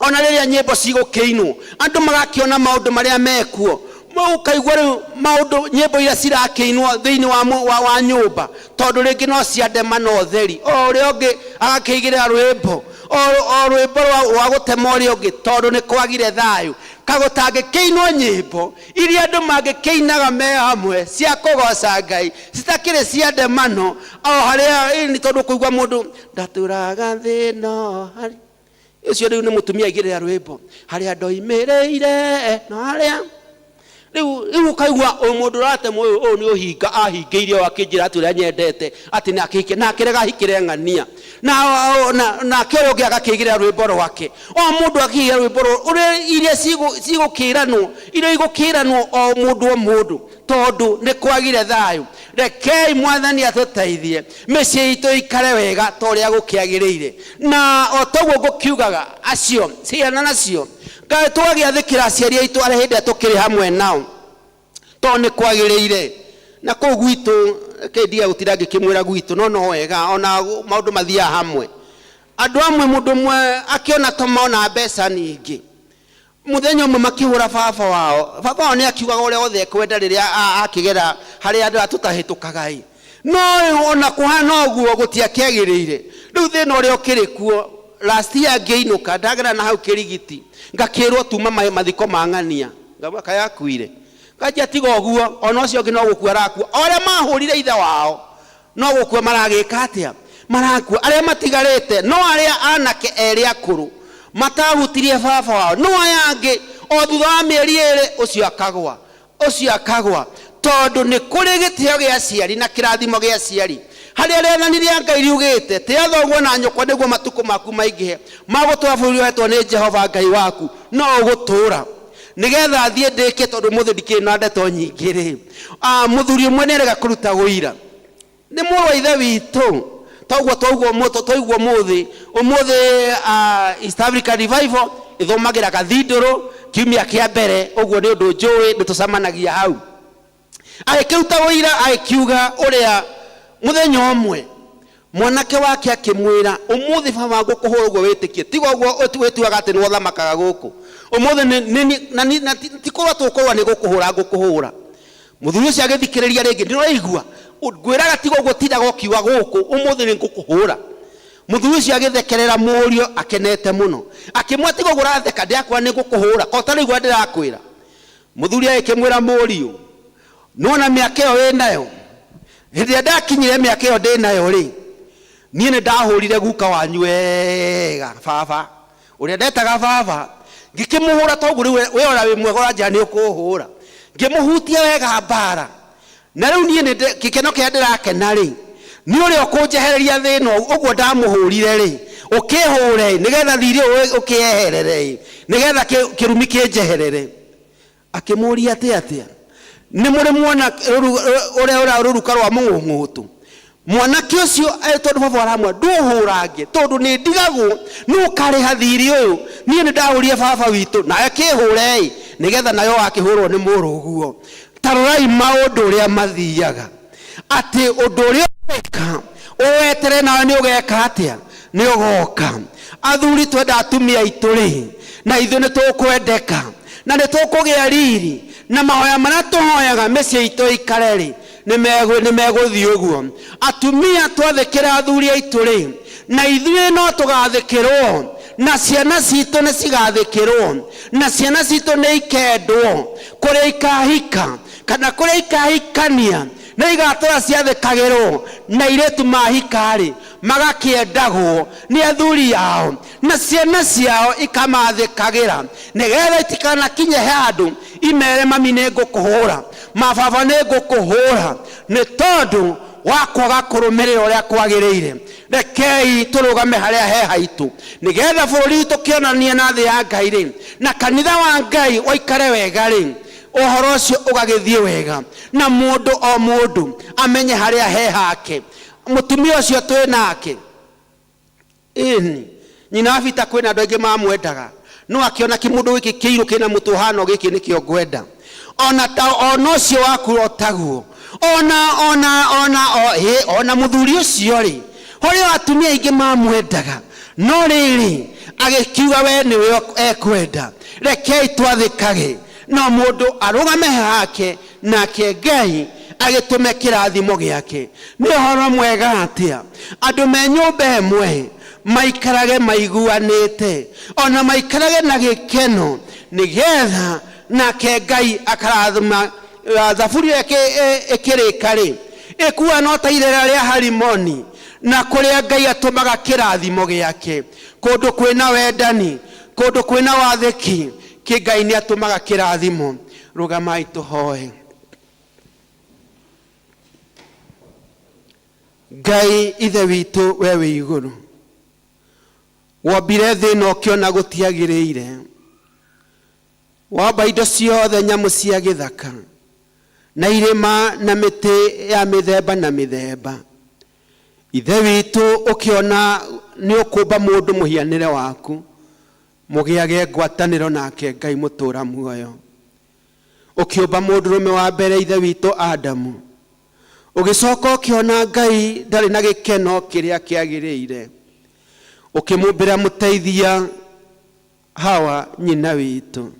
ona rĩrĩa nyĩmbo cigũkĩinwo andũ magakĩona maũndũ marĩa mekuo. Ũkaigua rĩu maũndũ nyĩmbo iria cirakĩinwo thĩinĩ wa, mũ- wa, wa nyũmba tondũ rĩngĩ no cia ndema na ũtheri o ũrĩa ũngĩ agakĩigĩrĩra rwĩmbo o o rwĩmbo rwa rwa gũtema ũrĩa ũngĩ tondũ nĩ kwagire thayũ kagũtangĩkĩinwo nyĩmbo iria andũ mangĩkĩinaga me hamwe cia kũgoca ngai citakĩrĩ cia ndemano o harĩa ĩ, nĩ tondũ kũigua mũndũ ndatũraga thĩna harĩ ũcio rĩu nĩ mũtumia aigĩrĩra rwĩmbo harĩa ndoimĩrĩire no harĩa rĩu rĩu ũkaigua ũyũ mũndũ ũratemwo ũyũ ũyũ nĩ ũhinga ahingĩirie o akĩnjĩra atĩ ũrĩa nyendete atĩ nĩ akĩhike na akĩrega ahikĩre ng'ania na na- nake ũrĩa ũngĩ agakĩigĩrĩra rwĩmbo rwake o mũndũ akĩigĩrĩra rwĩmbo rwa ũrĩa iria cigũ- cigũkĩranwo iria igũkĩranwo o mũndũ o mũndũ tondũ nĩ kwagire thayũ rekei mwathani atũteithie mĩciĩ itũ ikare wega ta ũrĩa gũkĩagĩrĩire na o toguo ngũkiugaga acio ciana nacio ngai tũgagĩathĩkĩra aciari aitũ arĩa hĩndĩ ĩrĩa tũkĩrĩ hamwe nao tondũ nĩ kwagĩrĩire na kũu gwitũ kĩndia gũtinda ngĩkĩmwĩra gwitũ no no wega ona maũndũ mathiaga hamwe andũ amwe mũndũ ũmwe akĩona ta mona mbeca nyingĩ mũthenya ũmwe makĩhũra baba wao baba wao nĩ akiugaga ũrĩa othe ekwenda rĩrĩa a- akĩgera harĩa andũ aya tũtahĩtũkaga ĩ no rĩu ona kũhana ũguo gũtiakĩagĩrĩire rĩu thĩna ũrĩa ũkĩrĩ kuo last year ngĩinũka ndagera na hau kĩrigiti ngakĩrwo tuma ma- mathiko ma ng'ania ngauga kayakuire kanjia tiga ũguo ona ũcio ũngĩ no gũkua arakua o arĩa mahũrire ithe wao no gũkua maragĩka atĩa marakua arĩa matigarĩte no arĩa anake erĩ akũrũ matahutirie baba wao no aya angĩ o thutha wa mĩeri ĩrĩ ũcio akagwa ũcio akagwa tondũ nĩ kũrĩ gĩtĩo gĩa aciari na kĩrathimo gĩa aciari harĩa rĩathani rĩa ngai riugĩte tĩa thoguo na nyũkwa nĩguo matukũ maku maingĩhe magũtũra bũrũri ũhetwo nĩ jehova ngai waku no ũgũtũũra nĩgetha thiĩ ndĩke tondũ mũthĩ ndikĩrĩ na ndeto nyingĩ rĩ Ah, mũthuri ũmwe nĩarega kũruta ũira nĩ mũrũ wa ithe witũ toguo twaigua mũtũ twaigua ũmũthĩ ũmũthĩ ah, East Africa Revival ĩthomagĩra gathindũrũ kiumia kĩa mbere ũguo nĩ ũndũ njũĩ nĩ tũcemanagia hau agĩkĩruta ũira agĩkiuga ũrĩa mũthenya ũmwe mwanake wake akĩmwĩra ũmũthĩ baba ngũkũhũra ũguo wĩtĩkie tiga ũguo ũti- wĩtuaga atĩ nĩwe ũthamakaga gũkũ ũmũthĩ nĩ- nĩ- na ni- na ti ti kũrũa tũkũrũa nĩ gũkũhũra ngũkũhũra mũthuri ũcio agĩthikĩrĩria rĩngĩ ndĩraigua ngwĩraga tiga ũguo tindaga ũkiuga gũkũ ũmũthĩ nĩ ngũkũhũra mũthuri ũcio agĩthekerera mũriũ akenete mũno akĩmwĩra tiga ũguo ũratheka ndĩrakwĩra nĩ ngũkũhũra ko ũtaraigua ndĩrakwĩra mũthuri agĩkĩmwĩra mũriũ nona mĩaka ĩyo wĩ nayo hĩndĩ ĩrĩa ndakinyire mĩaka ĩyo ndĩ nayo rĩ niĩ nĩ ndahũrire guka wanyu wega baba ũrĩa ndetaga baba ngĩkĩmũhũra toguo rĩu we ona wĩ mwega ũranjĩra nĩ ũkũhũra ngĩmũhutia wega mbara na rĩu niĩ nĩ ndĩ- gĩkeno kĩrĩa ndĩrakena rĩ nĩ ũrĩa ũkũnjehereria thĩna ũyũ, ũguo ndamũhũrire rĩ ũkĩhũre nĩgetha thirĩ ũyũ ũkĩeherere ĩ, nĩgetha kĩ- kĩrumi kĩnjeherere akĩmũria atĩ atĩa nĩ mũrĩ muona rũru- ũrĩa ũrĩa rũruka rwa mũng'ũng'ũtũ mwanake ũcio eh, tondũ baba aramwĩra ndũhũrange tondũ nĩ ndigagwo nĩ ũkarĩha thirĩ ũyũ niĩ nĩ ndahũrire baba witũ nawe kĩhũre ĩ nĩgetha nayo wakĩhũrwo nĩ mũrũguo tarorai maũndũ ũrĩa mathiaga atĩ ũndũ ũrĩa ũgeka ũwetere nawe nĩ ũgeka atĩa nĩ ũgoka athuri twenda atumia aitũ rĩ na ithuĩ nĩ tũkwendeka na nĩ tũkũgĩa riri na mahoya marĩa tũhoyaga mĩciĩ itũ ĩikare rĩ nĩ megũ- nĩ megũthiĩ ũguo atumia twathĩkĩra athuri aitũ rĩ na ithuĩ no tũgathĩkĩrwo na ciana citũ nĩ cigathĩkĩrwo na ciana citũ nĩ ikendwo kũrĩa ikahika kana kũrĩa ikahikania nĩ igatũra ciathĩkagĩrwo na airĩtu mahika-rĩ magakĩendagwo nĩ athuri ao na ciana ciao ikamathĩkagĩra nĩgetha itikanakinye handũ imere mami nĩ ngũkũhũra mababa nĩ ngũkũhũra nĩ tondũ wa kwaga kũrũmĩrĩra ũrĩa kwagĩrĩire rekei tũrũgame harĩa he haitũ nĩgetha bũrũri witũ kĩonanie na thĩ ya ngai rĩ na kanitha wa ngai waikare wega rĩ ũhoro ũcio ũgagĩthiĩ wega na mũndũ o mũndũ amenye harĩa he hake mũtumia ũcio twĩ nake ĩni nyina wa bita kwĩna andũ aingĩ mamwendaga no akĩona kĩmũndũ gĩkĩ kĩirũ kĩna mũtũhano gĩkĩ nĩkĩo ngwenda ona ta ona ũcio waku o taguo ona ona ona o ĩ ona mũthuri ũcio rĩ horĩ o atumia aingĩ mamwendaga no rĩrĩ agĩkiuga we nĩwe ekwenda rekei twathĩkage No mũndũ arũgame hake, nake Ngai agĩtũme kĩrathimo gĩake. Nĩ ũhoro mwega atĩa andũ me nyũmba ĩmwe maikarage maiguanĩte, ona maikarage na gĩkeno, nĩgetha nake Ngai akarathima. Thaburi ĩyo ĩkĩrĩka rĩ, ĩkuga no ta irera rĩa Harimoni, na kũrĩa Ngai atũmaga kĩrathimo gĩake. Kũndũ kwĩna wendani, kũndũ kwĩna wathĩki, kĩ Ngai nĩ atũmaga kĩrathimo. Rũgamai tũhoe. Ngai Ithe witũ, we wĩ igũrũ, wombire thĩ ĩno ũkĩona gũtiagĩrĩire, wamba indo ciothe, nyamũ cia gĩthaka na irĩma na mĩtĩ ya mĩthemba na mĩthemba. Ithe witũ, ũkĩona nĩ ũkũmba mũndũ mũhianĩre waku, mũgĩage ngwatanĩro nake Ngai mũtũra muoyo. Ũkĩũmba mũndũrũme wa mbere, Ithe witũ Adamu, ũgĩcoka ũkĩona Ngai ndarĩ na gĩkeno kĩrĩa kĩagĩrĩire, ũkĩmũmbĩra mũteithia, Hawa nyina witũ.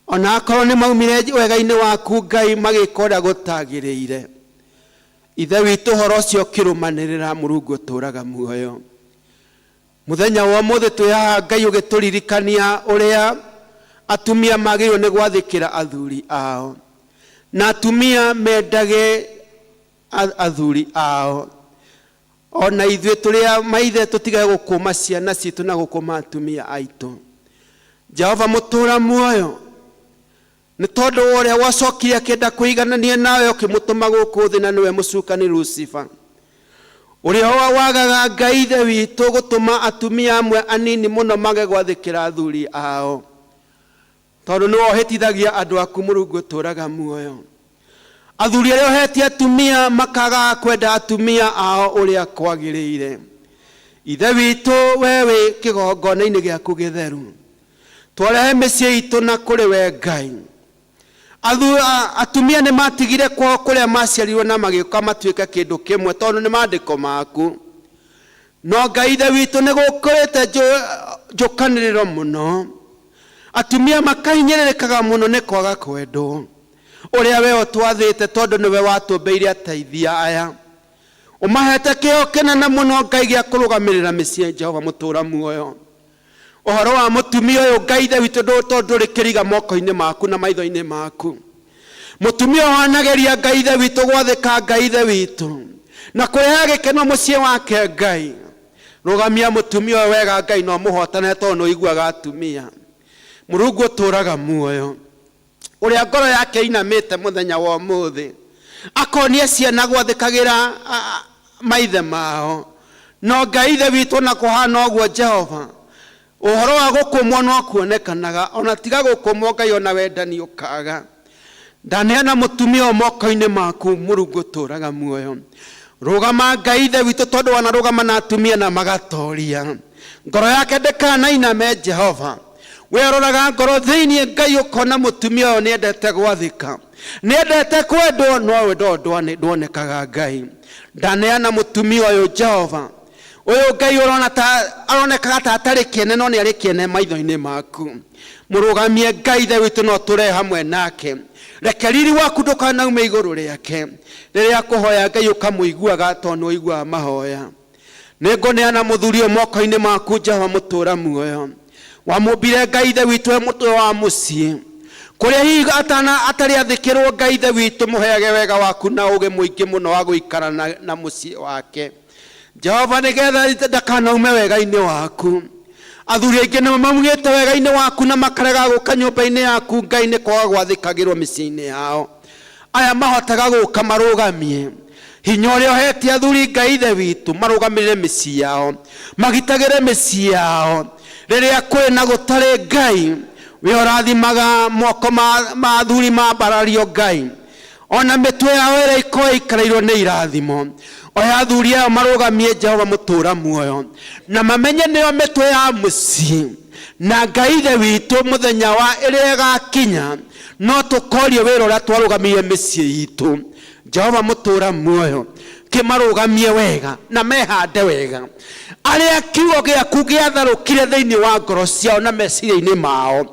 Ona akorwo nĩ maumire wega-inĩ waku Ngai, magĩka ũrĩa gũtagĩrĩire, Ithe witũ, ũhoro ũcio ũkĩrũmanĩrĩra. Mũrungu ũtũraga muoyo, mũthenya wa ũmũthĩ twĩ haha Ngai, ũgĩtũririkania ũrĩa atumia magĩrĩirwo nĩ gwathĩkĩra athuri ao, na atumia mendage athuri ao. Ona ithuĩ tũrĩa maithe tũtigage gũkũma ciana citũ na gũkũma atumia aitũ. Jehova mũtũra muoyo, nĩ tondũ ũrĩa wacokire akĩenda kũiganania nawe, ũkĩmũtũma gũkũ thĩ, na nĩwe mũcukani Lucifer, ũrĩa wagaga Ngai Ithe witũ gũtũma atumia amwe anini mũno mage gwathĩkĩra athuri ao, tondũ nĩwe ũhĩtithagia andũ aku. Mũrungu ũtũraga muoyo, athuri arĩa ũhetie atumia makaga kwenda atumia ao ũrĩa kwagĩrĩire. Ithe witũ, we wĩ kĩgongona-inĩ gĩaku gĩtheru, twarehe mĩciĩ itũ na kũrĩ we Ngai. Atumia nĩ matigire kwao kũrĩa maciarirwo na magĩũka matuĩke kĩndũ kĩmwe, tondũ nĩ maandĩko maku. No Ngai Ithe witũ, nĩ gũkũrĩte njũkanĩrĩro mũno, atumia makahinyĩrĩrĩkaga mũno nĩ kwaga kwendwo ũrĩa we ũtwathĩte, tondũ nĩwe watũmbĩire ateithia aya, ũmahete kĩo kĩnene mũno Ngai gĩa kũrũgamĩrĩra mĩciĩ. Jehova mũtũra muoyo, ũhoro wa mũtumia ũyũ Ngai Ithe witũ, tondũ ndũrĩ kĩriga moko-inĩ maku na maitho-inĩ maku. Mũtumia ũhanageria Ngai Ithe witũ gwathĩka Ngai Ithe witũ na kũrehe gĩkeno mũciĩ wake, Ngai, rũgamia mũtumia ũyũ wega Ngai, no mũhotane, tondũ nĩ ũiguaga atumia. Mũrungu ũtũraga muoyo, ũrĩa ngoro yake inamĩte mũthenya wa ũmũthĩ, akonia ciana gwathĩkagĩra maithe mao. No Ngai Ithe witũ, na kũhana ũguo Jehova, ũhoro wa gũkũmwo no kuonekanaga, ona tiga gũkũmwo Ngai, ona wendani ũkaga. Ndaneana mũtumia ũyũ moko-inĩ maku. Mũrungu ũtũraga muoyo, rũgama Ngai Ithe witũ, tondũ wanarũgama na atumia na magatoria. Ngoro yake ndĩkanainame. Jehova, we ũroraga ngoro thĩinĩ Ngai, ũkona mũtumia ũyũ nĩendete gwathĩka, nĩendete kwendwo, no wendo ndwonekaga. Ngai, ndaneana mũtumia ũyũ Jehova. Ũyũ Ngai ũrona ta aronekaga ta atarĩ kĩene, no nĩ arĩ kĩene maitho-inĩ maku. Mũrũgamie Ngai Ithe witũ, no tũre hamwe nake. Reke riri waku ndũkanaume igũrũ rĩake. Rĩrĩa kũhoya Ngai, ũkamũiguaga, tondũ nĩ ũiguaga mahoya. Nĩ ngũneana mũthuri ũyũ moko-inĩ maku. Jehova mũtũra muoyo, wamũmbire Ngai Ithe witũ e mũtwe wa mũciĩ, kũrĩa hihi atana atarĩ athĩkĩrwo. Ngai Ithe witũ, mũheage wega waku na ũgĩ mũingĩ mũno wa gũikara na mũciĩ wake, Jehova, nĩgetha ndakanaume wega-inĩ waku. Athuri aingĩ nĩ maumĩte wega-inĩ waku na makarega gũka nyũmba-inĩ yaku Ngai, nĩ kwaga gwathĩkagĩrwo mĩciĩ-inĩ yao. Aya mahotaga gũka marũgamie hinya ũrĩa ũhetie athuri, Ngai Ithe witũ, marũgamĩrĩre mĩciĩ yao, magitagĩre mĩciĩ yao rĩrĩa kwĩ na gũtarĩ. Ngai, we ũrathimaga moko ma athuri mambarario Ngai, ona mĩtwe yao ĩrĩa ĩkorwo ĩikarĩirwo nĩ irathimo. Oya athuri ayo marũgamie, Jehova mũtũra muoyo, na mamenye nĩo mĩtwe ya mũciĩ. Na Ngai Ithe witũ, mũthenya wa ĩrĩa ĩgakinya, no tũkorio wĩra ũrĩa twarũgamirie mĩciĩ itũ. Jehova mũtũra muoyo. Kĩmarũgamie wega na mehande wega. Arĩa kiugo gĩaku gĩatharũkire thĩinĩ wa ngoro ciao na meciria-inĩ mao,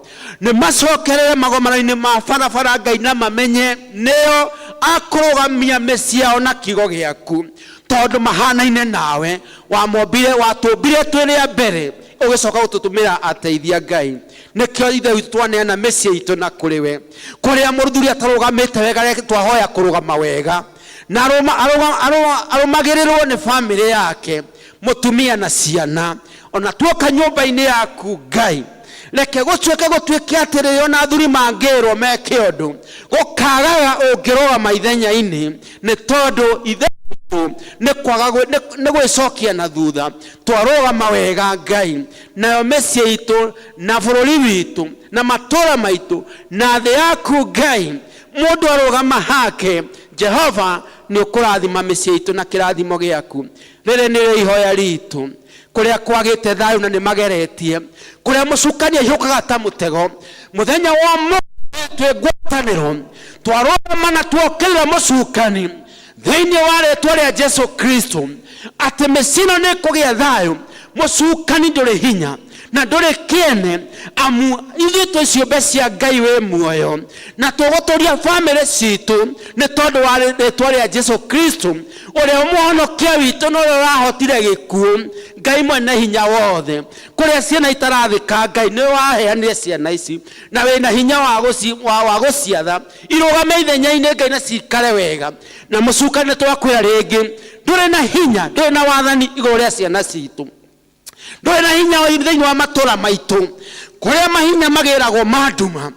nĩ macokerere magomano-inĩ ma barabara, Ngai, na mamenye nĩo akũrũgamia mĩciĩ yao na kiugo gĩaku, tondũ mahanaine nawe. Wamombire, watũmbire twĩ rĩa mbere, ũgĩcoka gũtũtũmĩra ateithia. Ngai, nĩkĩo Ithe witũ twaneana mĩciĩ itũ na kũrĩ we. Kũrĩa mũthuri atarũgamĩte wega, reke twahoya kũrũgama wega na arũmagĩrĩrwo nĩ bamĩrĩ yake, mũtumia na ciana. Ona tuoka nyũmba-inĩ yaku, Ngai, reke gũtuĩke gũtuĩke atĩrĩrĩ, ona athuri mangĩrwo meke ũndũ, gũkagaga ũngĩrũgama ithenya-inĩ, nĩ tondũ Ithe witũ nĩ kwaga nĩ gwĩcokia na thutha. Twarũgama wega, Ngai, nayo mĩciĩ itũ na bũrũri witũ na matũũra maitũ na thĩ yaku, Ngai, mũndũ arũgama hake, Jehova, nĩ ũkũrathima mĩciĩ itũ na kĩrathimo gĩaku. Rĩrĩ nĩrĩo ihoya ritũ. Kũrĩa kwagĩte thayũ na nĩ mageretie, kũrĩa mũcukani aihũkaga ta mũtego, mũthenya wa ũmũthĩ twĩ ngwatanĩro twarũgama na tuokĩrĩra mũcukani thĩinĩ wa rĩtwa rĩa Jesu Kristo, atĩ mĩciĩ ĩno nĩ ĩkũgĩa thayũ. Mũcukani ndũrĩ hinya na ndũrĩ kĩene, amu ithuĩ twĩ ciũmbe cia Ngai wĩ muoyo, na tũgũtũria bamĩrĩ citũ nĩ tondũ wa rĩtwa rĩa Jesu Kristo, ũrĩa mũhonokia witũ na ũrĩa ũrahotire gĩkuũ. Ngai mwene hinya wothe, kũrĩa ciana itarathĩka, Ngai, nĩ waheanire ciana ici na wĩna hinya wa gũciatha irũgame ithenya-inĩ, Ngai, na cikare wega. Na mũcukani nĩ twakwĩra rĩngĩ, ndũrĩ na hinya, ndũrĩ na wathani igũrũ rĩa ciana citũ, ndũrĩ na hinya thĩinĩ wa matũra maitũ. Kũrĩa mahinya magĩragwo ma nduma,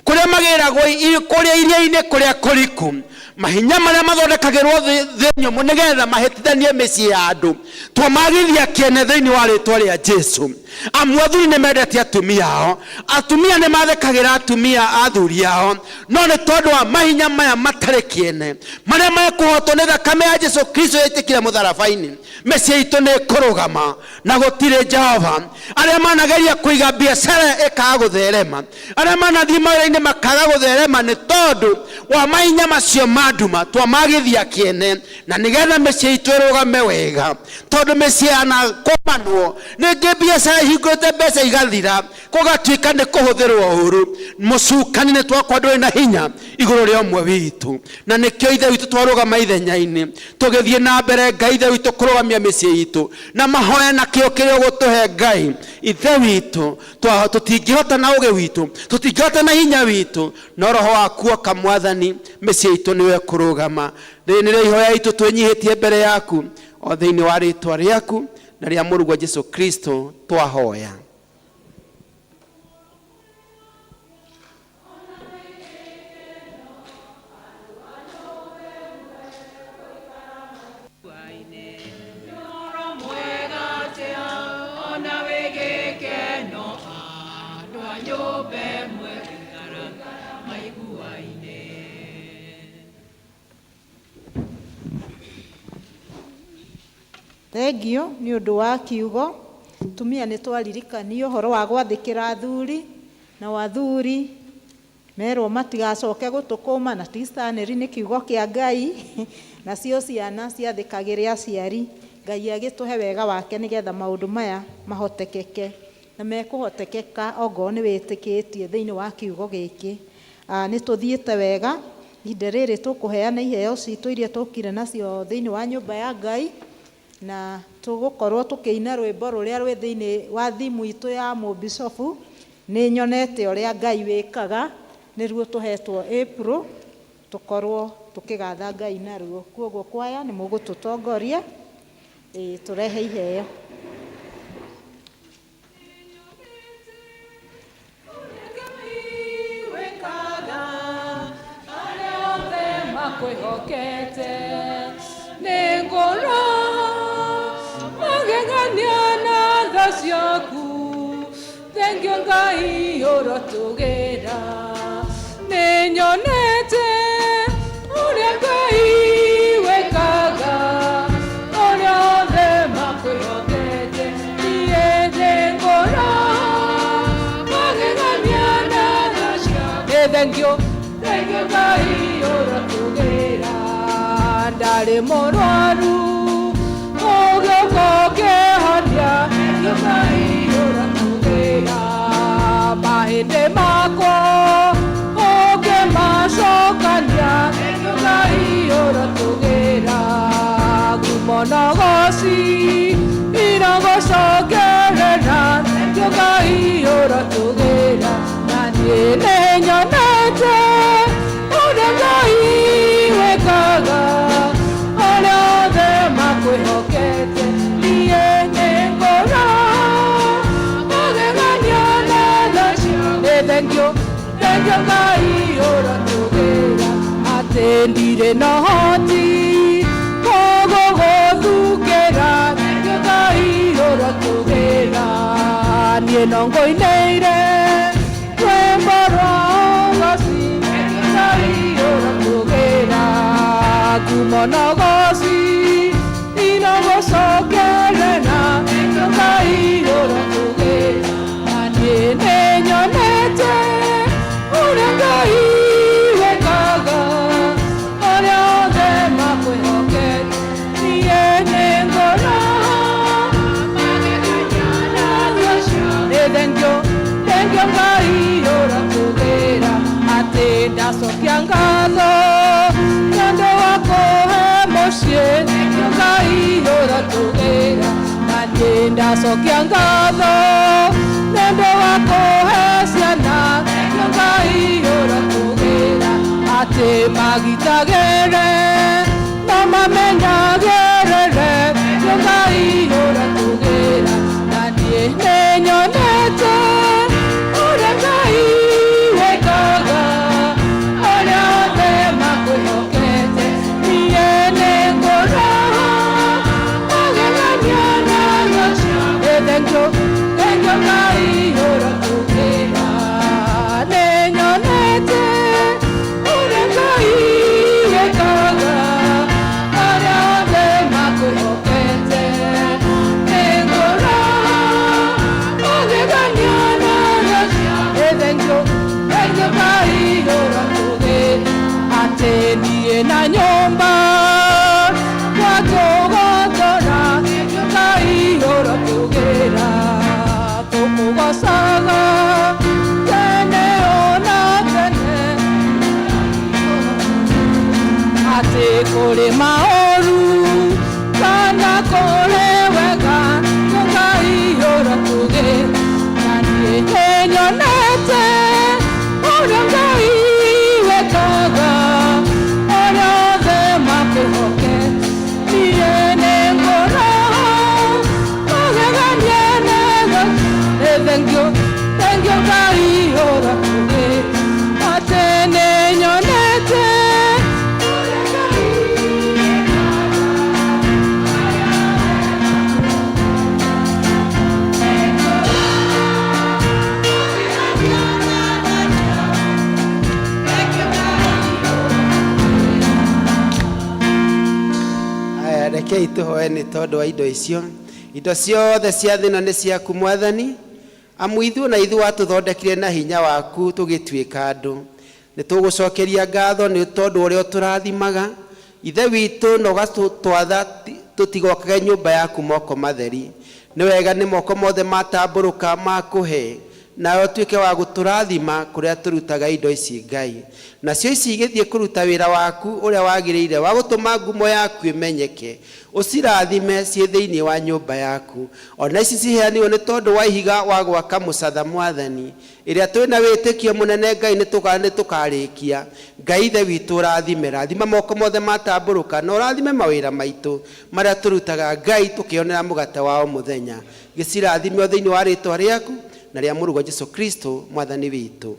kũrĩa magĩragwo kũrĩa iria-inĩ kũrĩa kũriku, mahinya marĩa mathondekagĩrwo thĩ nyũmũ nĩgetha mahĩtithanie mĩciĩ ya andũ, twamagithia kĩene thĩinĩ wa rĩtwa rĩa Jesu. Amu athuri nĩ mendete atumia ao, atumia nĩ mathekagĩra atumia athuri ao, no nĩ tondũ wa mahinya maya matarĩ kĩene marĩa mekũhotwo nĩ thakame ya Jesu Kristo yaitĩkire mũtharaba-inĩ, mĩciĩ itũ nĩ ĩkũrũgama na gũtirĩ. Jehova, arĩa manageria kũiga biacara ĩkaga gũtherema, arĩa manathiĩ mawĩra-inĩ makaga gũtherema nĩ tondũ wa mahinya macio ma nduma, twamagithia kĩene na nĩgetha mĩciĩ itũ ĩrũgame wega, tondũ mĩciĩ yanakũmanwo nĩngĩ, biacara ihingũrĩte, mbeca igathira, gũgatuĩka nĩ kũhũthĩrwo ũru. Mũcukani nĩ twakwa ndũrĩ na hinya igũrũ rĩa ũmwe witũ, na nĩkĩo Ithe witũ twarũgama ithenya-inĩ, tũgĩthiĩ na mbere, Ngai Ithe witũ, kũrũgamia mĩciĩ itũ na mahoya na kĩo kĩrĩa ũgũtũhe. Ngai Ithe witũ, tũtingĩhota na ũgĩ witũ, tũtingĩhota na hinya witũ, no roho waku oka, Mwathani, mĩciĩ itũ nĩwe kũrũgama. Rĩrĩ nĩrĩo ihoya itũ twĩnyihĩtie mbere yaku, o thĩinĩ wa rĩtwa rĩaku na rĩa mũrũguo Jesu Kristo twahoya. Ona wĩ gĩkeno andũ a nyũmba ĩmwe gũikara maiguaine. Thengio nĩ ũndũ wa kiugo. Tumia nĩ twaririkanio ũhoro wa gwathĩkĩra athuri, na athuri merwo matigacoke gũtũkũma na ti Stanley, nĩ kiugo kĩa Ngai. Nacio ciana ciathĩkagĩre aciari. Ngai agĩtũhe wega wake nĩgetha maũndũ maya mahotekeke, na mekũhotekeka ongorwo nĩ wĩtĩkĩtie thĩinĩ wa kiugo gĩkĩ. Nĩ tũthiĩte wega. Ihinda rĩrĩ tũkũheana iheo citũ iria tũkire nacio thĩinĩ wa nyũmba ya Ngai, na tũgũkorwo tũkĩina rwĩmbo rũrĩa rwĩ thĩinĩ wa thimu itũ ya mũbicobu, "Nĩ nyonete ũrĩa Ngai wĩkaga". Nĩruo tũhetwo April tũkorwo tũkĩgatha Ngai naruo. Kuoguo kwaya nĩ mũgũtũtongoria ĩĩ tũrehe iheo. Wĩkaga arĩa othe makwĩhokete nĩ ngoro magegania na tha ciaku. Thengio Ngai ũrotũgĩra. Nĩ nyonete ũrĩa Ngai wĩkaga arĩa othe makwĩhokete. Niĩ nĩ ngoro magegania na tha ciaku. Thengio, thengio Ngai ũrotũgĩra. Ndarĩ mũrwaru ũgĩũka ũkĩhonia. Thengiũ Ngai ũratũgĩra. Mahĩndĩ makwa ũkĩmacokania. Thengiũ Ngai ũratũgĩra. Ngumo na ũgoci iragũcokerera. Thengiũ Ngai ũratũgĩra. Na niĩ nĩnyonete ũrĩa Ngai wĩkaga arĩa othe makwĩhokete. Niĩ nĩngũra magegania na tha ciaku. Nĩ thengiũ, thengiũ Ngai ũratũgĩra. Atĩ ndirĩ na ũhoti gũgũgũthukĩra. Thengiũ Ngai ũratũgĩra. Niĩ no ngũinĩire rwĩmbo rwa ũgoci. Thengiũ Ngai ũratũgĩra. Ngumo na ũgoci iragũcokerera. Thengiũ Ngai ũratũgĩra. Na niĩ nĩnyonete ũrĩa Ngai wĩkaga arĩa othe makwĩhokete. Niĩ nĩngũra nĩ thengiũ, thengiũ Ngai ũratũgĩra. Atĩ ndacokia ngatho nĩũndũ wa kũhe mũciĩ. Thengiũ Ngai ũratũgĩra. Na niĩ ndacokia ngatho nĩũndũ wa kũhe ciana. Thengiũ Ngai ũratũgĩra. Atĩ magitagĩre no mamenyagĩrĩre. Thengiũ Ngai ũratũgĩra. Na niĩ nĩnyonete ũrĩa Ngai wĩkaga arĩa othe makwĩhokete. Niĩ nĩngũra magegania na tha ciaku. Nĩ thengiũ, thengiũ Ngai ũratũgĩra. Nĩnyonete ũrĩa Ngai wĩkaga arĩa othe makwĩhokete. Nĩngũra magegania na tha ciaku. Nĩ thengiũ, thengiũ Ngai ũratũgĩra. Atĩ niĩ na nyũmba twatũgotora. Thengiũ Ngai ũratũgĩra. Tũkũgocaga tene ona tene. Atĩ kũrĩ maũru kana kũrĩ wega. Thengiũ Ngai ũratũgĩra. Na niĩ nĩnyonete ũrĩa Ngai wĩkaga arĩa othe makwĩhokete. Niĩ nĩngũra magegania na tha. Nĩ thengiũ, thengiũ Ngai ũratũgĩra. Atĩ nĩnyonete ũrĩa Ngai Aya, rekei tũhoe nĩ tondũ wa indo icio. Indo ciothe cia thĩ ĩno nĩ ciaku Mwathani, amu ithuĩ na ithuĩ watũthondekire na hinya waku tũgĩtuĩka andũ. Nĩ tũgũcokeria ngatho nĩ tondũ ũrĩa ũtũrathimaga. Ithe witũ na ũgatwatha tũtigokage nyũmba yaku moko matheri. Nĩ wega nĩ moko mothe matambũrũka makũhe, nawe ũtuĩke wa gũtũrathima kũrĩa tũrutaga indo ici Ngai. Nacio ici igĩthiĩ kũruta wĩra waku ũrĩa wagĩrĩire wa gũtũma ngumo yaku ĩmenyeke. Ũcirathime ciĩ thĩinĩ wa nyũmba yaku. Ona ici ciheanirwo nĩ tondũ wa ihiga wa gwaka mũcatha Mwathani. Ĩrĩa twĩna wĩtĩkio mũnene Ngai nĩ tũkarĩkia. Ngai Ithe witũ ũrathime, rathima moko mothe matambũrũka na ũrathime mawĩra maitũ marĩa tũrutaga Ngai tũkĩonera mũgate wa o mũthenya. Gĩcirathime thĩinĩ wa rĩtwa rĩaku na rĩa mũrũguo Jesu Kristo Mwathani witũ.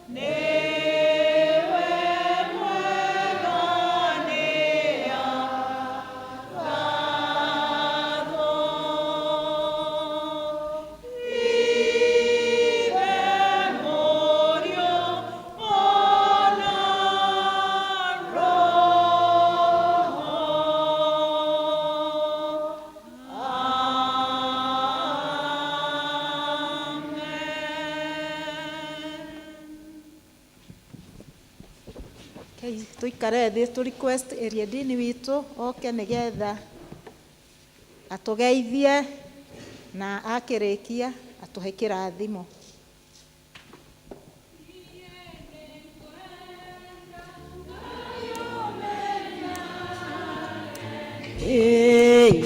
Newe mwega nea Rekei tũikare thĩ tũ request area dini witũ oke nĩgetha atũgeithie na akĩrĩkia atũhe kĩrathimo.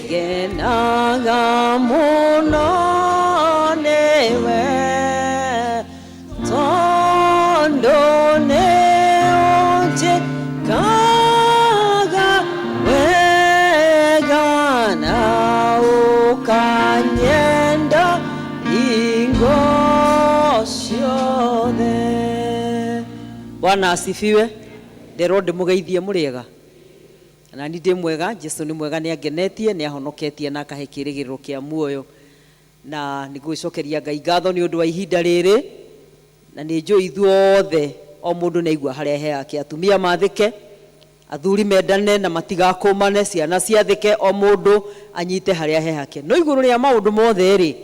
Ngenaga mũno nĩwe tondũ nĩũnjĩkaga wega na ũkanyenda hingo ciothe. Bwana asifiwe. Nderwo ndĩmũgeithie mũrĩega na ni ndĩ mwega. Jesu nĩ mwega, nĩ angenetie, nĩ ahonoketie na akahe kĩĩrĩgĩrĩro kĩa muoyo, na nĩ ngwĩcokeria Ngai ngatho nĩ ũndũ wa ihinda rĩrĩ, na nĩ njũĩ ithuothe o mũndũ nĩ aigua harĩa he yake. Atumia mathĩke, athuri mendane na matigakũmane, ciana ciathĩke, o mũndũ anyite harĩa he hake. No igũrũ rĩa maũndũ mothe rĩ,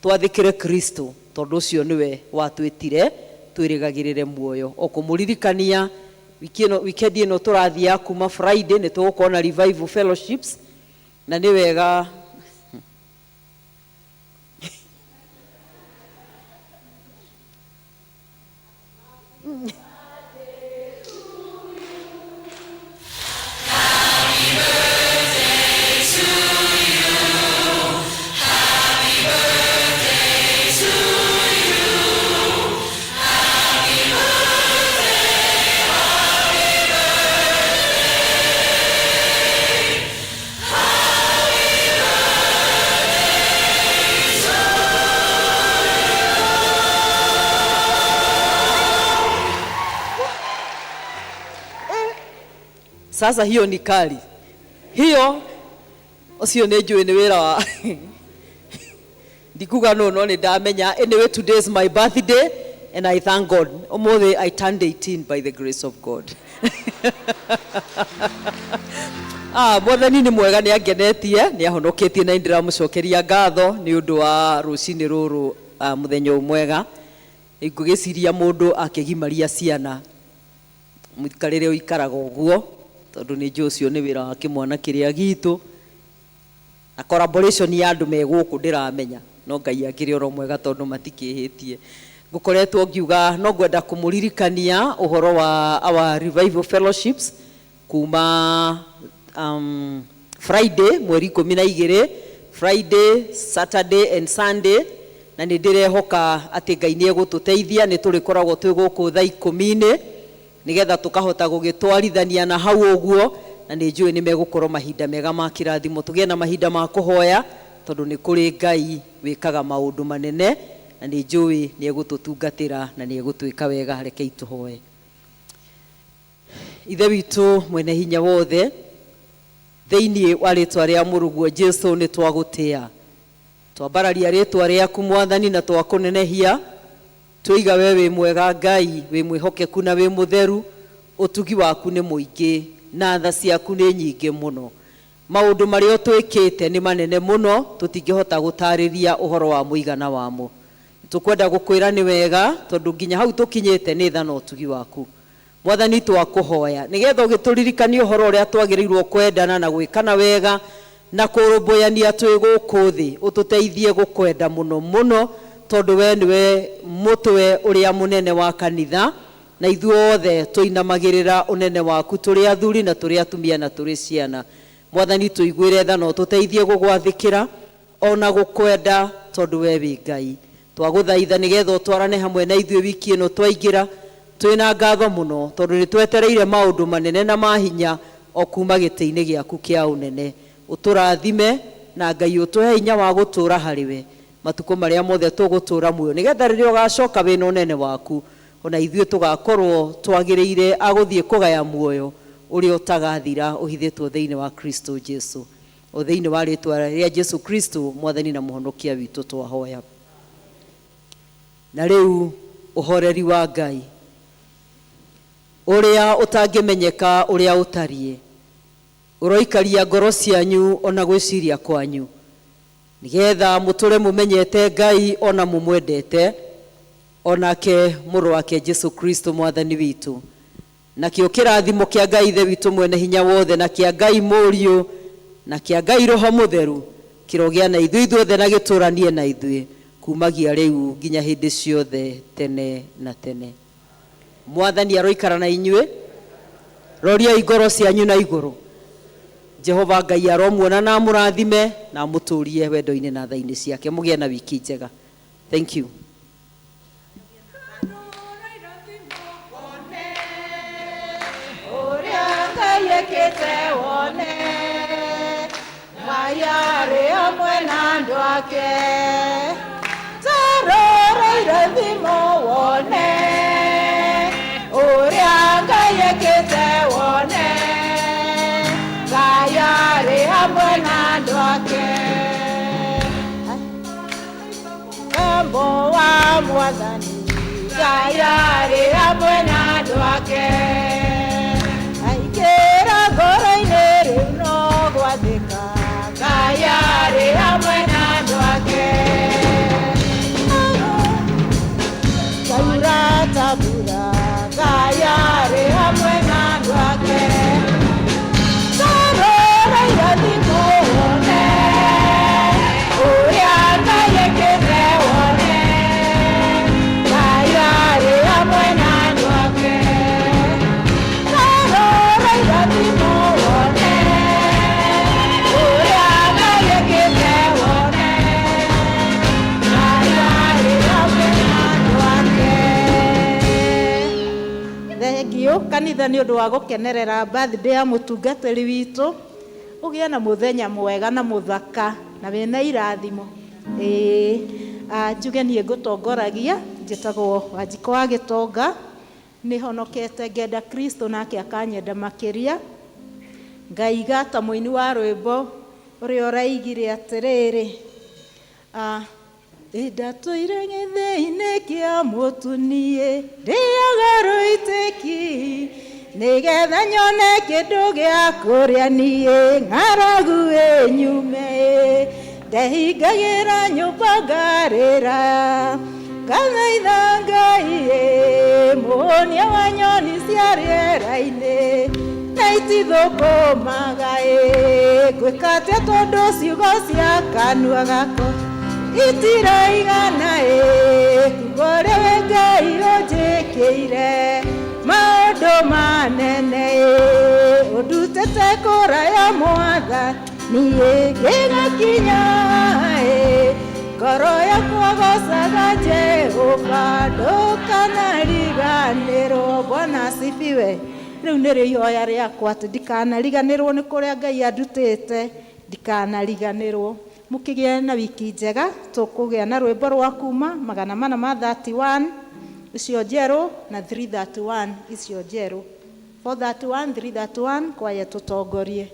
twathĩkĩre Kristo, tondũ ũcio nĩwe watwĩtire twĩrĩgagĩrĩre muoyo. O kũmũririkania wiki ĩno, weekend ĩno tũrathiĩ kuma Friday nĩ tũgũkorwo na revival fellowships, na nĩ wega Sasa hiyo ni kali hiyo, ũcio nĩ njũĩ nĩ wĩra wa ndikuga no no nĩ ndamenya. Anyway, today is my birthday and I thank God. Ũmũthĩ I turned 18 by the grace of God. Ah, Mwathani nĩ mwega, nĩ angenetie, nĩ ahonoketie, na nĩndĩramũcokeria ngatho nĩ ũndũ wa rũcinĩ rũrũ, mũthenya ũyũ mwega. Ngũgĩciria mũndũ akĩgimaria ciana mũikarĩre ũikaraga ũguo, tondũ nĩ njũĩ ũcio nĩ wĩra wa kĩmwana kĩrĩa gitũ na collaboration ya andũ me gũkũ ndĩramenya, no Ngai akĩrĩ oro mwega tondũ matikĩhĩtie. Ngũkoretwo ngiuga no ngwenda kũmũririkania ũhoro wa our revival fellowships kuma Friday mweri 12, Friday, Saturday and Sunday, na nĩ ndĩrehoka atĩ Ngai nĩ egũtũteithia, nĩ tũrĩkoragwo twĩ gũkũ thaa ikũmi-inĩ nĩgetha tũkahota gũgĩtwarithania na hau ũguo, na nĩ njũĩ nĩ megũkorwo mahinda mega ma kĩrathimo, tũgĩe na mahinda ma kũhoya, tondũ nĩ kũrĩ Ngai wĩkaga maũndũ manene, na nĩ njũĩ nĩ egũtũtungatĩra na nĩ egũtwĩka wega. Rekei tũhoe. Ithe witũ mwene hinya wothe, thĩinĩ wa rĩtwa rĩa mũrũguo Jesu nĩ twagũtĩa, twambararia rĩtwa rĩaku Mwathani na twakũnenehia, twiga we wĩ mwega Ngai, wĩ mwĩhokeku na wĩ mũtheru, ũtugi waku nĩ mũingĩ na tha ciaku nĩ nyingĩ mũno. Maũndũ marĩa ũtwĩkĩte nĩ manene mũno, tũtingĩhota gũtarĩria ũhoro wa mũigana wamo. Tũkwenda gũkwĩra nĩ wega, tondũ nginya hau tũkinyĩte nĩ tha na ũtugi waku. Mwathani, twakũhoya nĩgetha ũgĩtũririkanie ũhoro ũrĩa twagĩrĩirwo kwendana na gwĩkana wega na kũrũmbũyania twĩ gũkũ thĩ, ũtũteithie gũkwenda mũno mũno, tondũ we nĩwe mũtwe ũrĩa mũnene wa kanitha, na ithuothe tũinamagĩrĩra ũnene waku tũrĩ athuri na tũrĩ atumia na tũrĩ ciana. Mwathani, tũiguĩre tha na ũtũteithie gũgwathĩkĩra ona gũkwenda, tondũ we wĩ Ngai. Twagũthaitha nĩgetha ũtwarane hamwe na ithuĩ wiki ĩno twaingĩra, twĩna ngatho mũno, tondũ nĩ twetereire maũndũ manene na ma hinya o kuma gĩtĩ-inĩ gĩaku kĩa ũnene. Ũtũrathime na Ngai ũtũhe hinya wa gũtũũra harĩ we matukũ marĩa mothe tũgũtũũra muoyo, nĩgetha rĩrĩa ũgacoka wĩna ũnene waku, ona ithuĩ tũgakorwo twagĩrĩire agũthiĩ kũgaya muoyo ũrĩa ũtagathira ũhithĩtwo thĩinĩ wa Kristo Jesu. O thĩinĩ wa rĩtwa rĩa Jesu Kristo Mwathani na Mũhonokia witũ twahoya. Na rĩu ũhoreri wa Ngai ũrĩa ũtangĩmenyeka ũrĩa ũtariĩ ũroikaria ngoro cianyu ona gwĩciria kwanyu, nĩgetha mũtũre mũmenyete Ngai ona mũmwendete, onake mũrũ wake Jesu Kristo Mwathani witũ. Nakĩo kĩrathimo kĩa Ngai Ithe witũ mwene hinya wothe, na kĩa Ngai Mũriũ, na kĩa Ngai Roho Mũtheru kĩrogĩa na ithuĩ ithuothe na gĩtũranie na ithuĩ kumagia rĩu nginya hĩndĩ ciothe tene na tene. Mwathani aroikara na inyuĩ. Roriai ngoro cianyu na igũrũ. Jehova Ngai aromuona na amũrathime na amũtũrie wendo-inĩ na tha-inĩ ciake. Mũgĩe na wiki njega. Thank you. Ũrĩa Ngai ekĩte wone, Ngai arĩ hamwe na andũ ake. Ta rora irathimo wone, ũrĩa Ngai ekĩte wone, Ngai arĩ hamwe na andũ ake. Mũgambo wa Mwathani, Ngai arĩ hamwe na andũ ake. Aingĩra ngoro-inĩ rĩu no gwathĩka, Ngai arĩ hamwe na andũ ake. Kaura ta mbura, Ngai arĩ hamwe na andũ ake. Ta rora irathimo wone, ũrĩa Ngai ekĩte wone, Ngai arĩ hamwe na andũ ake. Ta rora irathimo wone, ũrĩa Ngai ekĩte wone, Ngai arĩ hamwe na andũ ake. Thengiũ kanitha nĩ ũndũ wa gũkenerera birthday ya mũtungatĩri witũ. Ũgĩe na mũthenya mwega na mũthaka na wĩna irathimo. Ĩĩ, njuge niĩ ngũtongoragia, njĩtagwo Wanjikũ wa Gĩtonga, nĩ honokete ngenda Kristo nake akanyenda makĩria. Ngaiga ta mũini wa rwĩmbo ũrĩa ũraigire atĩrĩrĩ, ndatũire gĩthĩi-inĩ kĩa mũtu niĩ, ndĩaga rũitĩki, nĩgetha nyone kĩndũ gĩa kũrĩa niĩ, ng'aragu ĩnyume. Ndehingagĩra nyũmba ngarĩra, ngathaitha Ngai ĩ, mũhũnia wa nyoni cia rĩera-inĩ, na itithũkũmaga ĩ. Ngwĩka atĩa tondũ ciugo cia kanua gakwa itiraigana ĩ, kuga ũrĩa wĩ Ngai ũnjĩkĩire maũndũ manene ĩ, ũndutĩte kũraya Mwathani ĩ, ngĩgakinya ĩ, ngoro yakwa gocaga Jehova, ndũkanariganĩrwo. Bwana asifiwe. Rĩu nĩrĩo ihoya rĩakwa atĩ ndikanariganĩrwo nĩ kũrĩa Ngai andutĩte, ndikanariganĩrwo. Mũkĩgĩe na wiki njega. Tũkũgĩa na rwĩmbo rwa kuma 431 icio njerũ na 331 icio njerũ, 431, 331, kwaya tũtongorie.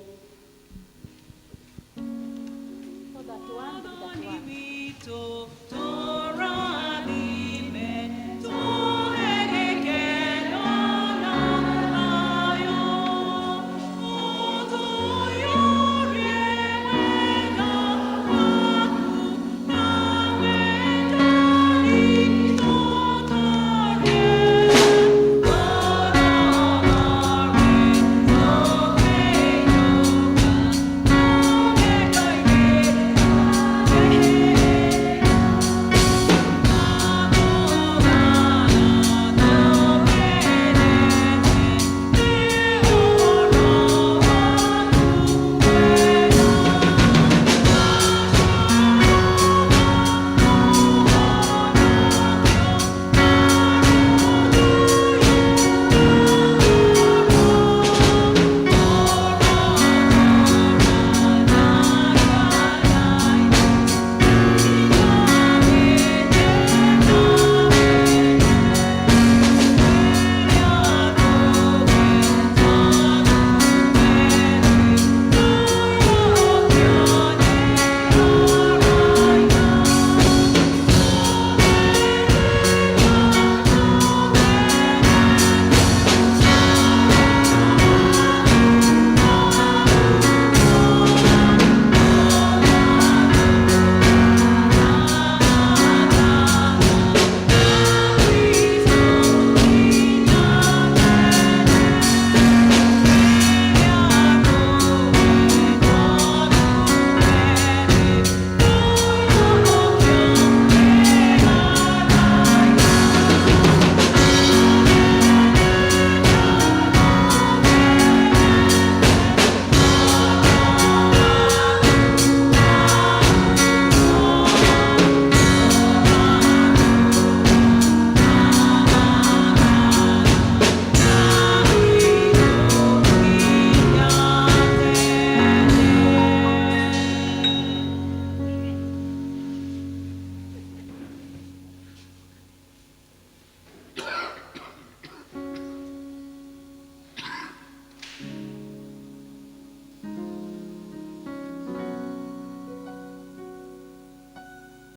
Mwathani witũ.